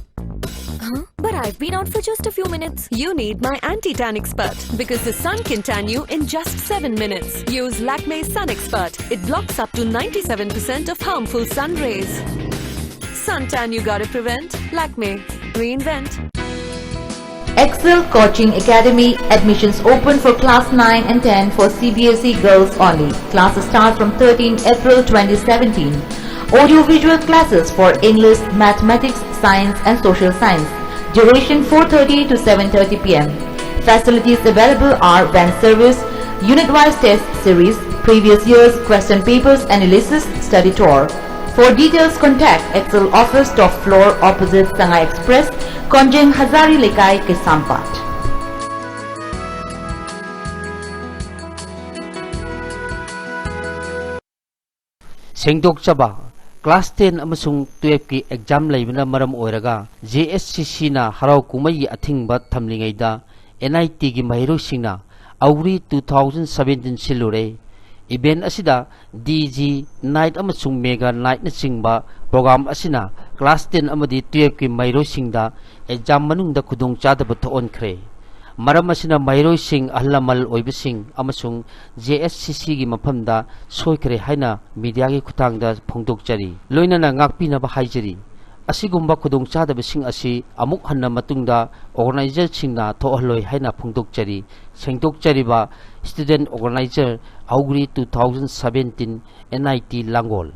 Huh? But I've been out for just a few minutes. You need my anti-tan expert because the sun can tan you in just seven minutes. Use Lakme Sun Expert. It blocks up to ninety-seven percent of harmful sun rays. Suntan you gotta prevent. Lakme. Reinvent. Excel Coaching Academy, admissions open for class nine and ten for C B S E girls only. Classes start from thirteenth April twenty seventeen. Audio-visual classes for English, Mathematics, Science and Social Science. Duration four thirty to seven thirty p m. Facilities available are van service, unit-wise test series, previous year's question papers analysis, study tour. For details, contact Excel office, top floor, opposite Sangai Express, Konjeng Hazari Lekai, Kaisamphat. ꯁꯦꯡꯗꯣꯛꯆꯕ꯫ Class ten ꯑꯃꯁꯨꯡ twelve ꯀꯤ exam ꯂꯩꯕꯅ ꯃꯔꯝ ꯑꯣꯏꯔꯒ J S C C ꯅ ꯍꯔꯥꯎ ꯀꯨꯝꯍꯩꯒꯤ ꯑꯊꯤꯡꯕ ꯊꯝꯂꯤꯉꯩꯗ N I T ꯒꯤ ꯃꯍꯩꯔꯣꯏꯁꯤꯡꯅ Augri two thousand seventeen ꯁꯤꯜꯂꯨꯔꯦ꯫ Event ꯑꯁꯤꯗ D J night ꯑꯃꯁꯨꯡ mega night ꯅꯆꯤꯡꯕ program ꯑꯁꯤꯅ class ten ꯑꯃꯗꯤ twelve ꯀꯤ ꯃꯍꯩꯔꯣꯏꯁꯤꯡꯗ exam ꯃꯅꯨꯡꯗ ꯈꯨꯗꯣꯡꯆꯥꯗꯕ ꯊꯣꯛꯍꯟꯈ꯭ꯔꯦ꯫ ꯃꯔꯝ ꯑꯁꯤꯅ ꯃꯍꯩꯔꯣꯏꯁꯤꯡ, ꯑꯍꯜ ꯂꯃꯟ ꯑꯣꯏꯕꯁꯤꯡ ꯑꯃꯁꯨꯡ J S C C ꯒꯤ ꯃꯐꯝꯗ ꯁꯣꯏꯈ꯭ꯔꯦ ꯍꯥꯏꯅ media ꯒꯤ ꯈꯨꯠꯊꯥꯡꯗ ꯐꯣꯡꯗꯣꯛꯆꯔꯤ꯫ ꯂꯣꯏꯅꯅ ꯉꯥꯛꯄꯤꯅꯕ ꯍꯥꯏꯖꯔꯤ꯫ ꯑꯁꯤꯒꯨꯝꯕ ꯈꯨꯗꯣꯡꯆꯥꯗꯕꯁꯤꯡ ꯑꯁꯤ ꯑꯃꯨꯛ ꯍꯟꯅ ꯃꯇꯨꯡꯗ organizer ꯁꯤꯡꯅ ꯊꯣꯛꯍꯜꯂꯣꯏ ꯍꯥꯏꯅ ꯐꯣꯡꯗꯣꯛꯆꯔꯤ꯫ ꯁꯦꯡꯗꯣꯛꯆꯔꯤꯕ Student Organizer, Augri two thousand seventeen, N I T ꯂꯥꯡꯒꯣꯜ꯫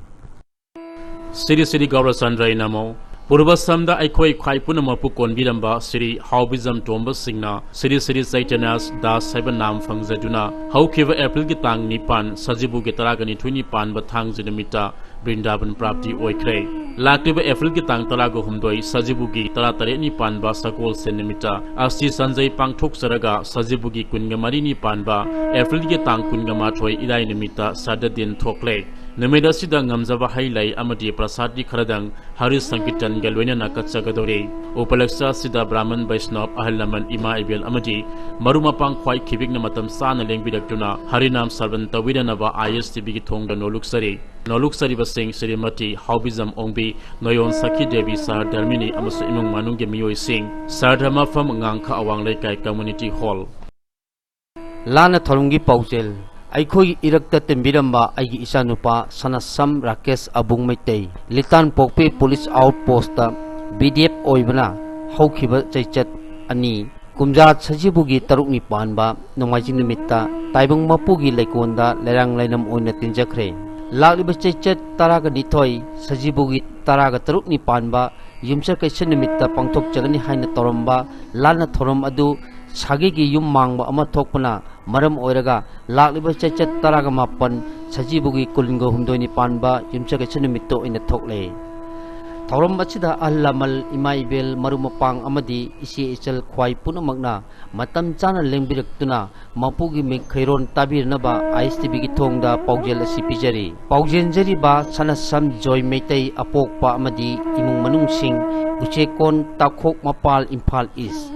ꯁ꯭ꯔꯤ ꯁ꯭ꯔꯤ ꯒꯧꯔꯆꯟꯗ꯭ꯔꯩ ꯅꯃꯣ꯫ ꯄꯨꯔꯕꯁꯝꯗ ꯑꯩꯈꯣꯏ ꯈ꯭ꯋꯥꯏ ꯄꯨꯝꯅꯃꯛꯄꯨ ꯀꯣꯟꯕꯤꯔꯝꯕ ꯁ꯭ꯔꯤ ꯍꯥꯎꯕꯤꯖꯝ ꯇꯣꯝꯕ ꯁꯤꯡꯅ ꯁ꯭ꯔꯤ ꯁ꯭ꯔꯤ ꯆꯩꯇꯟꯌ ꯗꯥꯁ ꯍꯥꯏꯕ ꯅꯥꯝ ꯐꯪꯖꯗꯨꯅ ꯍꯧꯈꯤꯕ ꯑꯦꯄ꯭ꯔꯤꯜꯒꯤ ꯇꯥꯡ ꯅꯤꯄꯥꯟ ꯁꯖꯤꯕꯨꯒꯤ ꯇꯔꯥꯒ ꯅꯤꯊꯣꯏꯅꯤ ꯄꯥꯟꯕ ꯊꯥꯡꯖ ꯅꯨꯃꯤꯠꯇ ꯕ꯭ꯔꯤꯟꯗꯥꯕꯟ ꯄ꯭ꯔꯥꯞꯇꯤ ꯑꯣꯏꯈ꯭ꯔꯦ꯫ ꯂꯥꯛꯂꯤꯕ ꯑꯦꯄ꯭ꯔꯤꯜꯒꯤ ꯇꯥꯡ ꯇꯔꯥꯒ ꯍꯨꯝꯗꯣꯏ ꯁꯖꯤꯕꯨꯒꯤ ꯇꯔꯥꯇꯔꯦꯠꯅꯤ ꯄꯥꯟꯕ ꯁꯒꯣꯜꯁꯦꯟ ꯅꯨꯃꯤꯠꯇ ꯑꯁꯇꯤ ꯁꯟꯖꯩ ꯄꯥꯡꯊꯣꯛꯆꯔꯒ ꯁꯖꯤꯕꯨꯒꯤ ꯀꯨꯟꯒ ꯃꯔꯤꯅꯤ ꯄꯥꯟꯕ ꯑꯦꯄ꯭ꯔꯤꯜꯒꯤ ꯇꯥꯡ ꯀꯨꯟꯒ ꯃꯥꯊꯣꯏ ꯏꯔꯥꯏ ꯅꯨꯃꯤꯠꯇ ꯁ꯭ꯔꯥꯗꯙ ꯗꯤꯟ ꯊꯣꯛꯂꯦ꯫ ꯅꯨꯃꯤꯠ ꯑꯁꯤꯗ ꯉꯝꯖꯕ ꯍꯩ ꯂꯩ ꯑꯃꯗꯤ ꯄ꯭ꯔꯁꯥꯗꯇꯤ ꯈꯔꯗꯪ ꯍꯔꯤ ꯁꯪꯀꯤꯔꯇꯟꯒ ꯂꯣꯏꯅꯅ ꯀꯠꯆꯒꯗꯧꯔꯤ꯫ ꯎꯄꯂꯛꯁ ꯑꯁꯤꯗ ꯕ꯭ꯔꯥꯍꯃꯟ ꯕꯩꯁꯅꯕ, ꯑꯍꯜ ꯂꯃꯟ, ꯏꯃꯥ ꯏꯕꯦꯜ ꯑꯃꯗꯤ ꯃꯔꯨꯞ ꯃꯄꯥꯡ ꯈ꯭ꯋꯥꯏ ꯈꯤꯕꯤꯛꯅ ꯃꯇꯝ ꯆꯥꯅ ꯂꯦꯡꯕꯤꯔꯛꯇꯨꯅ ꯍꯔꯤꯅꯥꯝ ꯁ꯭ꯔꯕꯟ ꯇꯧꯕꯤꯅꯅꯕ I S T V ꯒꯤ ꯊꯣꯡꯗ ꯅꯣꯂꯨꯛꯆꯔꯤ꯫ ꯅꯣꯂꯨꯛꯆꯔꯤꯕꯁꯤꯡ ꯁ꯭ꯔꯤꯃꯇꯤ ꯍꯥꯎꯕꯤꯖꯝ ꯑꯣꯡꯕꯤ, ꯅꯣꯌꯣꯟ ꯁꯈꯤ ꯗꯦꯕꯤ, ꯁꯍꯔ ꯙꯔꯃꯤꯅꯤ ꯑꯃꯁꯨꯡ ꯏꯃꯨꯡ ꯃꯅꯨꯡꯒꯤ ꯃꯤꯑꯣꯏꯁꯤꯡ꯫ ꯁꯍꯔ ꯙꯔꯃꯐꯝ, ꯉꯥꯡꯈ ꯑꯋꯥꯡ ꯂꯩꯀꯥꯏ, Community Hall꯫ ꯂꯥꯟꯅ ꯊꯧꯔꯝꯒꯤ ꯄꯥꯎꯖꯦꯜ꯫ ꯑꯩꯈꯣꯏꯒꯤ ꯏꯔꯛꯇ ꯇꯤꯟꯕꯤꯔꯝꯕ ꯑꯩꯒꯤ ꯏꯆꯥꯅꯨꯄꯥ ꯁꯅꯥꯁꯝ ꯔꯥꯀꯦꯁ ꯑꯕꯨꯡ ꯃꯩꯇꯩ, ꯂꯤꯇꯥꯟ ꯄꯣꯛꯄꯤ police outpost ꯇ B D F ꯑꯣꯏꯕꯅ ꯍꯧꯈꯤꯕ ꯆꯩꯆꯠ ꯑꯅꯤ, ꯀꯨꯝꯖꯥ ꯁꯖꯤꯕꯨꯒꯤ ꯇꯔꯨꯛꯅꯤ ꯄꯥꯟꯕ ꯅꯣꯡꯃꯥꯏꯖꯤꯡ ꯅꯨꯃꯤꯠꯇ ꯇꯥꯏꯕꯪ ꯃꯄꯨꯒꯤ ꯂꯩꯀꯣꯜꯗ ꯂꯩꯔꯥꯡ ꯂꯩꯅꯝ ꯑꯣꯏꯅ ꯇꯤꯟꯖꯈ꯭ꯔꯦ꯫ ꯂꯥꯛꯂꯤꯕ ꯆꯩꯆꯠ ꯇꯔꯥꯒ ꯅꯤꯊꯣꯏ ꯁꯖꯤꯕꯨꯒꯤ ꯇꯔꯥꯒ ꯇꯔꯨꯛꯅꯤ ꯄꯥꯟꯕ ꯌꯨꯝꯁꯀꯩꯁ ꯅꯨꯃꯤꯠꯇ ꯄꯥꯡꯊꯣꯛꯆꯒꯅꯤ ꯍꯥꯏꯅ ꯇꯧꯔꯝꯕ ꯂꯥꯟꯅ ꯊꯧꯔꯝ ꯑꯗꯨ ꯁꯥꯒꯩꯒꯤ ꯌꯨꯝ ꯃꯥꯡꯕ ꯑꯃ ꯊꯣꯛꯄꯅ ꯃꯔꯝ ꯑꯣꯏꯔꯒ ꯂꯥꯛꯂꯤꯕ ꯆꯩꯆꯠ ꯇꯔꯥꯒ ꯃꯥꯄꯟ ꯁꯖꯤꯕꯨꯒꯤ ꯀꯨꯟꯒ ꯍꯨꯝꯗꯣꯏꯅꯤ ꯄꯥꯟꯕ ꯌꯨꯝꯁꯀꯩꯁ ꯅꯨꯃꯤꯠꯇ ꯑꯣꯏꯅ ꯊꯣꯛꯂꯦ꯫ ꯊꯧꯔꯝ ꯑꯁꯤꯗ ꯑꯍꯜ ꯂꯃꯟ, ꯏꯃꯥ ꯏꯕꯦꯜ, ꯃꯔꯨꯞ ꯃꯄꯥꯡ ꯑꯃꯗꯤ ꯏꯆꯦ ꯏꯆꯜ ꯈ꯭ꯋꯥꯏ ꯄꯨꯝꯅꯃꯛꯅ ꯃꯇꯝ ꯆꯥꯅ ꯂꯦꯡꯕꯤꯔꯛꯇꯨꯅ ꯃꯄꯨꯒꯤ ꯃꯤꯡꯈꯩꯔꯣꯟ ꯇꯥꯕꯤꯔꯅꯕ ꯑꯥꯏ ꯑꯦꯁ ꯇꯤ ꯚꯤꯒꯤ ꯊꯣꯡꯗ ꯄꯥꯎꯖꯦꯜ ꯑꯁꯤ ꯄꯤꯖꯔꯤ꯫ ꯄꯥꯎꯖꯦꯟꯖꯔꯤꯕ ꯁꯅꯥꯁꯝ ꯖꯣꯏ ꯃꯩꯇꯩ ꯑꯄꯣꯛꯄ ꯑꯃꯗꯤ ꯏꯃꯨꯡ ꯃꯅꯨꯡꯁꯤꯡ, ꯎꯆꯦꯛꯀꯣꯟ, ꯇꯥꯈꯣꯛ ꯃꯄꯥꯜ, ꯏꯝꯐꯥꯜ ꯏꯁ꯫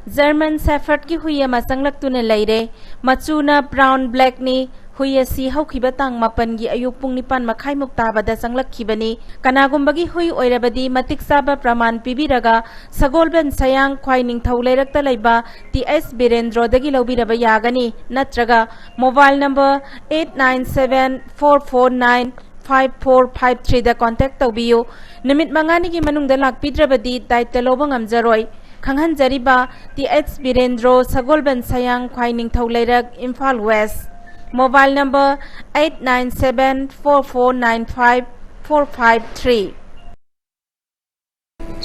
ꯖꯔꯃꯟ ꯁꯦꯐꯔꯗꯀꯤ ꯍꯨꯏ ꯑꯃ ꯆꯪꯂꯛꯇꯨꯅ ꯂꯩꯔꯦ꯫ ꯃꯆꯨꯅ ꯕ꯭ꯔꯥꯎꯟ ꯕ꯭ꯂꯦꯛꯅꯤ꯫ ꯍꯨꯏ ꯑꯁꯤ ꯍꯧꯈꯤꯕ ꯇꯥꯡ ꯃꯥꯄꯟꯒꯤ ꯑꯌꯨꯛ ꯄꯨꯡ ꯅꯤꯄꯥꯟ ꯃꯈꯥꯏꯃꯨꯛ ꯇꯥꯕꯗ ꯆꯪꯂꯛꯈꯤꯕꯅꯤ꯫ ꯀꯅꯥꯒꯨꯝꯕꯒꯤ ꯍꯨꯏ ꯑꯣꯏꯔꯕꯗꯤ ꯃꯇꯤꯛ ꯆꯥꯕ ꯄ꯭ꯔꯃꯥꯟ ꯄꯤꯕꯤꯔꯒ ꯁꯒꯣꯜꯕꯟ ꯁꯌꯥꯡ ꯈ꯭ꯋꯥꯏ ꯅꯤꯡꯊꯧ ꯂꯩꯔꯛꯇ ꯂꯩꯕ ꯇꯤ ꯑꯩꯆ ꯕꯤꯔꯦꯟꯗ꯭ꯔꯣꯗꯒꯤ ꯂꯧꯕꯤꯔꯕ ꯌꯥꯒꯅꯤ, ꯅꯠꯇ꯭ꯔꯒ mobile number eight nine seven four four nine five four five three ꯗ contact ꯇꯧꯕꯤꯌꯨ꯫ ꯅꯨꯃꯤꯠ ꯃꯉꯥꯅꯤꯒꯤ ꯃꯅꯨꯡꯗ ꯂꯥꯛꯄꯤꯗ꯭ꯔꯕꯗꯤ ꯗꯥꯏꯇ ꯂꯧꯕ ꯉꯝꯖꯔꯣꯏ꯫ ꯈꯪꯍꯟꯖꯔꯤꯕ, ꯇꯤ ꯑꯩꯆ ꯕꯤꯔꯦꯟꯗ꯭ꯔꯣ, ꯁꯒꯣꯜꯕꯟ ꯁꯌꯥꯡ ꯈ꯭ꯋꯥꯏ ꯅꯤꯡꯊꯧ ꯂꯩꯔꯛ, Imphal west. Mobile number eight nine seven four four nine five four five three꯫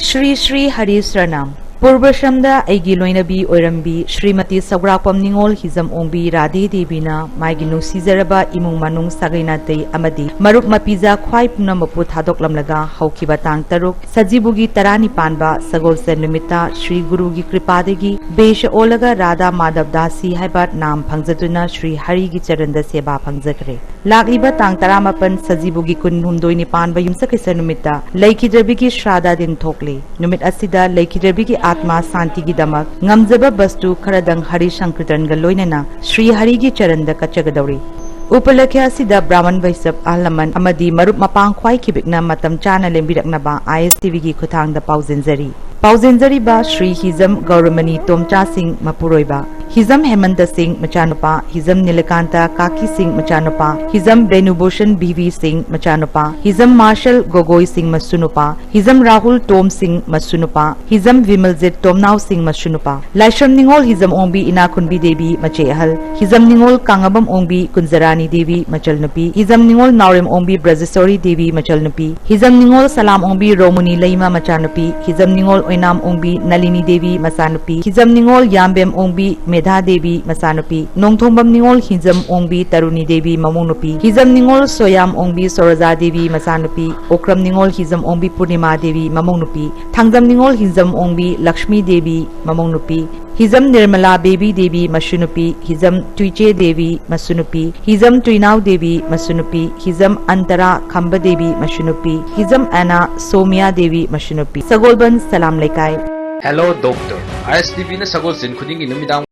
Sri Sri Hari ꯁ꯭ꯔꯅꯥꯝ꯫ ꯄꯨꯔꯕꯁ꯭ꯔꯝꯗ ꯑꯩꯒꯤ ꯂꯣꯏꯅꯕꯤ ꯑꯣꯏꯔꯝꯕꯤ ꯁ꯭ꯔꯤꯃꯇꯤ ꯁꯧꯒ꯭ꯔꯥꯛꯄꯝ ꯅꯤꯉꯣꯜ ꯍꯤꯖꯝ ꯑꯣꯡꯕꯤ ꯔꯥꯙꯦ ꯗꯦꯕꯤꯅ ꯃꯥꯒꯤ ꯅꯨꯡꯁꯤꯖꯔꯕ ꯏꯃꯨꯡ ꯃꯅꯨꯡ ꯁꯥꯒꯩ ꯅꯥꯇꯩ ꯑꯃꯗꯤ ꯃꯔꯨꯞ ꯃꯄꯤꯖꯥ ꯈ꯭ꯋꯥꯏ ꯄꯨꯝꯅꯃꯛꯄꯨ ꯊꯥꯗꯣꯛꯂꯝꯂꯒ ꯍꯧꯈꯤꯕ ꯇꯥꯡ ꯇꯔꯨꯛ ꯁꯖꯤꯕꯨꯒꯤ ꯇꯔꯥꯅꯤ ꯄꯥꯟꯕ ꯁꯒꯣꯜꯁꯦꯟ ꯅꯨꯃꯤꯠꯇ ꯁ꯭ꯔꯤ ꯒꯨꯔꯨꯒꯤ ꯀ꯭ꯔꯤꯄꯥꯗꯒꯤ ꯕꯦꯁ ꯑꯣꯜꯂꯒ ꯔꯥꯙꯥ ꯃꯥꯙꯕ ꯗꯥꯁꯤ ꯍꯥꯏꯕ ꯅꯥꯝ ꯐꯪꯖꯗꯨꯅ ꯁ꯭ꯔꯤ ꯍꯔꯤꯒꯤ ꯆꯔꯟꯗ ꯁꯦꯕꯥ ꯐꯪꯖꯈ꯭ꯔꯦ꯫ ꯂꯥꯛꯂꯤꯕ ꯇꯥꯡ ꯇꯔꯥꯃꯥꯄꯟ ꯁꯖꯤꯕꯨꯒꯤ ꯀꯨꯟꯍꯨꯝꯗꯣꯏꯅꯤ ꯄꯥꯟꯕ ꯌꯨꯝꯁꯀꯩꯁ ꯅꯨꯃꯤꯠꯇ ꯂꯩꯈꯤꯗ꯭ꯔꯕꯤꯒꯤ ꯁ꯭ꯔꯥꯗꯥ ꯗꯤꯟ ꯊꯣꯛꯂꯤ꯫ ꯅꯨꯃꯤꯠ ꯑꯁꯤꯗ ꯂꯩꯈꯤꯗ꯭ꯔꯕꯤꯒꯤ ꯑꯥꯠꯃꯥ ꯁꯥꯟꯇꯤꯒꯤꯗꯃꯛ ꯉꯝꯖꯕ ꯕꯁꯇꯨ ꯈꯔꯗꯪ ꯍꯔꯤ ꯁꯪꯀꯤꯔꯇꯟꯒ ꯂꯣꯏꯅꯅ ꯁ꯭ꯔꯤ ꯍꯔꯤꯒꯤ ꯆꯔꯟꯗ ꯀꯠꯆꯒꯗꯧꯔꯤ꯫ ꯎꯄꯂꯈ꯭ꯌ ꯑꯁꯤꯗ ꯕ꯭ꯔꯥꯍꯃꯟ ꯚꯩꯁꯕ, ꯑꯍꯜ ꯂꯃꯟ ꯑꯃꯗꯤ ꯃꯔꯨꯞ ꯃꯄꯥꯡ ꯈ꯭ꯋꯥꯏ ꯈꯤꯕꯤꯛꯅ ꯃꯇꯝ ꯆꯥꯅ ꯂꯦꯡꯕꯤꯔꯛꯅꯕ ꯑꯥꯏ ꯑꯦꯁ ꯇꯤ ꯚꯤꯒꯤ ꯈꯨꯠꯊꯥꯡꯗ ꯄꯥꯎꯖꯦꯟꯖꯔꯤ꯫ ꯄꯥꯎꯖꯦꯟꯖꯔꯤꯕ ꯁ꯭ꯔꯤ ꯍꯤꯖꯝ ꯒꯧꯔꯃꯅꯤ ꯇꯣꯝꯆꯥ ꯁꯤꯡ ꯃꯄꯨꯔꯣꯏꯕ, ꯍꯤꯖꯝ ꯍꯦꯃꯟꯇ ꯁꯤꯡ ꯃꯆꯥꯅꯨꯄꯥ, ꯍꯤꯖꯝ ꯅꯤꯂꯀꯥꯟꯇ ꯀꯥꯀꯤ ꯁꯤꯡ ꯃꯆꯥꯅꯨꯄꯥ, ꯍꯤꯖꯝ ꯕꯦꯅꯨꯚꯨꯁꯟ ꯕꯤ ꯚꯤ ꯁꯤꯡ ꯃꯆꯥꯅꯨꯄꯥ, ꯍꯤꯖꯝ ꯃꯥꯔꯁꯜ ꯒꯣꯒꯣꯏ ꯁꯤꯡ ꯃꯁꯨꯅꯨꯄꯥ, ꯍꯤꯖꯝ ꯔꯥꯍꯨꯜ ꯇꯣꯝ ꯁꯤꯡ ꯃꯁꯨꯅꯨꯄꯥ, ꯍꯤꯖꯝ ꯚꯤꯃꯜꯖꯤꯠ ꯇꯣꯝꯅꯥꯎ ꯁꯤꯡ ꯃꯁꯨꯅꯨꯄꯥ, ꯂꯥꯏꯁ꯭ꯔꯝ ꯅꯤꯉꯣꯜ ꯍꯤꯖꯝ ꯑꯣꯡꯕꯤ ꯏꯅꯥꯈꯨꯟꯕꯤ ꯗꯦꯕꯤ ꯃꯆꯦ ꯑꯍꯜ, ꯍꯤꯖꯝ ꯅꯤꯉꯣꯜ ꯀꯥꯡꯉꯕꯝ ꯑꯣꯡꯕꯤ ꯀꯨꯟꯖꯔꯥꯅꯤ ꯗꯦꯕꯤ ꯃꯆꯜꯅꯨꯄꯤ, ꯍꯤꯖꯝ ꯅꯤꯉꯣꯜ ꯅꯥꯎꯔꯦꯝ ꯑꯣꯡꯕꯤ ꯕ꯭ꯔꯖꯦꯁꯣꯔꯤ ꯗꯦꯕꯤ ꯃꯆꯜꯅꯨꯄꯤ, ꯍꯤꯖꯝ ꯅꯤꯉꯣꯜ ꯁꯂꯥꯝ ꯑꯣꯡꯕꯤ ꯔꯣꯃꯨꯅꯤ ꯂꯩꯃ ꯃꯆꯥꯅꯨꯄꯤ, ꯍꯤꯖꯝ ꯅꯤꯉꯣꯜ ꯑꯣꯏꯅꯥꯝ ꯑꯣꯡꯕꯤ ꯅꯂꯤꯅꯤ ꯗꯦꯕꯤ ꯃꯆꯥꯅꯨꯄꯤ, ꯍꯤꯖꯝ ꯅꯤꯉꯣꯜ ꯌꯥꯝꯕꯦꯝ ꯑꯣꯡꯕꯤ ꯃꯦꯙꯥ ꯗꯦꯕꯤ ꯃꯆꯥꯅꯨꯄꯤ, ꯅꯣꯡꯊꯣꯡꯕꯝ ꯅꯤꯉꯣꯜ ꯍꯤꯖꯝ ꯑꯣꯡꯕꯤ ꯇꯔꯨꯅꯤ ꯗꯦꯕꯤ ꯃꯃꯧꯅꯨꯄꯤ, ꯍꯤꯖꯝ ꯅꯤꯉꯣꯜ ꯁꯣꯌꯥꯝ ꯑꯣꯡꯕꯤ ꯁꯣꯔꯣꯖꯥ ꯗꯦꯕꯤ ꯃꯆꯥꯅꯨꯄꯤ, ꯑꯣꯀ꯭ꯔꯝ ꯅꯤꯉꯣꯜ ꯍꯤꯖꯝ ꯑꯣꯡꯕꯤ ꯄꯨꯔꯅꯤꯃꯥ ꯗꯦꯕꯤ ꯃꯃꯧꯅꯨꯄꯤ, ꯊꯥꯡꯖꯝ ꯅꯤꯉꯣꯜ ꯍꯤꯖꯝ ꯑꯣꯡꯕꯤ ꯂꯛꯁꯃꯤ ꯗꯦꯕꯤ ꯃꯃꯧꯅꯨꯄꯤ, ꯍꯤꯖꯝ ꯅꯤꯔꯃꯂꯥ ꯕꯦꯕꯤ ꯗꯦꯕꯤ ꯃꯁꯨꯅꯨꯄꯤ, ꯍꯤꯖꯝ ꯇꯨꯏꯆꯦ ꯗꯦꯕꯤ ꯃꯁꯨꯅꯨꯄꯤ, ꯍꯤꯖꯝ ꯇꯨꯏꯅꯥꯎ ꯗꯦꯕꯤ ꯃꯁꯨꯅꯨꯄꯤ, ꯍꯤꯖꯝ ꯑꯟꯇꯔꯥ ꯈꯝꯕ ꯗꯦꯕꯤ ꯃꯁꯨꯅꯨꯄꯤ, ꯍꯤꯖꯝ ꯑꯦꯅꯥ ꯁꯣꯃꯤꯌꯥ ꯗꯦꯕꯤ ꯃꯁꯨꯅꯨꯄꯤ꯫ ꯁꯒꯣꯜꯕꯟ ꯁꯂꯥꯝ ꯂꯩꯀꯥꯏ꯫ Hello Doctor, ꯑꯥꯏ ꯑꯦꯁ ꯇꯤ ꯚꯤꯅ ꯁꯒꯣꯜꯁꯦꯟ ꯈꯨꯗꯤꯡꯒꯤ ꯅꯨꯃꯤꯗꯥꯡ